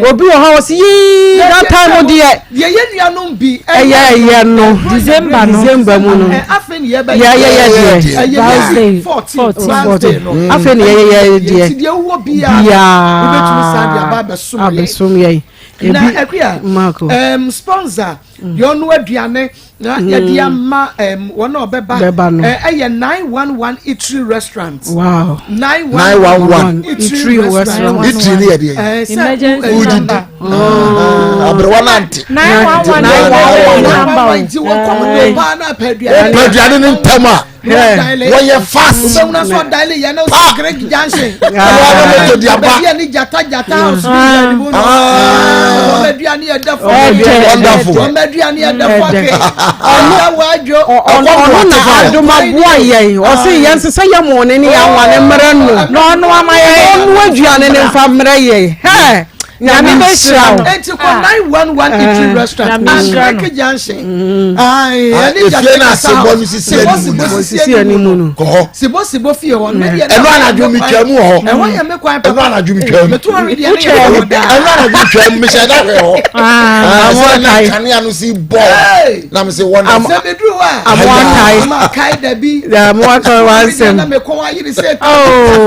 Obi wɔ hɔ a ɔse yii that time deɛ. Deɛ yɛn nuanom bi ɛyɛ ɛyɛ no December no December mu no afei na yɛbɛyɛ yɛyɛ yɛ deɛ Val's 14 no afei na yɛyɛ yɛ deɛ nti deɛ wowɔ biara wobɛtumi saa de aba abɛsom yɛn abɛsom yɛn na akuya Marco sponsor deɛ ɔno aduane na yɛde ama wɔn a ɔbɛba Bɛba no. ɛyɛ 911 Eatery Restaurant. Wow. 911 Eatery Restaurant. Eatery ni yɛ deɛ. Emergency number. Aberewa nante. 911 911 nti wɔn kɔm de paa na apɛ aduane. Pɛ aduane ne ntɛm a. Wɔyɛ fast. Wobɛhunu nso ɔdaile yɛ no Pa. Great Junction. Ɛwɔ ana moto di aba. Baabi a ne gyata gyata house bi yɛ ne mu no. Wɔn aduane yɛ dɛ fɔ. Wonderful. Wɔn aduane yɛ dɛ fɔ ke. Ɔno wadwo. Ɔno na adom aboa yɛn. Ɔse yɛn nsesa yɛ mo ne ne yɛn awa ne mmerɛ no. Na ɔno ama yɛn. Ɔno aduane ne nfa mmerɛ yɛn. Hɛ! Nyame bɛhyira wo. Enti kɔ 911 Eatery Restaurant, Ankreke Junction. Efie na asebɔ no sisi anim no. Sisi anim no. Kɔ hɔ. Sibo sibo fie hɔ. Ɛno anadwo mi twɛ mu wɔ hɔ. Ɛhɔ yɛ me kwan papa. Ɛno anadwo mi twɛ mu. Meto ɔre deɛ ne yɛ hɔ daa. Ɛno anadwo mi twɛ mu mehyɛ da hwɛ hɔ. Sɛ na kanea no si bɔ na mi se wɔn. Sɛ mi duru hɔ a. Amoakae. Amoakae dabi. Amoakae wa nsɛm. Na mi kɔn ayiri sɛ.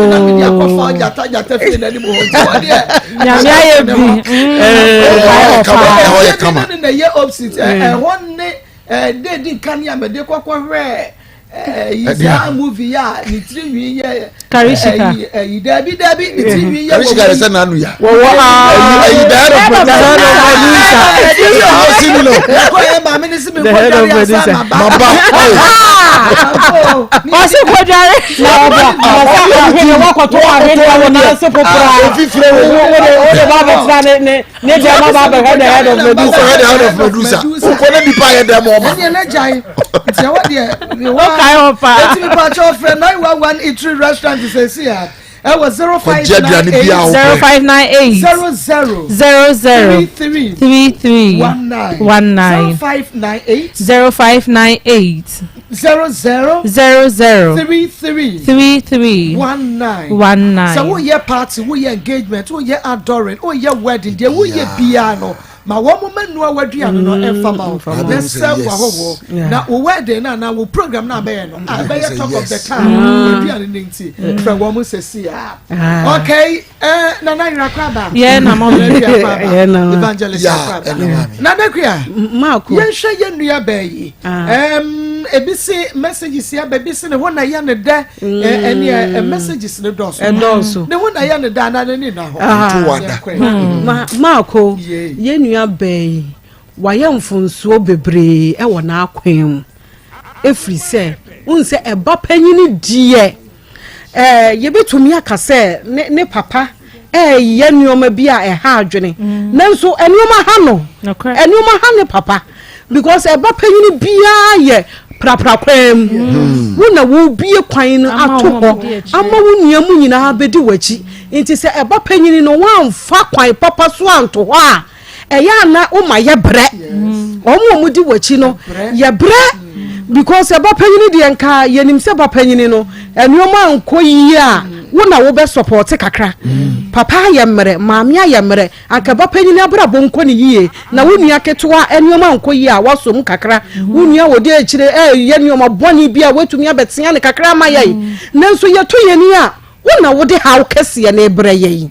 Na mi di akɔfa gyata gyata fie n'anim hɔ nti wɔ deɛ. Nyame ayɛ bi. Ɛhɔ yɛ kama. Ɛhɔ yɛ kama. Ɛhɔ ne yɛ opposite. Ɛhɔ ne deedi nkanea mɛ de kɔkɔ hwɛ yi saa movie a ne tiri nwi yɛ. Karishika. Ɛyi dabi dabi ne tiri nwi yɛ. Karishika yɛ sɛ n'anu ya. Wɔwɔ aa. Ɛyi the head of producer. Ɛyi no. Ɛkɔ yɛ maame ne si mi nkɔ dwari asa ma ba. Ma ba. Ɔsi kɔ dwari. Na ɔbɔ ɔsɛ ahwene wakɔtɔ ahwene wɔ n'ase popora. Ofifire wo. Wo de ba bɛtena ne ne ne deɛ ma ba bɛhwɛ the head of producer. Wokɔ the head of producer. Wokɔ ne nipa yɛ dɛm ɔma. Ɛni ɛnɛ gyae. Nti ɛwɔ deɛ. Ɔkae hɔ paa. Eti mi pa kyɛw frɛ 911 Eatery Restaurant sɛsi a. Ɛwɔ Kɔgye aduane bi a 0598 wopɛ. 0598 00 00 33 33 19 19 0598 0598 00 00 33 33 19 19. Sɛ woyɛ party, woyɛ engagement, woyɛ adoring, woyɛ wedding, deɛ woyɛ biara no, ma wɔn mo mɛnua w'aduane no ɛmfa ma wo na serve w'ahɔhoɔ na wo wedding no anaa wo program no a bɛyɛ no a ɛbɛyɛ talk of the town w'aduane no nti frɛ wɔn mo sɛsi a. Okay, Nana Yera Kwaba. Yeah, na mom. Nana Yera Kwaba. Evangelist Yeah, Kwaba. ɛna maame. Nana Kuya. Marco. Yɛnhwɛ yɛn nua bɛɛ yi. Ebi se messages ya baabi se ne ho na yɛ ne dɛ. Ɛne messages ne dɔɔso. Ɛdɔɔso. Ne ho na yɛ ne dɛ anaa n'ani na hɔ. Nto wada. Marco, yɛn nua bɛɛ yi, wayɛ mfonsoɔ bebree ɛwɔ n'akwan mu. Ɛfiri sɛ, wohu sɛ ɛba panyini deɛ, yɛbɛtumi aka sɛ ne papa ɛyɛ nneɛma bi a ɛha adwene. Nanso nneɛma ha no, nneɛma ha ne papa. Because ɛba panyini biara yɛ prapra kwan mu. Wo na wobie kwan no ato hɔ ama wo nua mu nyinaa bɛdi w'akyi. Nti sɛ ɛba panyini no woamfa kwan papa so anto hɔ a, ɛyɛ ana woma yɛ brɛ. Wɔn a wɔdi w'akyi no yɛ brɛ. Because ɛba panyini deɛ nka yɛnim sɛ ba panyini no nneɛma nkɔ yie a wo na wobɛ sɔpɔte kakra. Papa ayɛ mmerɛ, maame ayɛ mmerɛ, anka ba panyini abrabɔ nkɔ ne yie na wo nua ketewa nneɛma nkɔ yie a wasom kakra. Wo nua wɔdi akyire ɛyɛ nneɛma bɔne bi a watumi abɛtea ne kakra ama yɛn. Nanso yɛto yɛn ani a wo na wode haw kɛseɛ no rebrɛ yɛn.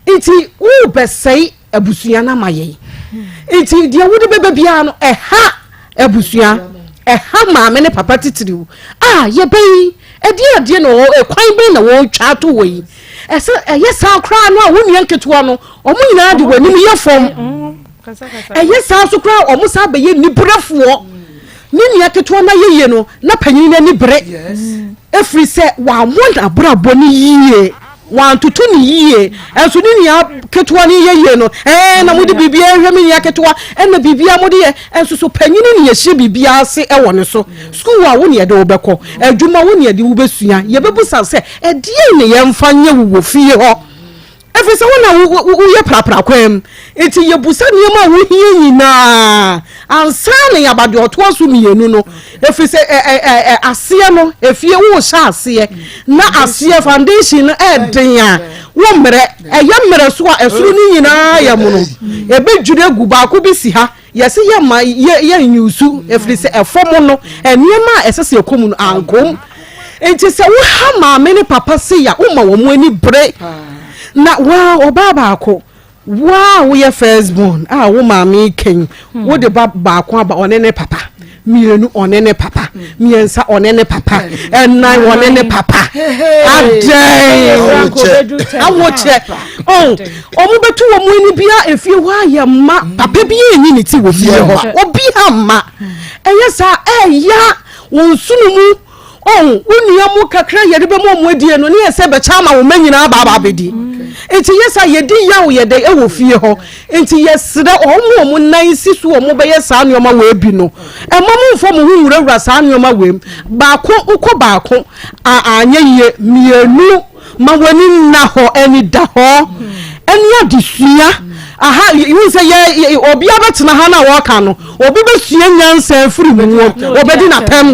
Nti worebɛsɛe abusua no ama yɛn. Nti deɛ wode bɛba biara no ɛha abusua, ɛha maame ne papa titiriw. A yɛbɛyi ɛdeɛ adeɛ na ɛkwan bɛn na wɔretwa ato wɔ yi. Ɛsɛ ɛyɛ saa koraa no a wo nua nketewa no wɔn nyinaa de wɔn anim yɛ fam. Ɛyɛ saa nso koraa wɔn saa bɛyɛ nibrɛfoɔ. Ne nua ketewa no ayɛyie no na panyin no ani bere. Ɛfiri sɛ wɔammɔ n'abrabɔ no yie. Wantoto no yie. Nso ne nua ketewa no yɛ yie no, ɛɛ na mode biribiara hwɛ me nua ketewa, ɛna biribiara mode yɛ. Nso so panyin no na yɛhyɛ biribiara ase wɔ ne so. Sukuu a wo na yɛde wo bɛkɔ, adwuma wo na yɛde wo bɛsua. Yɛbɛbusa sɛ, ɛdeɛn na yɛmfa nyɛ wo wɔ fie hɔ? Ɛfiri sɛ wo na woyɛ prapra kwan mu. Nti yɛbusa nneɛma a wohia nyinaa ansa na yɛaba deɛ ɔtoa so mmienu no. Ɛfiri sɛ aseɛ no, efie worehyɛ aseɛ na aseɛ foundation no ɛɛden a, wo mmerɛ. Ɛyɛ mmerɛ so a, ɛsoro no nyinaa yɛ mono. Ɛbɛdwiri agu. Baako bi si ha, yɛse yɛmma yɛnyusu ɛfiri sɛ ɛfam no, nneɛma a ɛsɛ sɛ ɛkɔ mu no ankɔ mu. Nti sɛ woha maame ne papa sei a, woma wɔn ani bere. Na waa ɔbaa baako, wo a woyɛ first born a wo maame kɛn, wode ba baako aba ɔne ne papa, mmienu ɔne ne papa, mmiɛnsa ɔne ne papa, ɛnan ɔne ne papa. Adɛn? Awokyɛ. Oh, wɔn bɛto wɔn ani bia efie hɔ ayɛ mma. Papa bi enyi ne ti wɔ fie hɔ. Obi amma. Ɛyɛ saa ɛya wɔn nsono mu. Oh, wo nua mu kakra yɛde bɛma wɔn adie no ne yɛ sɛ bɛkyɛ ama wɔn mma nyinaa aba aba abɛdi. Nti yɛ saa yɛdi yaw yɛ dɛ ɛwɔ fie hɔ. Nti yɛsrɛ wɔn a wɔn nan si so wɔn bɛyɛ saa nneɛma wei bi no, ɛma mo nfa mo ho nwurawura saa nneɛma wei mu. Baako wokɔ baako a anyɛ yie, mmienu ma w'ani nna hɔ, ani da hɔ, ɛne adesua. Aha, wohu sɛ yɛ obiara bɛtena ha na wɔreka no, obi bɛsua nyansa afiri mu, wɔbɛdi n'atɛm.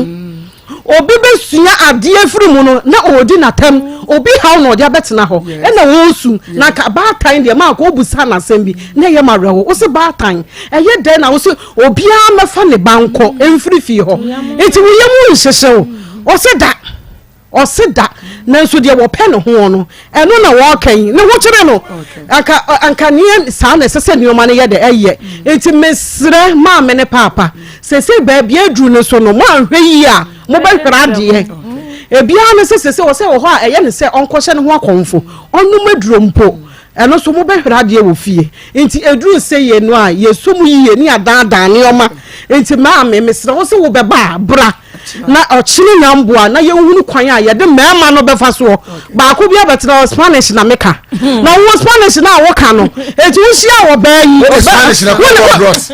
Obi bɛsua adeɛ afiri mu no na ɔredi n'atɛm. Obi haw na ɔde abɛtena hɔ ɛna ɔresu. Na nka baatan deɛ maa nka ɔbusa no asɛm bi na ɛyɛ ma awerɛho. Wo se baatan ɛyɛ dɛn na wo se obiara mɛfa ne ba nkɔ mfiri fie hɔ nti wo yam nhyehye wo? Ɔse da. Ɔse da, nanso deɛ wɔpɛ ne ho no, ɛno na wɔreka yi, ne ho kyere no. Anka, anka neɛ saa na ɛsɛ sɛ nneɛma no yɛ dɛ ɛyɛ. Nti mesrɛ maame ne paapa, sese baabi aduru no so no, moanhwɛ yie a, mobɛhwere adeɛ. Ebiara ne sɛ sese wɔ sɛ wɔ hɔ a ɛyɛ ne sɛ ɔnkɔhyɛ ne ho akɔmfo, ɔnom aduro mpo. Ɛno nso mobɛhwere adeɛ wɔ fie. Nti ɛduru seyie no a, yɛsɔ mu yie ne yɛadaadaa nneɛma. Nti maame, mesrɛ wo sɛ wobɛba a, bra na ɔkyene nyamboa na yɛnhunu kwan a yɛde mmarima no bɛfa soɔ. Baako bi abɛtena hɔ, Spanish na meka. Na wo Spanish no a woka no, nti wohyia ɔbaa yi, Wode Spanish na kɔbɔ bros.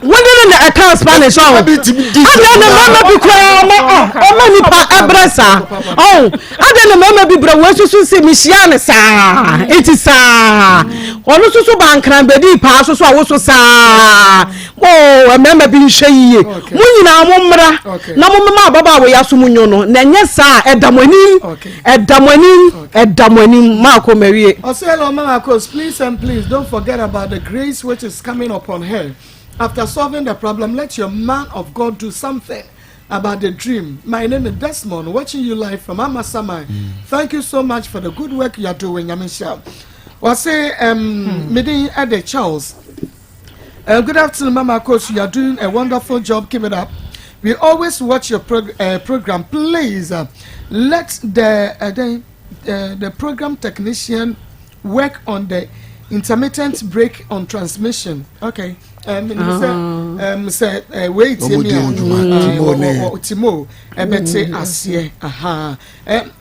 Wode ne na ɛka Spanish ɔho. Adɛn na mmarima bi koraa ɔma ɔma nipa ɛbrɛ saa ɔho. Adɛn na mmarima bi brɛ wei soso sɛ mehyia ne saa nti saa ɔno soso ba nkran bɛdii paa soso a woso saa oo mmarima bi nhwɛ yie mo nyinaa mo mmra na mo mmema ababaawa yi aso mo nyo no na ɛnyɛ saa ɛda mo anim ɛda mo anim ɛda mo anim maako mawie. Ɔsɛ hello Mama Akos, please and please don't forget about the grace which is coming upon her. After solving the problem, let your man of God do something about the dream. My name is Desmond, watching you live from Amasamai. Thank you so much for the good work you are doing, Nyame nhyira wo. Ɔse, um, me din ɛde Charles. Good afternoon, Mama Akos. You are doing a wonderful job. Keep it up. We always watch your program. Please let the program technician work on the intermittent break on transmission. Okay. Sɛ wei tie mi a Timo ɛbɛte aseɛ aha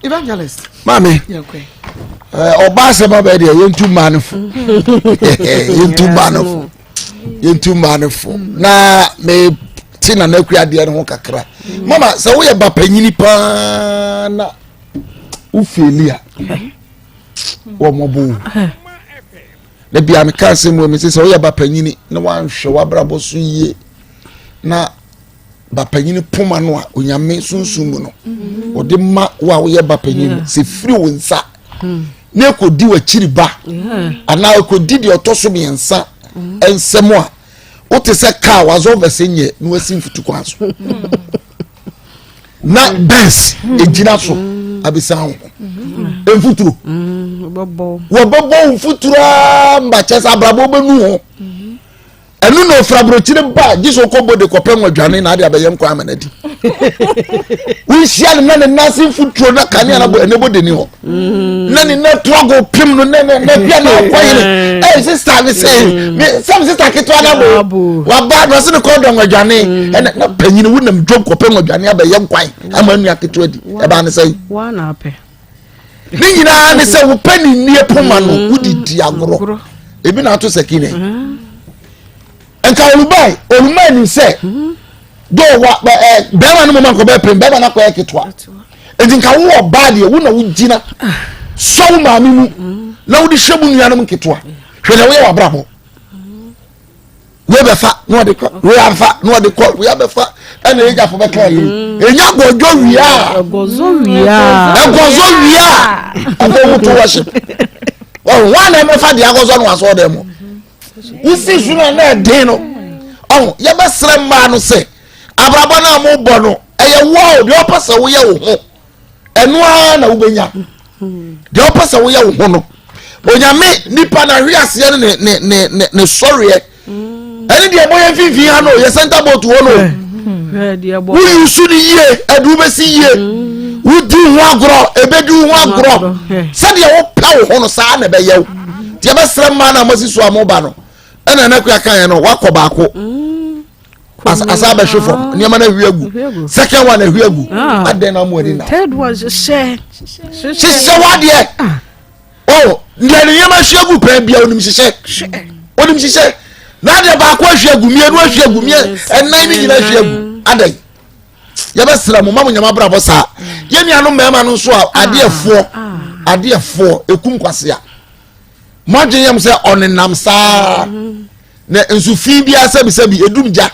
evangelist. Maame ɔbaa asɛm abɛɛ deɛ yɛntu mmaa no fo, yɛntu mmaa no fo, yɛntu mmaa no fo na me te nana akua adeɛ no ho kakra. Mama, sɛ woyɛ ba panyini paa na wofeeli a, wɔ mmɔbɔ o. Na bia meka asɛm wɔ mi sɛ sɛ woyɛ ba panyini na woanhwɛ w'abrabɔ so yie na Bapanyin poma no a Onyame sunsum mu no ɔde ma wo a woyɛ bapanyin no sɛ firi wo nsa na ɛkɔdi w'akyiri ba anaa ɛkɔdi deɛ ɔtɔ so mmiɛnsa nsɛm a wote sɛ kaa wazɔ vɛsɛ nyɛ na wasi mfutu kwan so na bɛns ɛgyina so abisa wo mfuturo wɔbɛbɔ mfuturo a mbakyɛ sɛ abrabɔ bɛnu ho Ɛno na ɔfiri aburokyire ba a gye sɛ ɔkɔ bode kɔpɛ nwadwane na ade abɛyɛ nkwan ama no adi. Wonhyia no na ne nan ase mfuturo na kanea na ɛnɛ bode ni hɔ. Mm. Na ne nan to ago pem no na na na bia na akɔ yere. Mm. Ɛyɛ sista ne sɛ me sɛ sista ketewa na bo. Waba na ɔse ne kɔ dɔ nwadwane. Mm. Ɛna na panyin wo nam dwom kɔpɛ nwadwane abɛyɛ nkwan ama nua ketewa di. Ɛbaa ne sɛ. Wa na apɛ. Ne nyinaa ne sɛ wopɛ ne nnie poma no mm. wode di agorɔ ebi na ato sɛ kine mm. nka olubai olubai nim sɛ mm. do wa ɛ bɛrima no mu ma nkɔbɛ pere bɛrima no akɔyɛ ketewa nti nka wo ɔbaa deɛ wo na wogyina sɔ wo maame mu na wode hyɛ mu nuanom nketewa hwɛ deɛ woyɛ wɔ abrabɔ wei bɛfa na ɔde kɔ wei afa na ɔde kɔ wei abɛfa ɛna egyafo bɛka yi mm. enya gɔdwo wia ɛgɔzɔ wia ɛgɔzɔ wia afɔ woto wɔhyɛ ɔhun wɔn na ɛmɛfa deɛ agɔzɔ no asɔ dɛm mo wosi so na na ɛden no ɔhun yɛbɛsrɛ mmaa no sɛ abrabɔ no a mo bɔ no ɛyɛ wɔɔ deɛ ɔpɛ sɛ woyɛ wo ho. ɛno ara na wobɛnya deɛ wopɛ sɛ woyɛ wo ho no onyame nipa na ahwe aseɛ no ne ne ne ne ne sɔreɛ ɛne deɛ ɛbɔ yɛn mfimfini ha no yɛ center boat hɔ no woyi su no yie ɛde wobɛsi yie wodi ho agorɔ ɛbɛdi ho agorɔ sɛdeɛ wopɛ wo ho no saa na ɛbɛyɛ wo deɛ bɛsrɛ mmaa no a moasi so a moba no ɛna ɛna kua kan no wakɔ baako asa abɛhwe fam nneɛma no ahwie agu second one ahwie agu ah. adɛn na mo ani na third one hyehyɛ hyehyɛ wadeɛ ah. oh deɛ ne nneɛma ahwie agu pɛn bia onim hyehyɛ onim hyehyɛ na adeɛ baako ahwie agu mmienu ahwie agu mmiɛ ɛnan ne nyinaa ahwie agu adɛn yɛbɛsrɛ mo ma mo nyama abrabɔ saa yɛn nuanom mmarima no nso a adeɛ foɔ adeɛ foɔ ekum kwasea. mo adwene yam sɛ ɔnenam saa na nsu fi biara sɛbisɛbi edum gya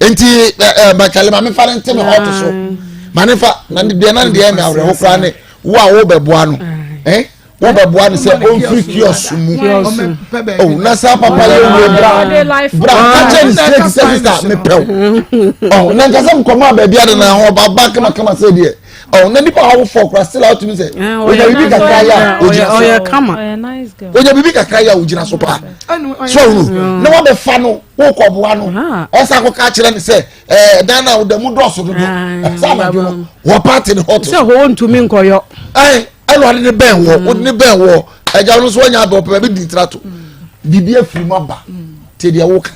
nti ɛ ɛ bɛkɛlɛ maame fa ne ntɛm ɔto so maame fa na ne deɛ na ne deɛ ɛmɛ awerɛho koraa ne wo a wɔbɛboa no ɛ wɔbɛboa no sɛ ɔnfiri kiosk mu o na saa papa yɛ wuro bra bra kakyɛ ne straight sɛ sista mepɛw ɔ na nkasa nkɔmɔ a baabi ade na ɔba ba kamakama sɛ deɛ. ɔwɔ na nipa awo fɔ kora still a ɔtumi sɛ onya bibi kakra yɛ a ogyina so onya bibi kakra yɛ a ogyina so paa so ɔwɔ na wabɛfa no wokɔ boa no ɔsa akɔka akyerɛ no sɛ ɛɛ dan na ɔda mu dɔɔso dodo ɛsɛ anadwo no wɔ paati ne hɔt sɛ hɔ ntumi nkɔyɔ ɛn ɛna ɔde ne bɛn wɔ ɔde ne bɛn wɔ ɛgya no nso wɔnya abɛ ɔpɛ baabi di ntira to biribi afiri mu aba te deɛ woka.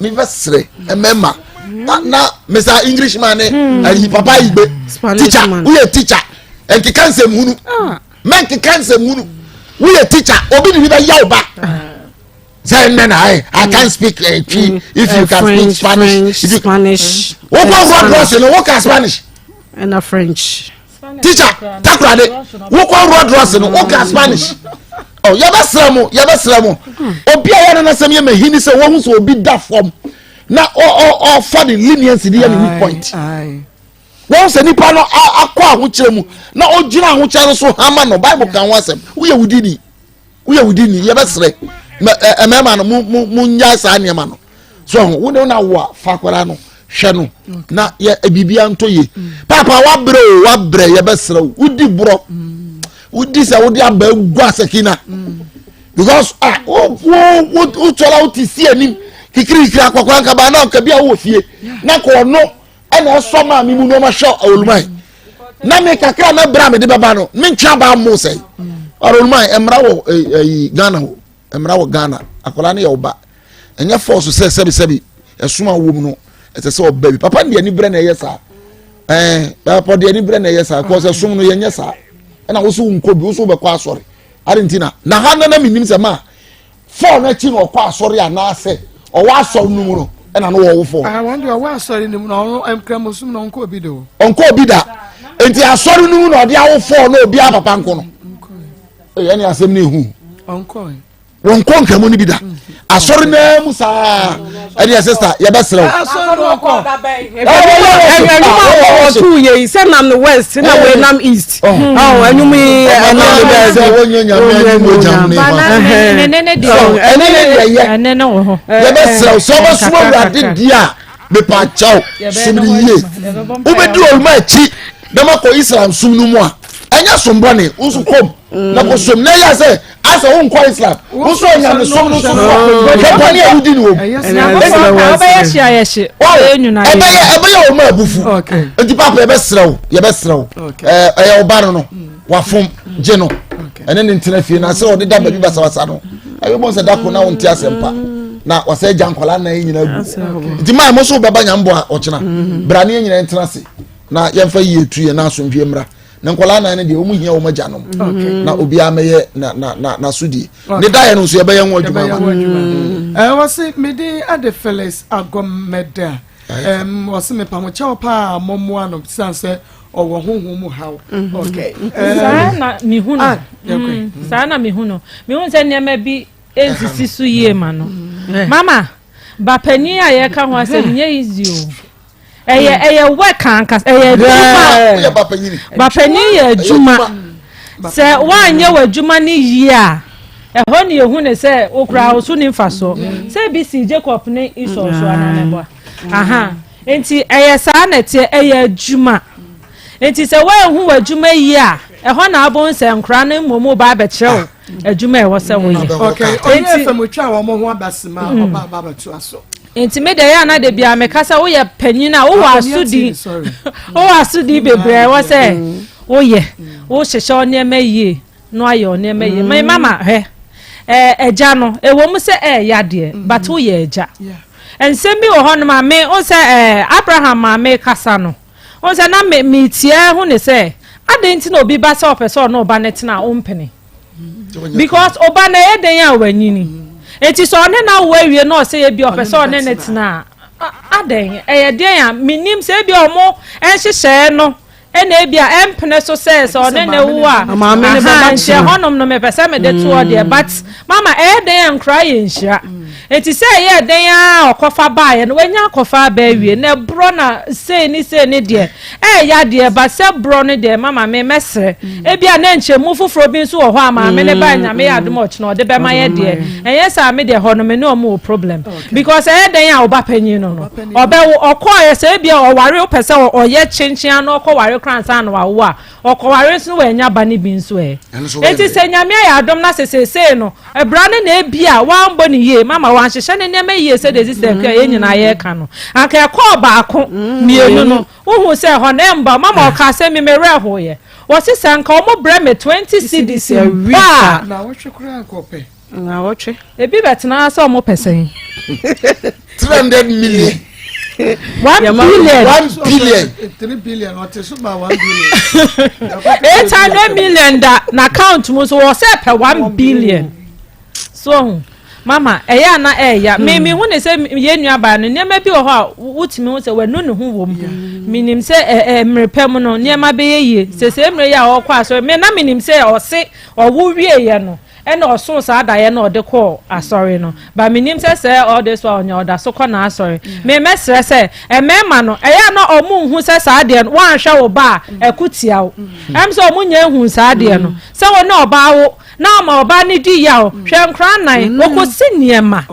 mebɛsrɛ mmarima na na mesa english man ne hmm. ayi papa igbe teacher woyɛ teacher nkeka nsɛm hunu ah. mɛnkeka nsɛm hunu woyɛ teacher obi de bi bɛ yaw ba ah. sɛ nnɛ na i i can speak uh, twi mm. if you uh, can speak spanish if you spanish wokɔ wɔ drɔs no woka spanish ɛna french. teacher takoradi wokɔ road rɔs no woka spanish oh, yɛbɛsrɛ mo yɛbɛsrɛ mo obi a yɛne n'asɛm yɛ mahini sɛ wɔhu sɛ obi da fam na ɔfa ne leniency de yɛ ne weak point wɔn sɛ nipa no akɔ ahokyerɛ mu na ɔgyina ahokyerɛ no so hama no bible ka ho asɛm woyɛ wudi ni woyɛ wudi ni yɛbɛsrɛ mmarima no mo mo mo nya saa nneɛma no so ho wo ne wo na wo a fa akwadaa no hwɛ no na yɛ biribiara ntɔ yie mm. paapa wabrɛ o wabrɛ yɛbɛsrɛ o wodi borɔ mm. wodi sɛ wode aba gu asakina mm. because ah wo wo wo wotɔla wote si anim kikirikiri akɔkora nkaba na nka bi a wowɔ fie na kɔ ɔno ɛna ɛsɔ maa mi mu na ɔma hwɛ oluman na mi kakra na bra mi de bɛba no mi ntwe aba mo sɛ ɔrɔ oluman mmara wɔ ɛyi Ghana o mmara wɔ Ghana akwadaa no yɛ ɔba ɛnyɛ fɔɔso sɛ sɛbisɛbi ɛsom a wɔm no ɛsɛ sɛ ɔba bi papa deɛ ani brɛ na ɛyɛ saa ɛɛ papa deɛ ani brɛ na ɛyɛ saa kɔɔ sɛ som no yɛnyɛ saa ɛna woso nkɔ bi woso bɛkɔ asɔre adi nti na na ha nana mi nim sɛ maa fɔɔ n'akyi na ɔkɔ asɔre anaasɛ ɔwɔ asɔre no mu no ɛna no wɔwɔ fɔɔ. Àwọn deɛ ɔwɔ asɔre no mu na ɔno nkramosom na ɔnkɔ obi da o. Ɔnkɔ obi da nti asɔre no mu na ɔde awo fɔɔ na obi apapa nko no. Ɛyɛ ne asɛm no ehu. Ɔnkɔ. Wɔn kɔ nkramu no bi da. Asɔre naa mu saa. Ɛdeɛ sista yɛbɛsrɛ wo. Ɛnwom a wɔto yɛ yi sɛ nam no west na wei nam east. Ɛnwom yi ɛnam no baabi. Sɛ wɔnyɛ nyame animuonyam ne ma. Ɛne ne deɛ Ɛne ne deɛ yɛ. Ɛne ne wɔ hɔ. Yɛbɛsrɛ wo sɛ wobɛsom Awurade deɛ a mepa kyɛw som no yie. Wobɛdi ɔluma akyi na makɔ Islam som no mu a ɛnyɛ som bɔne wo nso kɔm na kɔ som na ɛyɛ sɛ asɛ wonkɔ Islam wo nso anyamesom no nso so a hwɛ bɔne a wodi no wɔ mu. Ɛbɛyɛ ɛbɛyɛ wɔn abufu nti paapa yɛbɛsrɛ wo yɛbɛsrɛ wo ɛyɛ ɔba no no wafom gye no ɛne ne ntena fie na sɛ ɔde da baabi basabasa no ɛyɛ bɔn sɛ dako na wonte asɛmpa na wasɛ gya nkwadaa nan nyinaa gu nti maa mo nso bɛba nyamboa ɔkyena bra ne yɛn nyinaa ntena ase na yɛmfa yie tu yɛn na asomdwie mmra na nkwadaa nan no deɛ wɔn hia wɔn agyanom na obiara mɛyɛ na na na n'asodie ne daeɛ no nso yɛbɛyɛ ho adwuma ama. Ɛɛ wɔsi mede ade Felix Agɔmɛda ɛm wɔsi mepamokyɛw paa mɔmoa no sisan sɛ ɔwɔ honhom mu haw. Okay. Saa na mehu no. Ah, Saa na mehu no. Mehu sɛ nneɛma bi nsisi so yie ma no. Mama, ba panin a yɛka ho asɛm nyɛ easy o. Ɛyɛ ɛyɛ work ankasa ɛyɛ adwuma. Ba panin yɛ adwuma. Sɛ woanyɛ w'adwuma no yie a, ɛhɔ ne yɛhu ne sɛ wokura wo so ne mfasoɔ. Sɛ bi si Jacob ne Esau so anaa mɛboa. Aha. Nti ɛyɛ saa na ɛteɛ ɛyɛ adwuma. Nti sɛ woanhu w'adwuma yie a, ɛhɔ na abom sɛ nkora no mmom ba abɛkyerɛ wo adwuma a ɛwɔ sɛ woyɛ. Okay, ɔyɛ fam otwa wɔn ho abasema ɔba aba abɛtoa so. Nti me deɛ yɛ ana de bia meka sɛ woyɛ panyin a wowɔ asodi wowɔ asodi bebree a ɛwɔ sɛ woyɛ wohyehyɛ wo nneɛma yie na wayɛ wo nneɛma yie. Me mama hwɛ ɛɛ agya no ɛwɔ mu sɛ ɛɛya deɛ but woyɛ agya. Nsɛm bi wɔ hɔnom a me wo sɛ ɛɛ Abraham maame kasa no. Wohu sɛ na me metia hu ne sɛ adɛn nti na obi ba sɛ ɔpɛ sɛ ɔne ɔba no tena a wompene because ɔba no ɛyɛ dɛn a wanyini nti sɛ ɔne no awo awie na ɔsɛ yɛ bi ɔpɛ sɛ ɔne ne tena a adɛn ɛyɛ dɛn a menim sɛ ebi ɔmo nhyehyɛɛ no ɛna ebi a ɛmpene so sɛ sɛ ɔne ne wo a aha nhyɛ hɔnom no mepɛ sɛ mede toɔ deɛ but mama ɛyɛ dɛn a nkora yɛ nhyira Enti sɛ ɛyɛɛ dɛn ara a ɔkɔfa baeɛ no, wanya akɔfa aba awie. Na ɛborɔ na sei ne sei ne deɛ, ɛyɛ adeɛ ba sɛ borɔ no deɛ mama me mɛsrɛ. Ebia na nkyɛmu foforɔ bi nso wɔ hɔ a maame no baeɛ Nyame yɛ adom a ɔkyena ɔde bɛma yɛ deɛ. Ɛnyɛ saa me deɛ hɔ no me ne wɔn wɔ problem. Because ɛyɛ dɛn a wo ba panyin no no, ɔbɛwo, ɔkɔeɛ sɛ ebia ɔware wopɛ sɛ ɔyɛ kyenkyen ara na ɔkɔware koraa ansa na wawo a, Ɔkɔware nso na wannya ba no bi nso ɛ? Enti sɛ Nyame ayɛ adom na sɛ seesei no bra no na ebia wammɔ no yie mama wanhyehyɛ ne nneɛma yie sɛdeɛ Sister Akua yɛn nyinaa yɛreka no, anka ɛkɔɔ baako, mmienu no, wohu sɛ ɛhɔ no ɛmba. Mama ɔkaa sɛ me me werɛ hoeɛ. Wɔse sɛ anka wɔn brɛ me 20 cedis mpo a. Naawɔtwe koraa anka ɔpɛ. Naawɔtwe. Ebi bɛtena ha sɛ ɔmo pɛ sɛn. 300 million. 1 billion. 1 billion. 3 billion ɔte so ba 1 billion. 800 million da n'account mu so wɔ sɛ pɛ 1 billion. So ohun mama ɛyɛ ana ɛɛya me me hu ne sɛ yɛn nua baa no nneɛma bi wɔ hɔ a wotumi hu sɛ wanu ne ho wɔ mu menim sɛ ɛɛ mmerɛ pɛ mu no nneɛma bɛyɛ yie sɛ sɛ mmerɛ yi a ɔkɔ asɔre me na menim sɛ ɔse ɔwo wieɛ no Ɛna ɔsoo saa daeɛ no a ɔde kɔɔ asɔre no but menim sɛ sɛ all this while ɔnya ɔda so kɔ n'asɔre. Me mɛsrɛ sɛ mmarima no ɛyɛ a na ɔmo nhu sɛ saa adeɛ no woanhwɛ wo ba a ɛko tia wo. Ɛm sɛ ɔmo nya nhuu saa adeɛ no sɛ wo ne ɔbaa wo na ɔma ɔbaa no di yaw hwɛ nkora nan ɔkɔsi nneɛma.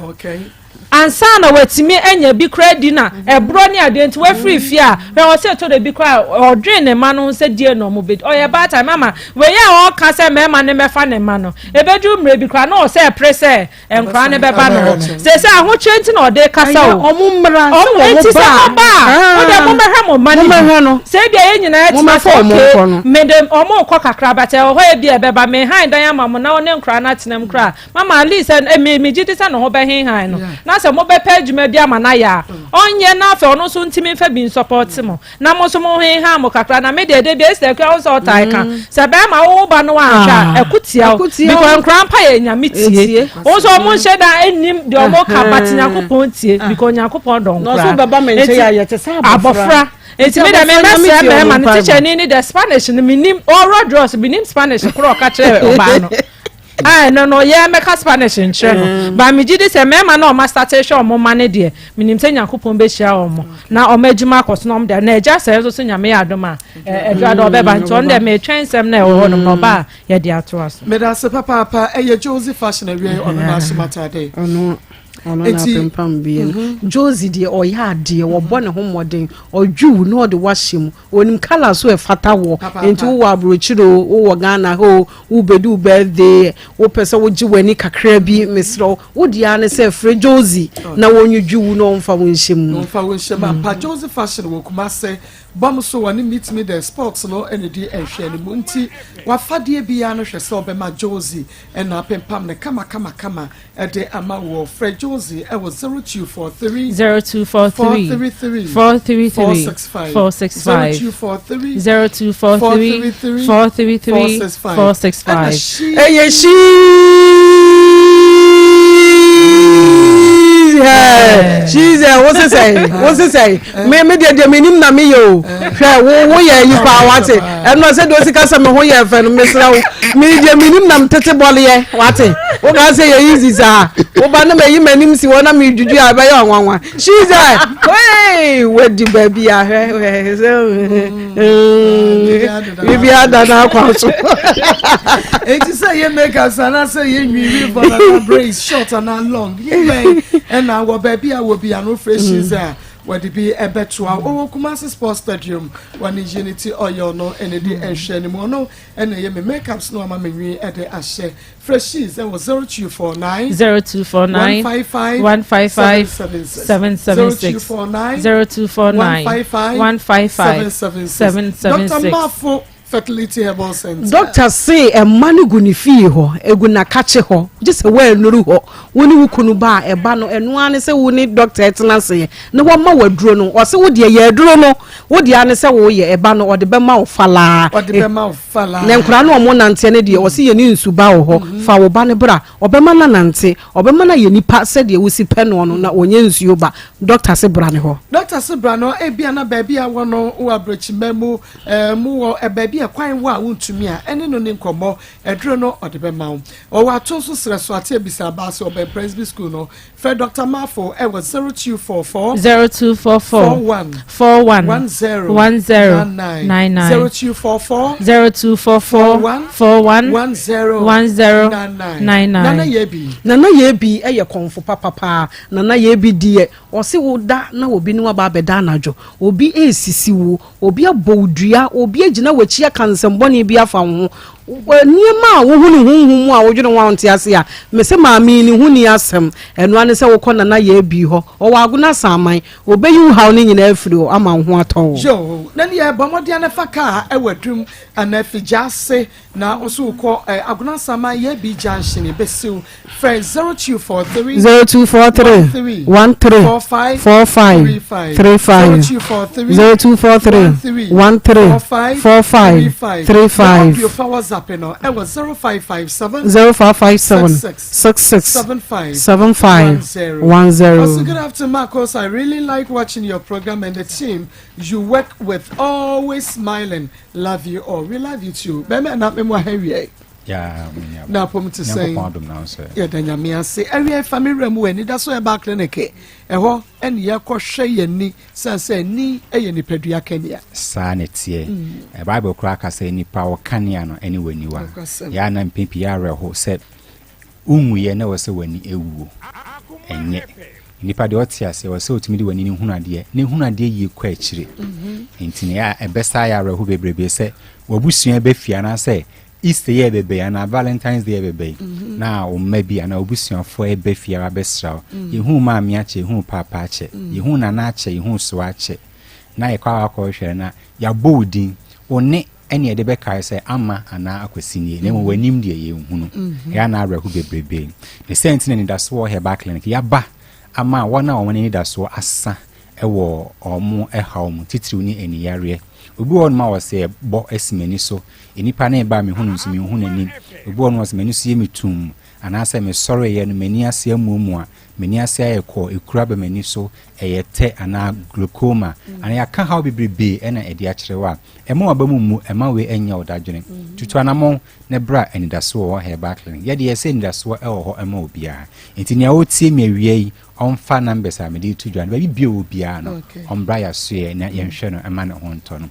Ansa na watumi anya bi koraa adi na ɛborɔ ne adeɛ nti wafiri fie a, hwɛ wɔ sɛ ɛtɔ da bi koraa a ɔdwen ne mma no ho sɛ deɛ na wɔn bɛdi. Ɔyɛ baatan mama wei a ɔka sɛ mmarima no mmɛfa ne mma no, ɛbɛduru mmerɛ bi koraa na ɔsɛ ɛpere sɛ nkwadaa no bɛba ne hɔ. Seesei ahokyerɛ nti na ɔde kasa o. Wɔn mmra sɛ wɔn nti sɛ mo ba a, mo deɛ mommɛhwɛ mo mma no bi. Sɛ ebia yɛn nyinaa tena sɛ okay, mede wɔn rekɔ kakra but ɛwɔ hɔ ebia ɛbɛba, mehan dan ama mo na wo ne nkwadaa no atena mu koraa. Mama at least ɛ me megye di sɛ ne ho bɛhenhan no na sɛ mobɛpɛ adwuma bi ama no ayɛ a ɔnyɛ na afei ɔno nso ntumi mfa bi nsɔpɔte mo na mo nso mo henhan mo kakra na me deɛ da bi ɛsɛ akua wo sɛ ɔtae ka sɛ bɛrima wo wo ba no anhwɛ a ɛko tia wo because nkora mpa yɛ nyame tie wo nso ɔmo nhyɛ da nnim deɛ ɔmo ka but nyankopɔn tie because nyankopɔn dɔ nkora nti abɔfra nti mi dɛ mi mɛsrɛ mɛrima no tikyɛni ni dɛ Spanish no mi nim ɔrɔ drɔs mi nim Spanish korɔ ɔka kyerɛ ɔbaa no. A ɛno no yɛ mɛka Spanish nkyerɛ no. Mm. Ba megye di sɛ mmarima na ɔma start hwɛ ɔmo ma no deɛ menim sɛ Nyankopɔn bɛhyira ɔmo na ɔmo adwuma akɔ so na ɔmo deɛ na agya sɛ nso so Nyame yɛ adom a adwuma dɛ ɔbɛba nti ɔno deɛ metwɛn nsɛm na ɛwɔ hɔnom na ɔba a yɛde atoa so. Medase papaapa ɛyɛ Josie fashion awiei ɔno na ahyem atade. Ɔno ɔno na apempam bie no. Mhm. Josie deɛ ɔyɛ adeɛ wɔbɔ ne ho mmɔden ɔdwiw na ɔde wahyɛ mu onim colour so ɛfata wɔ nti wowɔ aburokyire o wowɔ Ghana ha o wobɛdi wo birthday wopɛ sɛ wogye w'ani kakra bi mesrɛ wo wo deɛ ara ne sɛ frɛ Josie na wɔnwidwi wo na ɔmfa wo nhyɛ mu. Ɔmfa wo nhyɛ mu ampa Josie fashion wɔ Kumase Bɔ mo so wɔne Meet Me There Sports no na ɛdi nhwɛanimu nti w'afadeɛ biara no hwɛ sɛ wobɛma Josie na apempam no kama kama kama de ama woɔ. Frɛ Josie wɔ 0243 0243 433 433 465 465 0243 0243 433 465 465. Ɛna she Ɛyɛ she's hair she's hair wo sisɛ wo sisɛ me me deɛ deɛ menim na meyɛ o hwɛ wo wo yɛ yi paa wate ɛno sɛ deɛ osi ka sɛ me ho yɛ fɛ no mesrɛ wo me deɛ menim na metete bɔleɛ wate wo ka sɛ yɛ easy saa wo ba na mayi m'anim si hɔ na medwidwi a ɛbɛyɛ ɔnwanwa she's hair hey wadi baabi a hwɛ hwɛ sɛ biribi ada no akwa so enti sɛ yɛ makeup anaasɛ yɛ nwiwi bɔ anaa braids short anaa long yɛ bɛn ɛna wɔ baabi a wɔ bi ano frɛ she's a wɔde bi ɛbɛtoa ɔwɔ Kumasi Sports Stadium wɔne Unity Oil no ɛna di nhwɛ no mu ɔno ɛna ɛyɛ me makeups no ama me nwi ɛde ahyɛ Freshies ɛwɔ 0249 0249 155 155 776 776 0249 0249 155 155 776 Dr. 776 Mafo Fertility Herbal Center. Dɔkta se mma no gu ne fie hɔ, egu n'akakye hɔ, gye sɛ woannuru hɔ. Wo ne wo kunu ba a, ɛba no, ɛno ara ne sɛ wo ne dɔkta tena ase na wama wo aduro no. Ɔse wo deɛ yɛ aduro no, wo deɛ ara ne sɛ woyɛ, ɛba no, ɔde bɛma wo falaa. Ɔde bɛma wo falaa. Na nkwadaa no a wɔnanteɛ no deɛ, ɔse yɛne nsu ba wɔ hɔ, fa wo ba no bra, ɔbɛma no anante, ɔbɛma no ayɛ nipa sɛdeɛ wosi pɛ noɔ no, na ɔnyɛ nsuo ba. Dɔkta se bra ne hɔ. Dɔkta se bra no, ebia na baabi a wɔ no wɔ abirekyimma mu, Ɛɛ, mo wɔ baabi a kwan wɔ a wontumi a, ɛne no ne nkɔmmɔ. Aduro no, ɔde bɛma wo. Ɔwɔ ato nso serɛ so ate abisa abaa sɛ ɔbɛn Presby School no. Frɛ Dɔkta Marfo ɛwɔ 0244 0244 41 41 10 10 99 99 0244 0244 41 41 10 10 99 99. Nana Yebi. Nana Yebi yɛ kɔmfo papa paa. Nana Yebi deɛ ɔse wo da na obi ne wo aba abɛda anadwo, obi resisi wo, Obi abɔ wo dua, obi agyina w'akyi aka nsɛmmɔne bi afa wo ho, nneɛma a wohu no honhom mu a wodwene ho a wonte ase a, mese maame yi ne ho nni asɛm. Ɛno ara ne sɛ wokɔ Nana Yaa Bii hɔ, ɔwɔ Agona Asaman, ɔbɛyi wo haw no nyinaa afiri hɔ ama wo ho atɔ wo. Yoo, na neɛ bɔ mmɔden ara fa kaa wɔ adum anaa afigya ase Na wo nso wokɔ eh, Agona Nsaman Yɛbi Junction ebesiw. Frɛ 0243 0243 13 45 45 35 35 0243 0243 13 45 45 35 Na fa WhatsApp no ɛwɔ 0557 0557 66 66 75 75 10. 10. Also, good afternoon, Marcos. I really like watching your program and the team you work with. Always smiling. Love you all. We love you too. Bɛmɛ na memu aha wiɛ. Na apom te sɛn. Yɛda nyame ase. Awia fa me wura mu wɔ anida so ɛba clinic. Ɛhɔ ɛne yɛkɔhwɛ yɛn ni sɛ sɛ ani yɛ nipadua kanea. Saa na ɛteɛ. Mm. Bible koraa ka sɛ nipa wɔ kanea no ɛne w'aniwa. Yɛa na mpɛn pii awerɛho sɛ Wonwuiɛ na ɛwɔ sɛ w'ani wuo. Ɛnyɛ. Nnipa deɛ ɔte aseɛ, ɛwɔ sɛ ɔtumi de w'ani no hunu adeɛ, na ɛhunu adeɛ yie kɔ akyire. Nti no, ɛyɛ a ɛbɛsa ayɛ awerɛho bebrebe sɛ w'abusua bɛ fie anaasɛ Easter yi a ɛbɛba yi anaa Valentine's Day a ɛbɛba yi, na wo mma bi anaa w'abusuafoɔ ɛba fie aba abɛsra wo. Yɛhuu maame akyɛ, yɛhuu paapa akyɛ, yɛhuu nana akyɛ, yɛhuu soa akyɛ. Na yɛkɔ akɔhwɛ no na yɛabɔ wo din. Wo nne ɛne yɛde bɛkae sɛ Ama anaa Akwasi nie, na mmom w'anim deɛ yɛnhunu. Ɛyɛ a na awerɛho bebrebe. Ne saa nti na Anidasoɔ wɔ Herbal Clinic. Yɛaba ama wɔn a wɔn anidasoɔ asa wɔ wɔn haw mu, titiriw ne aniyareɛ. Obi wɔ hɔnom a ɔsɛ bɔ asi m'ani so. Nnipa no reba a mehu no nso menhu n'anim. Obi wɔ hɔnom a ɔsɛ m'ani so yɛ me tumm. Anaasɛ mesɔreeɛ no m'ani ase amuamua, m'ani ase ayɛ kɔɔ, ekuro aba m'ani so, ɛyɛ tɛ anaa glaucoma, anaa yɛaka haw bebrebe na ɛde akyerɛ wo a, ɛmma w'aba mu mmu, ɛmma wei ɛnyɛ wo dadwene. Tutu anamɔn na bra Anidaso Wɔ Hɔ Herbal Clinic. Yɛ deɛ yɛsɛ anidasoɔ wɔ hɔ ma obiara. Nti nea ɔretie me awia yi, ɔmfa numbers a mede reto dwa no, baabi bio wɔ biara no, ɔmbra yɛasoɛ na yɛnhwɛ no ɛma ne ho ntɔ no.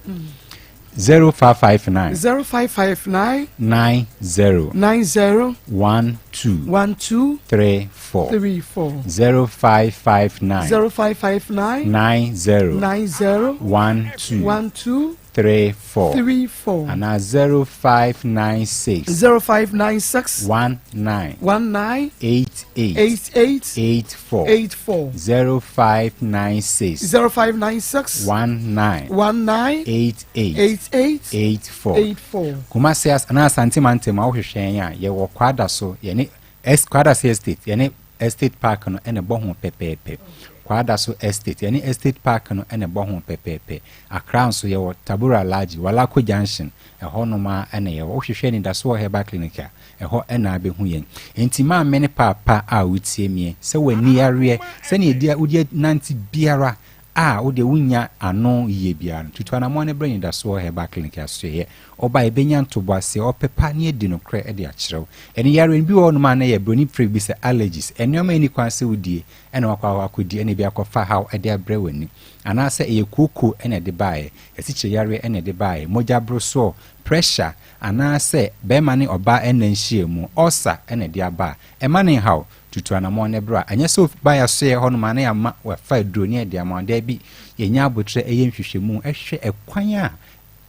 0559. 0559. 90. 90. 12. 12. 34. 34. 0559. 0559. 90. 90. 12. 12. 34. 34. Anaa 0596. 0596. 19. 19. 88. 88. 84. 84. 0596. 0596. 19. 19. 88. 88. 84. 84. Kumasi as anaa Asante mantam a wohwehwɛ yɛn a yɛwɔ Kwadaso yɛne Es Kwadaso Estate yɛne Estate Park no na ɛbɔ ho pɛpɛɛpɛ. Kwadaso Estate yɛne Estate Park no na ɛbɔ ho pɛpɛɛpɛ. Accra nso yɛwɔ Tabora Alhaji, Walako Junction, ɛhɔnom ara na yɛwɔ. Wohwehwɛ Anidasoɔ Herbal Clinic a, ɛhɔ na abɛhu yɛn. Enti maame ne paapa a wotie meɛ, sɛ w'ani yareɛ, sɛdeɛ ɛdi a wode nante biara a wodeɛ wonnya ano yie biara no, tutu anammɔn no brɛ Anidasoɔ Herbal Clinic asoɛeɛ. Ɔba a, yɛbɛnya ntoboaseɛ, ɔpɛ pa ne adi nokorɛ de akyerɛ wo. Ɛne yareɛ no bi wɔ hɔnom a na ɛyɛ broni frɛ bi sɛ allergies, nneɛma a ɛnni kwan sɛ wodie na wakɔ akɔdi na ebi akɔfa haw de abrɛ w'ani. Anaasɛ ɛyɛ kooko na ɛde baeɛ, asikyire yareɛ na ɛde baeɛ, mogya borosoɔ, pressure, anaasɛ barima ne ɔbaa nna nhyiamu, ulcer, na ɛde aba a, ɛmma no nhaw. Tutu anamɔn na bra. Ɛnyɛ sɛ woba yɛn asoɛeɛ hɔnom a na yɛama wɔafa aduro ne yɛde ama wo. Daabi, yɛnya aboterɛ yɛ nhwehwɛmu hwɛ ɛkwan a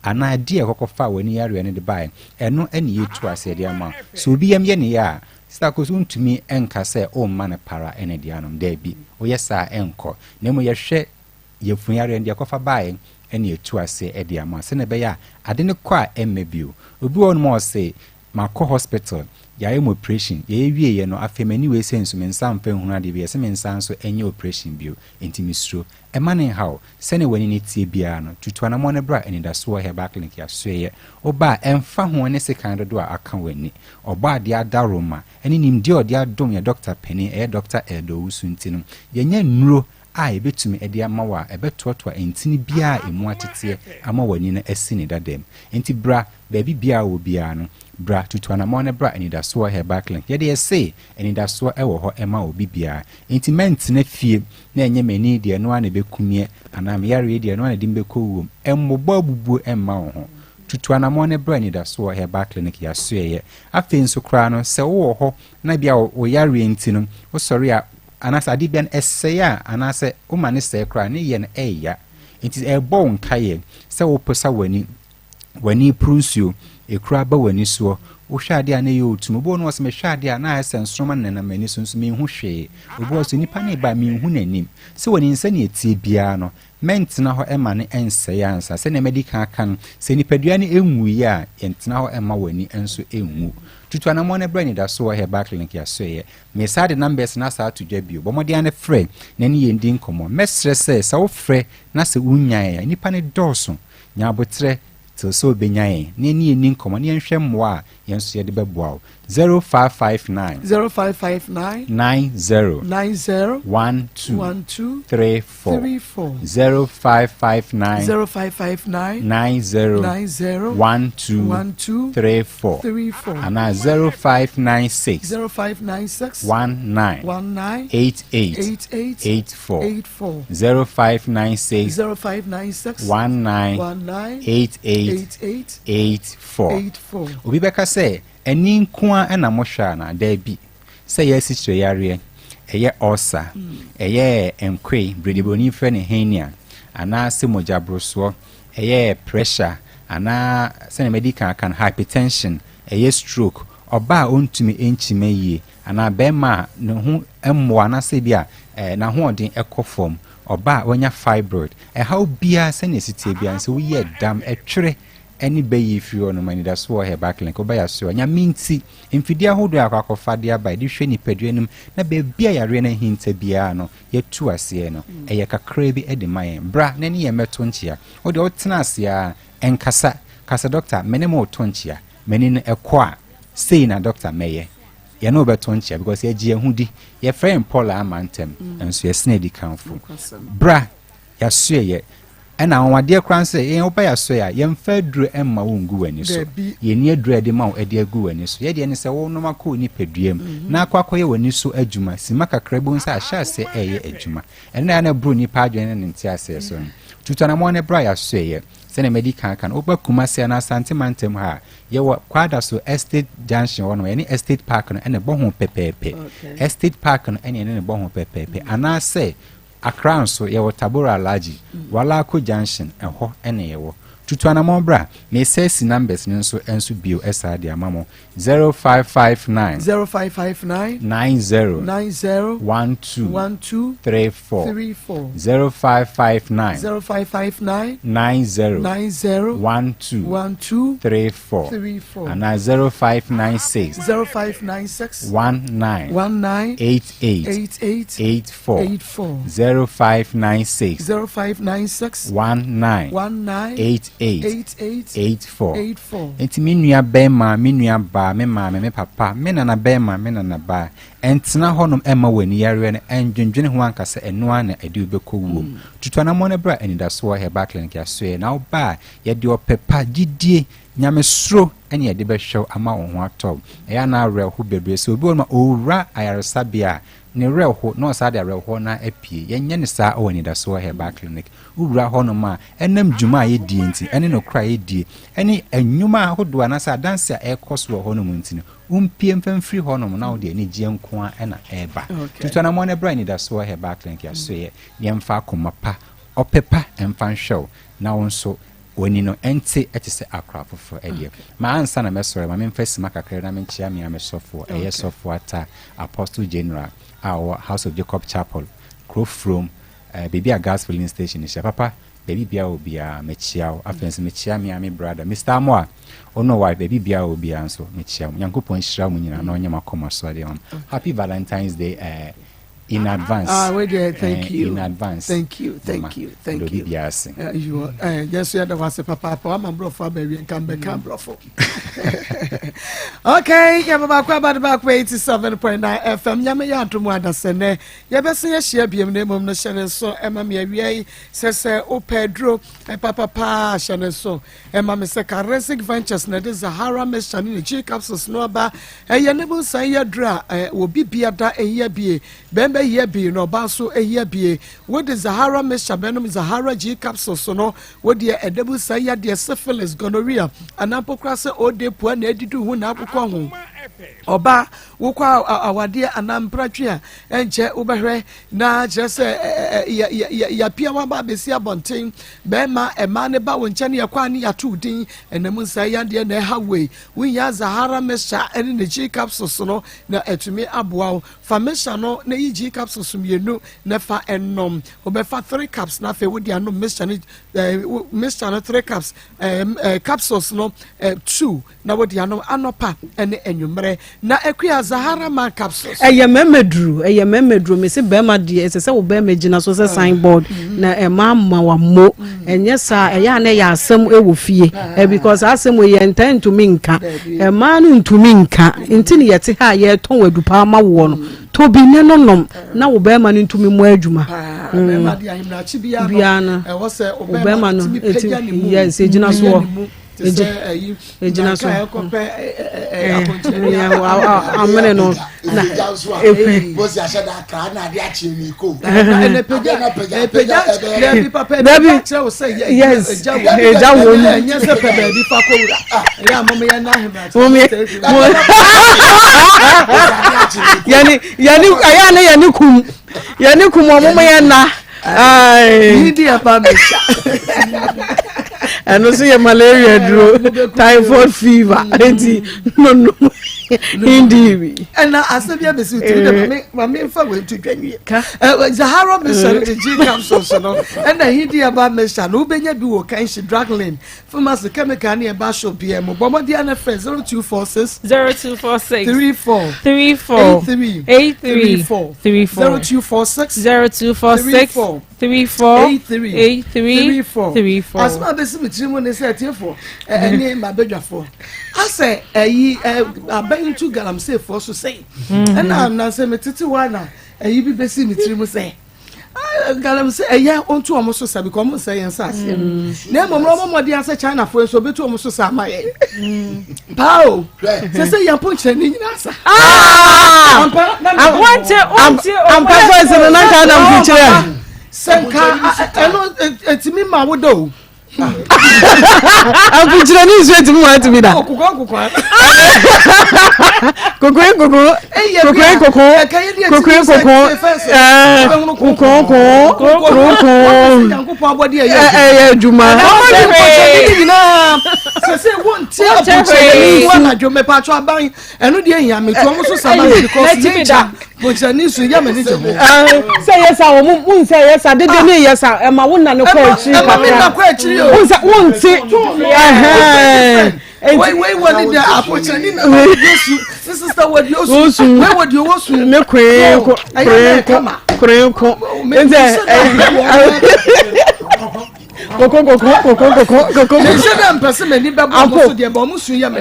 anaa adeɛ a ɛkɔkɔfaa w'ani yareɛ no de baeɛ. Ɛno na yɛtu aseɛ de ama wo. Sɛ obi yam yɛ ne ya a, Sister Akos, wontumi nka sɛ womma no para ne de anom. Daabi, woyɛ saa a ɛnkɔ. Na mmom yɛhwɛ yafunu yareɛ no, deɛ ɛkɔfa baeɛ na yɛtu aseɛ de ama wo sɛdeɛ ɛbɛyɛ a ade no kɔ a ɛmma bio. Obi wɔ hɔnom a ɔse, Makɔ hospital, yɛayɛ me operation, yɛyɛ wieeɛ no, afei m'ani wei sei nso me nsa mfa nhunu adeɛ bio, yɛse me nsa nso nyɛ operation bio, enti mesuro. Ɛmma no nha wo. Sɛdeɛ w'ani no teɛ biara no, tutu anammɔn no bra Anidasoɔ Herbal Clinic yɛasoɛeɛ. Woba a, ɛmfa ho ne sekan dodoɔ a aka w'ani, Ɔbɔadeɛ adaworoma, ne nimdeɛ a ɔde adom yɛn dɔkta panin, ɛyɛ Dɔkta Elder Owusu nti no, yɛanya nnuro a yɛbɛtumi de ama wo a ɛbɛtoatoa ntini biara a ɛmu ateteɛ ama w'ani no asi ne dada mu. Enti bra, baabi biara a wowɔ biara no, bra, tutu anammɔn na bra Anidasoɔ Herbal Clinic. Yɛde yɛse, anidasoɔ wɔ hɔ ma obi biara. Enti mɛntena fie na ɛnyɛ m'ani deɛ ɛno ara na ɛbɛkumeɛ anaa me yareɛ deɛ ɛno ara na ɛde me bɛkɔ wuom. Mmobɔ abubuo mma wo ho. Tutu anammɔn na bra Anidasoɔ Herbal Clinic, yɛasoɛeɛ. Afei nso koraa no, sɛ wowɔ hɔ na ebia wo yareɛ nti no, wosɔre a, Anaasɛ ade biara no, ɛsɛe a, anaasɛ woma no sɛe koraa a, ne yɛ no ɛyɛ ya. Enti ɛrebɔ wo nkaeɛ sɛ woposa w'ani, w'ani reporo nsuo, ekuro aba w'ani soɔ, wohwɛ adeɛ a na ɛyɛ otum. Obi wɔ hɔ no ɔsɛ mehwɛ adeɛ a na ayɛ sɛ nsoromma nenam m'ani so nso menhu hwee. Obi wɔ hɔ sɛ nipa no reba a menhu n'anim. Sɛ w'ani no sɛnea ɛteɛ biara no, mɛntena hɔ mma no ɛnsɛe ansa. Sɛnea madi kan aka no, sɛ nipadua no nwuiɛ a, yɛntena hɔ mma w'ani nso nwu. Tutu anammɔn na brɛ anidasoɔ Herbal Clinic yɛasoɛeɛ. Meresan de numbers no asan ato dwa bio. Bɔ mmɔden ara na frɛ na ɛne yɛn ndi nkɔmmɔ. Mɛsrɛ sɛ, sɛ wofrɛ na sɛ wonnya yɛn a, nnipa no dɔɔso. Nya aboterɛ till sɛ wobɛnya yɛn na yɛne yɛn nni nkɔmmɔ na yɛnhwɛ mmoa a yɛn nso yɛde bɛboa wo. 0559. 0559. 90. 90. 12. 12. 34. 34. 0559. 0559. 90. 90. 12. 12. 34. 34. Anaa 0596. 0596. 19. 19. 88. 88. 84. 84. 0596. 0596. 19. 19. 88. 88. 84. 84. Obi bɛka sɛ, Ani nko ara na mohwɛ anaa? Daabi. Sɛ ɛyɛ asikyire yareɛ, ɛyɛ ulcer, ɛyɛ nkoe, berɛ buroni frɛ no hernia, anaasɛ mogyaborosoɔ, ɛyɛ pressure, anaa sɛdeɛ madi kan aka no, hypertension, ɛyɛ stroke, ɔbaa a ɔntumi nkyima yie, anaa barima a ne ho mmoa anaasɛ bi a n'ahoɔden kɔ fam, ɔbaa a wanya fibroid, ɛhaw biara sɛdeɛ ɛsi teɛ biara no, sɛ woyi ɛdam, ɛtwerɛ ne bɛ yi firi hɔ nom, anidaso wɔ Herbal Clinic, woba yɛasoa. Nyame nti, mfidie ahodoɔ a yɛakɔ akɔfa de aba, yɛde hwɛ nipadua no mu, na baabi a yareɛ no ahinta biara no, yɛatu aseɛ no, ɛyɛ kakraa bi de ma yɛn. Bra na ɛne yɛn mmɛto nkyea. Wo deɛ wotena ase ara, nkasa. Ka sɛ, Dɔkta, me ne mo reto nkyea. M'ani no, ɛkɔ a, sei na dɔkta mɛyɛ. Yɛne wo bɛto nkyea because yɛgye yɛn ho di. Yɛfrɛ yɛn Paul ama ntɛm, nso yɛsene adikanfo. Bra, yɛasoɛeɛ. Ɛna anwanwadeɛ koraa nso sɛ, yɛn woba yɛasoɛeɛ a, yɛmfa aduro mma wo ngu w'ani so. Yɛnni aduro a yɛde ma wo de agu w'ani so. Yɛn deɛ ne sɛ wonom akɔ wo nipadua mu na akɔ akɔyɛ w'ani so adwuma. Simma kakra bi wohu sɛ ahyɛ aseɛ reyɛ adwuma. Ɛno na ɛyɛ a na ɛboro nnipa adwene ne ne nteaseɛ so no. Tutu anammɔn na bra yɛasoɛeɛ. Sɛdeɛ madi kan aka no, woba Kumasi anaa Asante mantam ha a, yɛwɔ Kwadaso Estate Junction hɔ nom, yɛne Estate Park no na ɛbɔ ho pɛpɛɛpɛ. Estate Park no na yɛne no bɔ ho pɛpɛɛpɛ. Anaasɛ Accra nso, yɛwɔ Tabora Alhaji, Walako Junction, ɛhɔ na yɛwɔ. Tutu anamɔn bra. Mesan asi numbers no nso nso bio saa de ama mo. 0559. 0559. 90. 90. 12. 12. 34. 34. 0559. 0559. 90. 90. 12. 12. 34. 34. Anaa 0596. 0596. 19. 19. 88. 88. 84. 84. 0596. 0596. 19. 19. 88. 88. 84. 84. Enti me nua bɛɛma, me nua baa, me maame, me papa, me nana bɛɛma, me nana baa, ɛntena hɔnom ɛmma w'ani yareɛ no ɛndwendwene ho anka sɛ ɛno ara na ɛde wo bɛkɔ wuo mu. Tutu anamɔn no bra Anidasoɔ Herbal Clinic asoɛeɛ na woba a, yɛde ɔpɛ pa, gyidie, Nyamesuro ne yɛde bɛhwɛ wo ama wo ho atɔ wo. Ɛyɛ a na awerɛho bebree sɛ obi wɔ hɔnom a ɔwura ayaresabea a, ne werɛ ho na ɔsan de awerɛhoɔ no ara apue. Yɛnyɛ no saa wɔ Anidasoɔ Herbal Clinic. Wowura hɔnom a, ɛnam dwuma a yɛdie nti, ɛne nokorɛ a yɛdie, ɛne nnwuma ahodoɔ anaasɛ adanse a ɛrekɔ so wɔ hɔnom nti no, wompue mfa mfiri hɔnom na wode anigyeɛ nko ara na ɛreba. Tutu anammɔn na bra Anidasoɔ Herbal Clinic asoɛeɛ na yɛmfa akoma pa, ɔpɛ pa mfa nhwɛ wo na wo nso W'ani no nte te sɛ akora foforɔ deɛ. Ma ansa na mɛsɔre, ma memfa simma kakra na menkyea me ara me sɔfoɔ, ɛyɛ Sɔfoɔ Atta, Apostle General a ɔwɔ House of Jacob Chapel, Kuro Furom, eh, baabi a gas filling station no hyɛ. Papa, baabi biara wɔ biara, mekyea wo. Afei nso mekyea me ara me brother, Mister Amoah, wo ne wo wife, baabi biara wɔ biara nso, mekyea mo. Nyankopɔn nhyira mo nyinaa na ɔnyɛ mo akoma so adeɛ ma mo. Happy Valentine's Day, eh, in advance. Ah, wait there, thank eh, you. In advance. Thank you, thank you, thank you. Obi ase. Eh, you eh, yes, you da wase papa papa ama brofo aba wie nka mbɛka brofo. Okay, yɛ baba akɔ aba de baako 87.9 FM nyame yɛ adom adasɛ nɛ yɛbɛsen ahyia biam na mmom no hyɛ ne nso ɛma me awia yi sɛ sɛ wopɛ aduro papa paa hyɛ ne nso ɛma me sɛ Karesic Ventures na ɛde Zahara mixture ne ne G capsules no aba. Ɛyɛ ne mu nsan yɛ aduru a ɛ, obi biada hia bie. Bɛrima hia bi na ɔbaa nso hia bie. Wode Zahara mixture bɛnom Zahara G capsules no, wodeɛ ɛda mu nsan yadeɛ syphilis, gonorrhea, anaa mpo koraa sɛ ode pua na adidi ho na akokɔ ho. Ɔbaa, wokɔ awadeɛ anaa mpratwe a, ɛnkyɛ wobɛhwɛ na kyerɛ sɛ yɛapia waba abɛsi abɔnten. Bɛrima, mmaa ne ba wo nkyɛn yɛkɔ a ne yɛato wo din. Ɛna mu nsa yadeɛ na ɛha wei. Wohia Zahara mixture ne ne G capsules no na atumi aboa wo. Fa mixture no na yi G capsules mmienu na fa nom. Wobɛfa 3 cups na afei wode anom mixture no, mixture no 3 cups, capsules no 2. Na wode anom anɔpa ne anwummerɛ. Na Akua, Zahara man capsules. Ɛyɛ mmarima duru, ɛyɛ mmarima duru. Mese barima deɛ ɛsɛ sɛ wo barima gyina so sɛ sign board na ɛma ama wammo. Ɛnyɛ saa ɛyɛ a na ɛyɛ asɛm wɔ fie. Eh, because saa asɛm wɔ yɛn ntaa ntumi nka. Mmaa no ntumi nka. Nti ne yɛte ha a yɛtɔn adupa ama woɔ no. Tɔ bi ne no nom na wo barima no ntumi mmɔ adwuma. Barima deɛ ahemrakye biara no, ɛwɔ sɛ wo barima no tumi pagya ne mu. Yes, ɛgyina soɔ. Egyina so amene no na epe. Dabi yes eja wo mu. Yɛne yɛne ɛyɛ ne yɛne kum yɛne kum ɔmo mo yɛ nna. ɛno nso yɛ malaria duro typhoid fever nti nonom hindi bi. ɛna asɛm bi abɛsi tiri dɛ maame maame nfa wei nto dwa nwie zahara mixture no de g capsules no ɛna hindi herbal mixture no wobɛnya bi wɔ kanshi drug lane Pharmacy, chemical ne ɛba shop biara mu. Bɔ mmɔden ara na frɛ 0246. 0246. 34. 34. 83. 83. 34. 34. 0246. 0246. 34. 34. 83. 83. 34. 34. Asɛm a bɛsi me tiri mu ne sɛ atiefoɔ ɛne m'abadwafoɔ asɛ ɛyi abɛ. Aban ntu galamseyfoɔ so sɛn. Ɛna nansɛ metete hɔ a na ɛyi bi bɛsi me tiri mu sɛ ah, galamsey ɛyɛ ɔntu wɔn so sa because wɔn nsɛ yɛn nsa aseɛ mm. na mmom na wɔn mmɔden asɛ Chinafoɔ nso ɔbɛtu wɔn so sa ama yɛn mm. paa o sɛ sɛ yɛn mponkyerɛ ne nyinaa sa. Ah! Ampa fɛnse no na nka nam fikyerɛ. Sɛ nka ɛno ɛtumi ma wo da o. Akukyerɛ ne nsuo etumi wɔn atumi da. Kokoko nkoko. Kokoko nkoko. Kokoko nkoko. Kokoko nkoko. Kokoko kokoko. Ɛyɛ adwuma. Sese wɔn ti akukyerɛ ne nsuo anadwo mepatwa aban ɛno deɛ hia me to ɔmo so sama me because nature bɔnkyerɛni nso yɛ m'ani gye ho. sɛ yɛ sa wɔn mu nsɛ yɛ sa dede ne yɛ sa ɛma wo na ne kɔ akyiri kakra ɛma me na kɔ akyiri o nsɛ wo nti ɛhɛn wei wei wɔ ne deɛ abɔnkyerɛni na wɔ di osu ne sista wɔ di osu wei wɔ di owo su ne koe ko koe ko koe ko nsɛ Koko koko koko koko koko. Ne nhyɛ dɛ mpɛ sɛ m'ani bɛbɔ ɔmo so deɛ bɛ ɔmo su yɛ me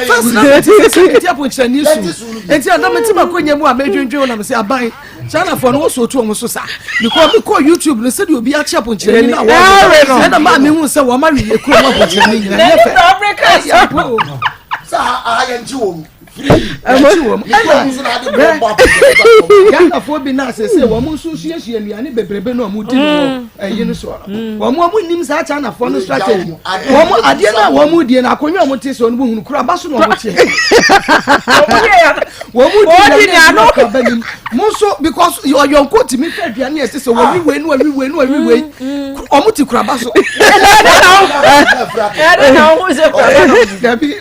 first na mete sɛ sɛ mete aponkyerɛni su nti ɛna mete m'akonnwa mu a medwendwen na mesɛ aban Chinafoɔ no wɔsɔ otu ɔmo so saa because mekɔ YouTube no sɛdeɛ obi akye aponkyerɛni no a wɔwe ɛna maa mehu sɛ wɔn awe yɛ kurom aponkyerɛni nyina nyɛ fɛ ɛyɛ po sɛ aha yɛnkye wɔ mu Ghanafoɔ bi na asese wɔn nso suasua nnuane bebrebe na wɔn di no wɔ ɛyi no soɔ no wɔn wɔn nim saa Chinafoɔ no strategy wɔn adeɛ no a wɔn die no akonnwa a wɔn te soɔ no wɔn hunu kura ba so na wɔn teɛ wɔn di nnuane no kura ba nim mo nso because ɔyɔnko tumi fɛ aduane a ɛsɛ sɛ wɔwi wei no wɔwi wei no wɔwi wei wɔn ti kura ba so. Dabi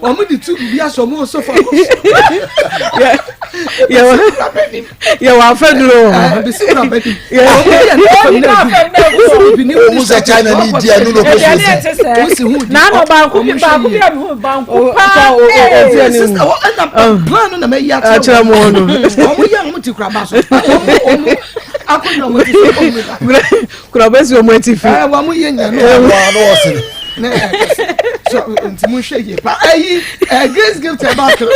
wɔn de tube bi ahyɛ wɔn sofa no so. Yɛ wɔ afɛduro wɔ hɔ. Bisi kura bɛ di. Wɔn yɛ ne fam na edu. Ohun sɛ China ni di ɛnu na ɔkɔ so di. N'ano baako bi baako bi a mi hu banku paa. Sista wɔ ɛna plan no na mɛ yi akyerɛ mu no. Wɔn yɛ wɔn ti kura ba so. Wɔn akonnwa wɔn ti so wɔn mi. Kuraba si wɔn atifi. Ɛɛ wɔn yɛ nya no. Ɛɛ wɔn ano wɔ sini. Ne ɛ so nti mo nhwɛ yie pa ɛyi ɛ grace gift ɛ ba kere.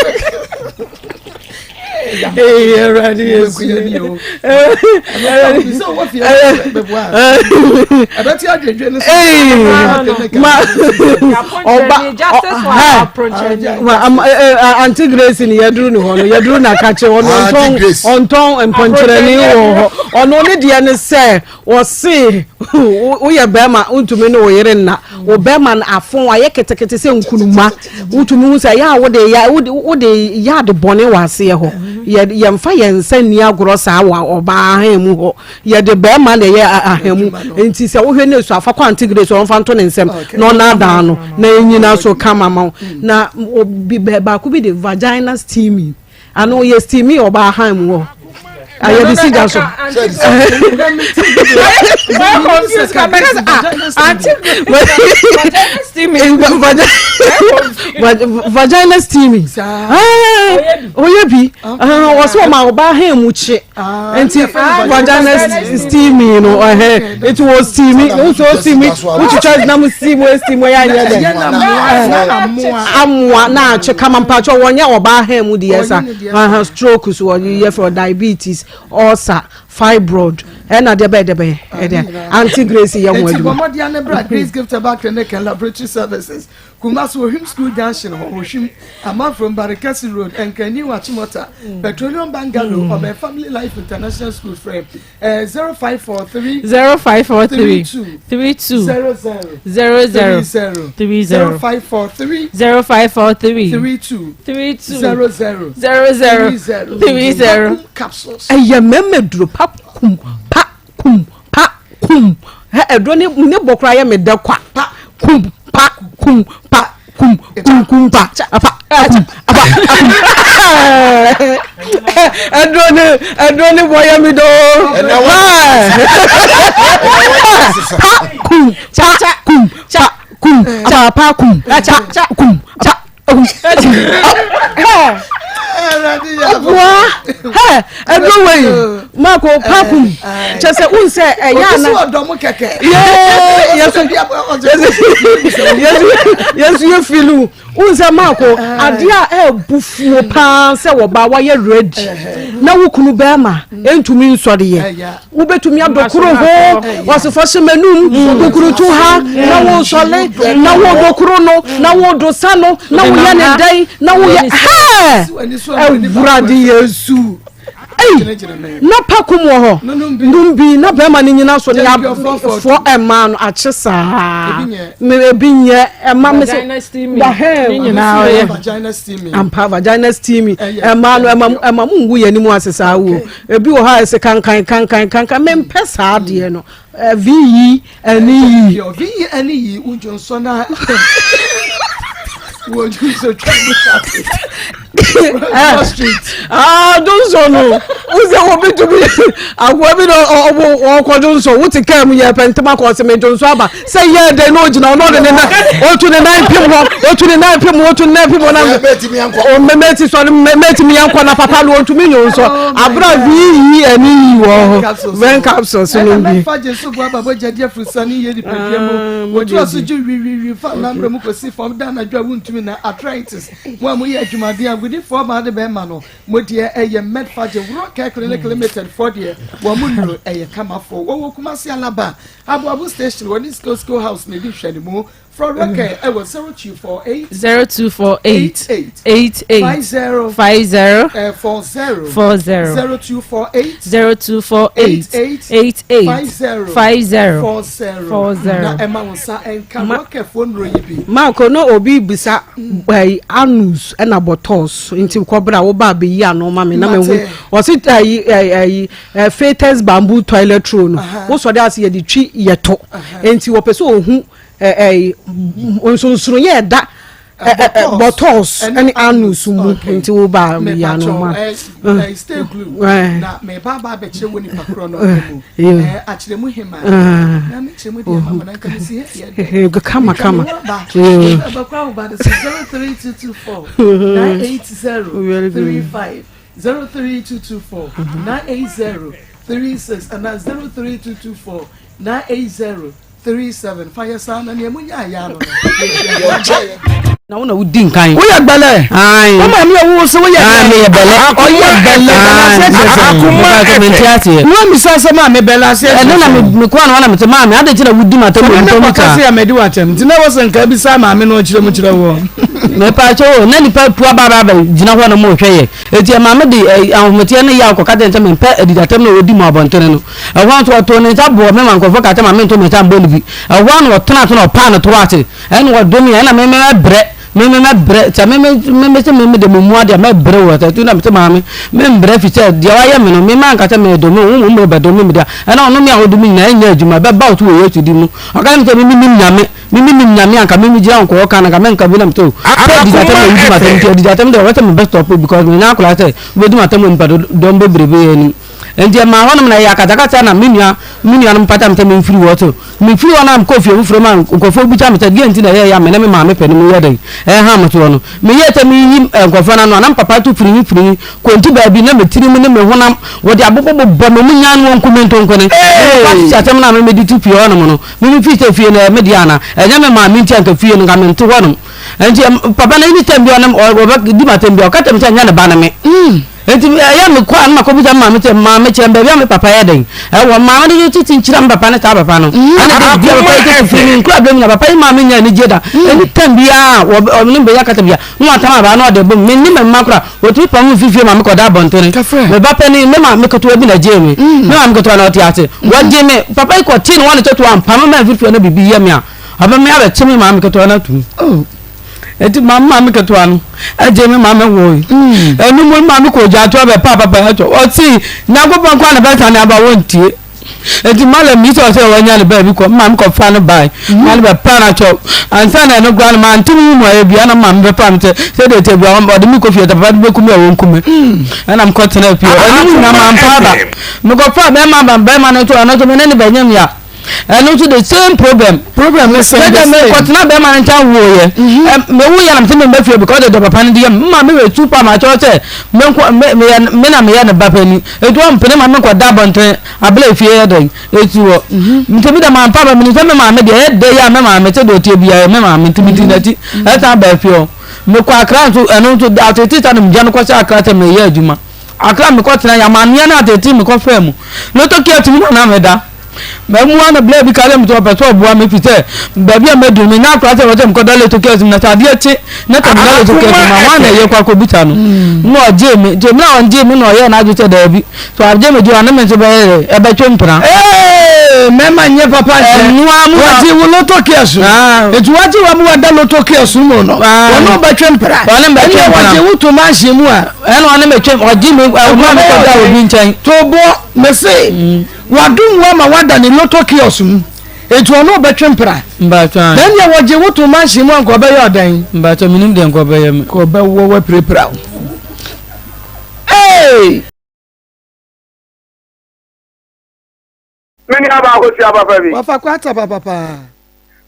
Ee Awurade Yesu. Ɛbɛti adwendwen ne so. Ma ɔba ɔ Auntie Grace ni yɛduru ne hɔ no yɛduru na kakye ɔno ɔntɔn ɔntɔn mpɔnkyerɛni wɔ hɔ ɔno ne deɛ ne sɛ Wɔse woyɛ bɛrima wontumi ne wo yere nna wo bɛrima no afon ayɛ ketekete sɛ nkunuma wotumi hu sɛ ɛyɛ a wode yɛ wode wode yɛ ade bɔne wɔ aseɛ hɔ yɛ yɛmfa yɛn nsa nni agorɔ saa wɔ ɔbaa ahan mu hɔ yɛde bɛrima na ɛyɛ ahan mu nti sɛ wohwɛ ne su afa kɔ antigre so ɔmfa nto ne nsam na ɔnaadaa no na ɛnyina so kama ma wo na obi baako bi de vagina steaming Ano yɛ steamy ɔbaa han mu hɔ. Ayɛ de si gya so. Vagina steamy. Oyɛ bi. Wɔsɛ ɔma ɔbaa han mu kye. Nti vagina steamy no ɛhɛn. Nti wɔ steamy nso steamy wotwitwa nam steam wɔ steam wɔ yɛ anyɛ dɛ. Amoa na akye kama mpatsɔ wɔnyɛ ɔbaa hɛn mu deɛ sa uh, stroke so wɔde yɛ fɛ diabetes ulcer fibroid ɛna deɛ bɛyɛ deɛ bɛyɛ ɛdeɛ aunty grace yɛ ho adwuma. Eti bɔmɔden ne bra Grace Gift Herbal Clinic and Laboratory Services Kumasi Ohwim School Junction hɔ Ohwim Amanfrom Barekɛse Road Nkran New Achimota Petroleum Bungalow ɔbɛn Family Life International School frɛ 0543 0543 32 00 00 30 30 0543 0543 32 32 00 00 30 30 Vacuum capsules. Ɛyɛ mmarima duro pa kum pa kum pa kum hɛ ɛduro ne ne bɔ koraa yɛ me dɛ kwa pa kum pa kum pa kum kum kum pa apa akum apa akum ɛduro ne ɛduro ne bɔ yɛ me dɛ o pa kum pa kum pa kum pa pa kum pa kum pa. Boa hɛ ɛduro wei. Marco pakum kyɛ sɛ wohu sɛ ɛyɛ ana yɛnso yɛ filu wohu sɛ Marco adeɛ a ɛbu fuo paa sɛ wɔba wayɛ ready na wo kunu bɛrima ɛntumi nsɔreyɛ wobɛtumi adokoro ho wɔsefɔ hyɛ m'anum kukurutu ha na wosɔle na wodokoro no na wodosa no na woyɛ ne dɛn na woyɛ hɛɛ awurade yesu Ei, na pakum wɔ hɔ nom bi na bɛrima no nyina so ne afoɔ ɛmaa no akye saa ebi nyɛ ɛma me sɛ wahɛ ampa vagina steaming ɛmaa no ɛma ɛma mo ngu yɛn anim ase saa wo ebi wɔ hɔ a ɛsɛ kankan kankan kankan mempɛ saa adeɛ no vi yi ɛne yi. Vi yi ɛne yi wodwo nsɔ na wodwo nsɔ twa mu traffic. Ah, dwonsɔ no wosɛ obi tumi akoa bi na ɔbɔ ɔkɔ dwonsɔ wote kaa mu yɛ pɛ ntoma kɔ ɔsɛ me dwonsɔ aba sɛ yɛ dɛ na ogyina ɔno ɔde ne nan otu ne nan pem hɔ otu ne nan pem hɔ otu ne nan pem hɔ na mɛti sɔ mɛti mi yankɔ na papa no ontumi nyonsɔ abira vi yi ɛni yi wɔ hɔ vɛn capsules no bi. Fa gye so boa babo gya di afurusa ne yie nipadua mu. Wɔtu aso gye wiwiwi fa nammerɛ mu kɔsi fam da anadwo a wontumi na arthritis. Mo a moyɛ adwumaden agodifoɔ maa de bɛrima no mo deɛ ɛyɛ Medfagye World Clinic Limited foɔ deɛ wɔn mo nnuro ɛyɛ kamafoɔ. Wɔwɔ Kumasi Alaba Aboabo Station wɔne School School House na ɛdi nhwɛanimu. Frɛ Raquel ɛwɔ 0248 0248 88 88 50 50 40 40 0248 0248 88 88 50 50 40 40. na ɛma wo nsa ɛnka Raquel foɔ nnuro yi bi. Marco na obi bisa ɛyi anus ɛna bɔtɔs nti kɔbra wo ba abɛyi ano ma me na mehu Mate. ɔsi ɛyi ɛyi ɛyi fatus bamboo toilet roll no wosɔ de ase yɛde twi yɛtɔ nti wɔpɛ sɛ ohu ɛyi nsonsono yɛ ɛda bɔtɔs ɛne anus mu nti wo ba abɛyi ano ma. Stay glue na meba ba abɛkyerɛ wɔ nipa korɔ no mu akyerɛ mu hema na mekyerɛ mu deɛ ma na nka mesi yɛ dɛ kama kama ɛbɛkora wo ba de sɛ 03224 980 35 03224 980 36 anaa 03224 980 37 fa yɛ saa na nea munya yɛ ano no na wo na wodi nkan. Woyɛ gbɛlɛ. Ayi. Wo maame yɛ wo so woyɛ gbɛlɛ. Meyɛ bɛlɛ. Ɔyɛ bɛlɛ. Bɛlɛ aseɛ kyerɛ sɛ. Akoma ɛfɛ. Mente aseɛ. Wo misa sɛ maame bɛlɛ aseɛ kyerɛ sɛ. Ɛno na me kɔ ano na mete maame adi nti na wodi ma tɛm wɔ nipa mu saa. Sɛ me kɔ kase a mɛdi wa tɛm nti na wɔ sɛ nka bisa maame no ɔkyerɛ mu kyerɛ wɔ. Mɛpa kyɛ o na nipa pu aba aba gyina hɔ na mo hwɛ yɛ eti maame de ahometeɛ ne yaw kɔka kyerɛ sɛ mempɛ adidatam na wɔdi mu abɔntene no. Ɛhɔ nso ɔtoo ne nsa bɔɔ me ma nkurɔfoɔ kaa sɛ ma mento me nsa mbɔ no bi. Ɛhɔ ara na ɔtenaa so na ɔpaa ne to ase. Ɛna ɔdome yɛn, ɛna me mɛbrɛ, me me mɛbrɛ, sɛ me me me sɛ me me de me mu adeɛ mɛbrɛ wɔ sɛ tu na me sɛ maame membrɛ fi sɛ deɛ wayɛ me no me manka sɛ medome wo mmom bɛdome me deɛ ɛna ɔno me a wodome nyinaa ɛnyɛ adwuma ɛbɛba wo so wɔ Yesu din mu. Ɔka kyerɛ me sɛ me menim Nyame, me menim Nyame anka me megyina wo nkɔɔ ka no anka menka bi na me sɛ o sɛ adidi atɛm na wodi m'atɛm nti adidi atɛm deɛ ɔbɛsɛ me bɛ stop because menyɛ akwadaa sɛ wobɛdi m'atɛm wɔ nipa dɔm bebrebe anim. Enti ɛmaa hɔnom na ɛyɛɛ akasakasa na me nua me nuanom pata me sɛ memfiri hɔ. So mefiri hɔ na mekɔɔ fie foforɔ mu a nkurɔfoɔ bisa me sɛ deɛn nti na ɛyɛeɛ a me ne me maame pɛ no meyɛ dɛn ɛha mo soɔ no. Meyɛɛ sɛ mereyi nkurɔfoɔ no ano a na me papa to firi he firi he kɔnti baabi na me tirim ne me honam wɔde abobɔbobɔ me, wɔnyaa no wɔnku me ntonkone. Mefa asɛm no a me mede te fie hɔnom no, me mefiri sɛ fie no ɛyɛ me dea anaa? Ɛnyɛ me maame nti anka fie no nka mente hɔnom. Enti papa no anytime bi a ɔne ɔbɛdi m'atɛm bi a ɔka kyerɛ me sɛ ɛnyɛ ne ba ne me. Enti ɛyɛ a mekɔ a na makɔbisa me maame sɛ, Maame, kyerɛ me baabi a me papa yɛ dɛn? Ɛwɔ. Maame no nso tete nkyerɛ me papa ne saa papa no. Ɛna da biara papa yi tete firi me nkura berɛ mu na papa yi maa mennya anigyeɛ da. Ɛni tam biara a ɔne me bɛnya kasa biara, na watam abaa na ɔde bom. Menni me mma koraa. Ɔtumi pam me firi fie ma mekɔda abɔntene. Me ba panin, me maame ketewa bi na ɛgyee me. Me maame ketewa no ɔte ase. Wɔgyee me. Papa yi kɔtee ne ho ne toto ampam me mamfiri fie na biribi yɛ me a, ɔbɛma abɛkye me maame ketewa no atom. Enti ma me maame ketewa no gye me maame woe. Ɛno mu maame kɔ gya to abɛpa papa atwa. Ɔse Nyankopɔn nko na bɛsane aba wɔntie. Enti malam yi sɛ ɔsɛ wanya ne baabi kɔ maame kɔfa no bae. Ma no bɛpa no atwa. Ansa na ɛno koraa no mante me mu ayɛ bia na maame bɛpa me sɛ sɛdeɛ ɛteɛ bia ɔde me kɔ fie sɛ papa no bɛku me a wɔnku me. Ɛna mekɔtena fie. Ɛno mu nyinaa mampa aba. Mekɔfa bɛrima ba bɛrima no nso ɔno nso me ne no bɛnyem ya. Ɛno nso the same problem. Problem ne sɛn the same. Sɛ mekɔtena bɛrima no nkyɛn woeɛ. Mewuiɛ na mese memba fie because de papa no de yɛ me. Maame wɔ su pa ma kyerɛ sɛ menkɔ me meyɛ me na meyɛ ne ba panin. Enti ɔmpene ma menkɔda abɔnten abere a efie yɛ dɛn esi hɔ. Nti me deɛ mampa aba menim sɛ me maame deɛ ɛyɛ dɛ yi a me maame sɛdeɛ ɔteɛ biara ɛyɛ me maame nti medi n'akyi ɛsan baa fie hɔ. Mekɔ Accra nso ɛno nso ateetee saa na megya no kɔhyɛ Accra sɛ mereyɛ adwuma. Accra mekɔtena yɛ amanneɛ ne ateetee mekɔfaa mu. Lotto kiosk mu na na meda. Mɛmoa no berɛ bi ka kyerɛ me sɛ ɔpɛ sɛ ɔboa me firi sɛ baabi a madu no menya akora sɛ ɛwɔ sɛ mekɔda lotto kiosk mu na sɛ adeɛ kye na sɛ meda lotto kiosk mu a hwan na ɛyɛ kɔ akɔbisa no na ɔgyee me nti mmerɛ a ɔgyee me na ɔyɛɛ n'adwene sɛ daabi sɛ wagye me deɛ ɔne me nso bɛyɛ dɛ ɛbɛtwe mpena. Ee, mmarima nyɛ papa nkyɛ. Ɛnoa mu na Wɔgye wo lotto kiosk mu. Ah. Nti wɔgye wo ama wada lotto kiosk mu no, Ah. wɔne wo bɛtwe mpena. Wɔne me bɛtwe Ɛnneɛ mpena. wɔgye wo to mansion mu a. Ɛna ɔne me twe ɔgye me ɔma me kɔda obi nkyɛn. To boɔ, mese. Wadom wo ama woada ne lotto kiosk mu, enti ɔne wo bɛtwe mpra. Mpatsɔ Na ɛnneɛ wɔgye wo to mansion mu a, nka ɔbɛyɛ wo dɛn? Mpatsɔ menim deɛ nka ɔbɛyɛ me. Nka ɔbɛwɔ wo apirapira wo. Hey! Me nuabaa Akosua papa bi. Wɔfa kwata papapaa.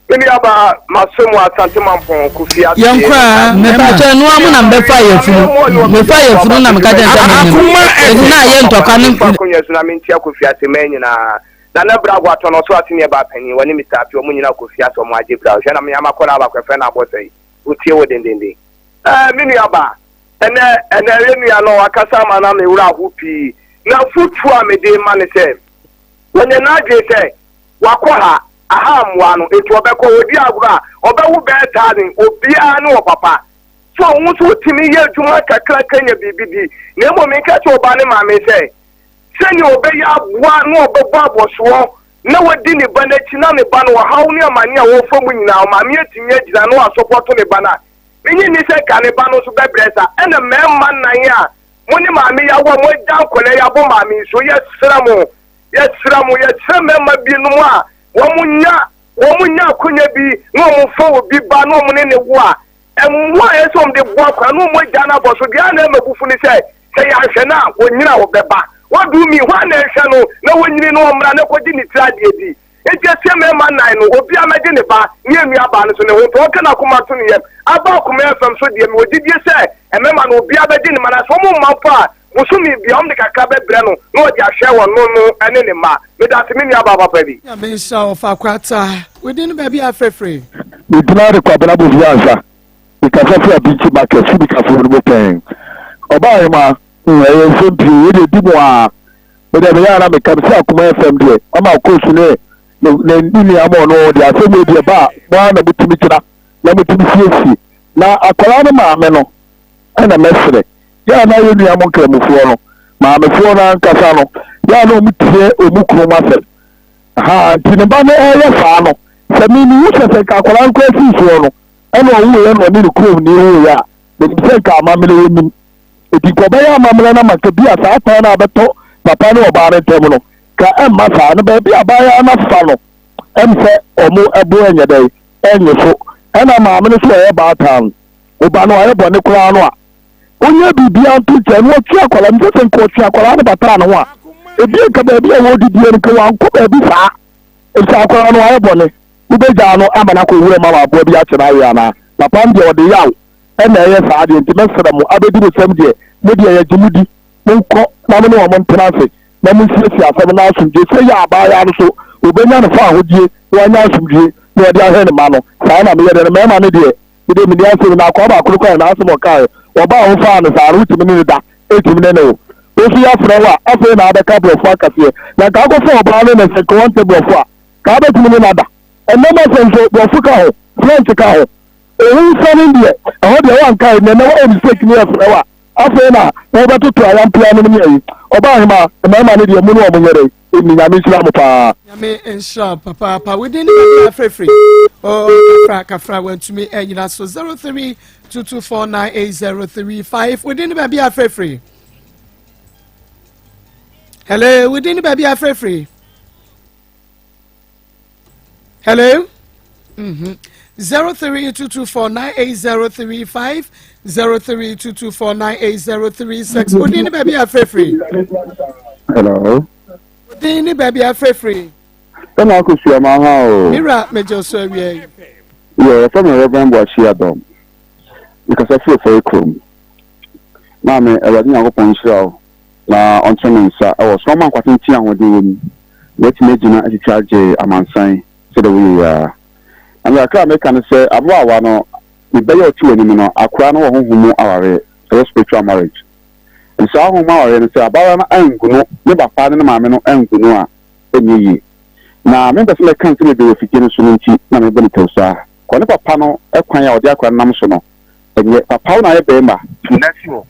Me nuabaa maso mu Asante Mampɔn Kofi Ase. Yɛn koraa mepatwa ɛnoa mu na mbɛfa yɛfunu mefa yɛfunu na meka kyɛn sɛ menim ɛti na ayɛ ntɔkwa ne. Fa akonnwa so na mentia Kofi Ase mmaa nyinaa na na bra agoatɔ no ɔso ase ne ɛbaa panyin wɔne Mister Appiah ɔmo nyinaa Kofi Ase ɔmo agye bra hwɛ na me ama kɔlaa baako ɛfrɛ no abɔsɛe otie wo dendenden ɛɛ me nuabaa ɛnɛ ɛnɛ yɛ nua no akasa ama na me wura aho pii na fotuo a mede ma ne sɛ wɔnyɛ n'adwene sɛ Wakɔ ha, aha mmoa no, enti ɔbɛkɔ. Ɔdi agorɔ a, ɔbɛwo bɛyɛ thousand. Obiara ne ɔpapa. So wo nso wotumi yɛ adwuma kakraka nya biribi di? Na mmom meka kyerɛ ɔbaa ne maame sɛ, sɛnea ɔbɛyɛ aboa na ɔbɛbɔ abɔsoɔ na wadi ne ba no akyi na ne ba no ɔhaw ne amane a ɔrefa mu nyinaa ɔmaame atumi agyina na wasɔpɔto ne ba no a, menye nni sɛ nka ne ba no nso bɛbrɛ saa. Ɛna mmarima nnan a mo ne maame yi awo a moagya nkwadaa yi abɔ maame yi so, yɛsrɛ mo, Yɛsrɛ mo, yɛsrɛ mmarima binom a wɔnya wɔnya akonya bi na wɔfa obi ba na wɔn ne ne wo a, mmoa a ɛsɛ wɔn de boa kwan na wɔn agya no abɔ so. Deɛ na ɛma abufu ne sɛ, sɛ yɛanhwɛ no a, wɔnyini a wɔbɛba. What do you mean? Hwan na ɛnhwɛ no na wɔnyini na wɔmmra na kɔgye ne tiri adeɛ di? Enti ɛsɛ mmarima nnan no, obiara mmɛgye ne ba ne yɛn nuabaa no so ne ho ntɔ, ɔnka n'akoma nto ne yam. Aba akoma fam so deɛ, mewɔ gyidie sɛ mmarima no obiara bɛgye ne mma no, na sɛ wɔmma mpo a, Bosome biara wɔde kakra bɛbrɛ no na ɔde ahwɛ ɔno no ne ne mma. Medase me nua baa papa bi. Nyame nhyira wo fa kwata. Wo din ne baabi a frɛfrɛ. Me din ara de Kwabena Bofi Ansa. Me kasa firi Abinkyi market, Sibikafoɔ no mu pɛn. Ɔbaa Ahemaa, hmm, ɛyɛ nsɛm pii o, wei deɛ di mu aa. Me deɛ meyɛ a na meka, mese Akuma FM deɛ, mama Okosu ne ne ne ne nua ama ɔno deɛ asɛm wei deɛ ba a, mo ara na motumi gyina na motumi siesie. Na akwadaa no maame no ɛna mɛsrɛ. Yɛ a na yɛn nua mo nkramofoɔ no, maamefoɔ no ankasa no, yɛ a na wɔn tie wɔn kunu mu asɛm. Ahaa, nti ne ba no ɛreyɛ saa no, sɛ me mehu sɛ sɛ nka akwadaa no koraa sii soɔ no, ɛna ɔwoeɛ na ɔne ne kurom ni woeɛ a, menim sɛ nka amammerɛ wɔnim. Enti nka ɔbɛyɛ amammerɛ no ama nka bi a saa tan no a abɛtɔ papa ne ɔbaa no ntam no, nka ɛmma saa. Na baabi a abaayewa no afa no, ɛm sɛ wɔn ɛbo ɛnyɛ dɛn, ɛnnye so. Ɛna maame no nso ɔyɛ baatan, wo ba no ayɛ bɔne koraa no a, Ɔnyɛ biribiara nto nkyɛn na ɔtwe akwadaa no. Sɛ sɛ nka ɔtwe akwadaa no bataa ne ho a, ebi nka baabi a wɔredidie no nka wankɔ baabi saa. Efisɛ akwadaa no wayɛ bɔne. Wobɛgyaa no ama no akɔ wuram ama aboa bi akye no awe anaa? Papa no deɛ ɔde yaw na ɛyɛ saa deɛ nti mɛsrɛ mo abɛdi mo sɛm deɛ, mo deɛ yɛgye mo di. Monkɔ na mo ne wɔn ntena ase na monsiesie asɛm no na asomdwoeɛ sɛ yɛ abaayaa no so ɔbɛnya ne fawohodie na wanya asomdwoeɛ na ɔde ahwɛ ne mma no. Saa na meyɛ deɛ no mmarima no deɛ Me deɛ menni asɛm na akoa baako no koraa n'asɛm ɔkaeɛ ɔbaa a wofaa no saa no wotumi ne no da ɛtumi ne ne wo wo nso yɛafrɛ wo a afei na abɛka borɔfo akaseɛ na nka akɔfa ɔbaa no na sɛ nka wɔnte borɔfo a ka wobɛtumi ne no ada ɛnnɛ masɛm so borɔfo ka ho French ka ho owu nsane deɛ ɛhɔ deɛ wankae nnɛ na woayɛ mistake ne yɛfrɛ wo a afei na wobɛtoto ayampea nom ne ayi ɔbaa hema mmarima no deɛ mu ne wɔn nyɛ dɛn Emi Nyame nhyira mo paa. Nyame nhyira wo papaapa. Wo din ne baabi a frɛfrɛ. Oh, kafra kafra wantumi anyina so 0322498035. Wo din ne baabi a frɛfrɛ. Hello, wo din ne baabi a frɛfrɛ. Hello. Mm-hmm. 0322498035 0322498036. Wo din ne baabi a frɛfrɛ. Hello. Wo din ne baabi a frɛfrɛ. Ɛna akosua ma ha o. Mira megye so awia yi. Yɛ yɛfrɛ me Reverend Boakye Adom. Mekasa firi Ofori kurom. Maame, Awurade Nyankopɔn nhyira wo na ɔntene ne nsa wɔ so na ɔma nkwa tenten ahoɔden wɔ mu na watumi agyina atwitwa agye amansan sɛdeɛ woyɛ yi ara. Na me kakra a meka ne sɛ ababaawa no ne ba yi a ɔte w'anim no akora no wɔ honhom mu awareɛ, ɛyɛ spiritual marriage. Nti saa honhom mu awareɛ no sɛ abaayewa no angu no, ne papa ne ne maame no angu no a ɛnyɛ yie. Na mempɛ sɛ mɛka nsɛm bebree wɔ afidie no so no nti na mebɔ no tɛw saa. Kɔ ne papa no kwan a ɔde akora no nam so no, ɛnyɛ. Papa wo na ayɛ barima, tu wo nan si hɔ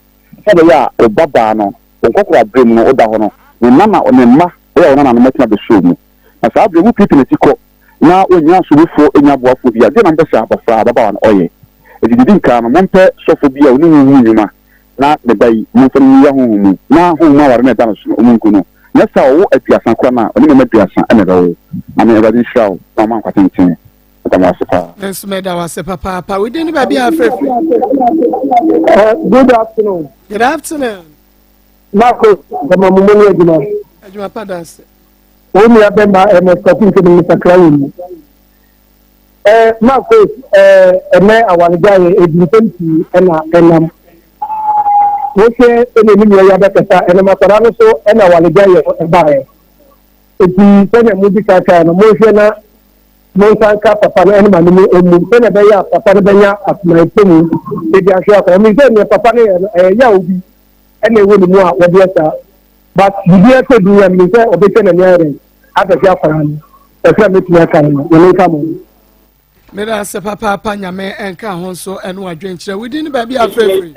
sɛ ɛbɛyɛ a wo ba baa no, wo nkɔkoraaberɛ mu no, woda hɔ no, ne nana, ne mma yɛ wo nananom atumi abɛsɔ wo mu. Na saa berɛ mu piipii n'ati kɔ na ɔnnya asomufoɔ nnya aboafoɔ biara, deɛn na mopɛ sɛ abɔfra, ababaawa no ɔyɛ? Enti deɛ ɛdi nkan no, mompɛ sɔfoɔ bi a ɔnim honhom nnwuma na ne ba yi, momfa no nwura honhom mu, na honhom mu aware no a ɛda no so no, ɔmungu no. Nyɛ saa a, ɔwo aduasa koraa no a, ɔne mmarima aduasa na ɛbɛwo. Amen. Awurade nhyira wo na ɔma nkwa tenten. Meda mo ase paa. Me nso meda wo ase papaapa. Wo din ne baabi a afrɛfiri? Good afternoon. Good afternoon. Marco, bɛma mo mu ne adwuma. Adwuma pa da ase. Wo nua bɛma ɛmɛ sɔfo nti no mesakra wɔ mu. Eh, Marco, eh, ɛnɛ awaregya yɛ edi nsɛm pii ɛna ɛnam. Wohwɛ ɛna ne nua yi abɛkasa ɛnam akwadaa no so ɛna awaregya yɛ ɛbaeɛ. Eti sɛnea modi kan kae no, monhwɛ na monsan nka papa no ɛne maame no emu sɛnea ɛbɛyɛ a papa no bɛnya asomaeɛ mu edi ahwɛ akwadaa. Menim sɛ nea papa no yɛ no ɛyɛ yaw bi ɛna ɛwɔ ne mu a wɔde yɛ saa. But biribiara sɛ bi a menim sɛ ɔbɛtwa n'ani ayɛ dɛn abɛhwɛ akwadaa no. Ɛfiri a mɛtumi aka no no, nyame nka mo. Meda ase papaapa nyame nka ho nso ɛne wadwenkyerɛ wo din ne baabi a afrɛfiri.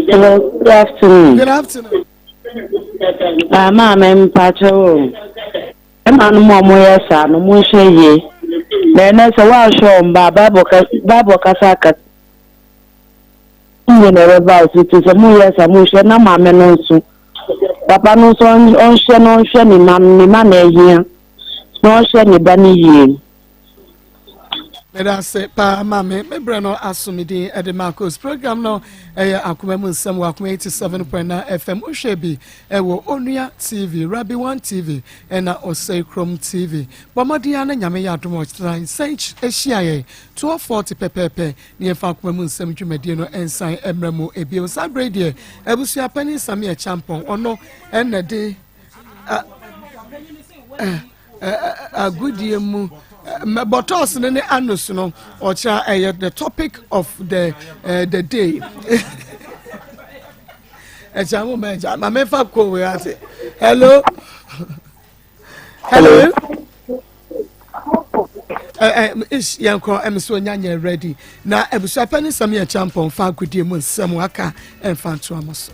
Hello, good afternoon. Good afternoon. Ah, maame mpakyɛ o. Ɛma no mu a wɔyɛ saa no, monhwɛ yie. Na ɛnɛ sɛ woanhwɛ wɔn ba a, Bible kasa aka yie na ɛbɛba wo so nti sɛ moyɛ saa monhwɛ na maame no nso papa no nso ɔnhwɛ na ɔnhwɛ ne ma ne ma na ahia na ɔnhwɛ ne ba no yie. Meda ase paa maame me brɛ no aso me din ɛde Marcos program no ɛyɛ akoma mu nsɛm wɔ akoma 87.9 FM wohwɛ bi ɛwɔ Onua TV Rabi One TV ɛna Ɔsɛe Krom TV bɔ mmɔden ara na nyame yɛ adom ɔkyena nsan ahyia yɛn 12:40 pɛpɛɛpɛ Ne yɛmfa akoma mu nsɛm dwumadie no nsan mmra mu ebio. Saa berɛ yi deɛ, abusua panin Sammy Acheampong, ɔno ɛna de agodie mu bɔtɔs no ne anus no ɔkyerɛ ɛyɛ the topic of the uh, the day ɛkyɛ mo mɛ ɛkyɛ maame fa kɔ wei ase hello. Hello. Yɛnkɔ ɛm so nya nyɛ ready na abusuapɛ ne nsɛm yɛ kyampɔn fa agodie mu nsɛm aka ɛmfa ntoa mo so.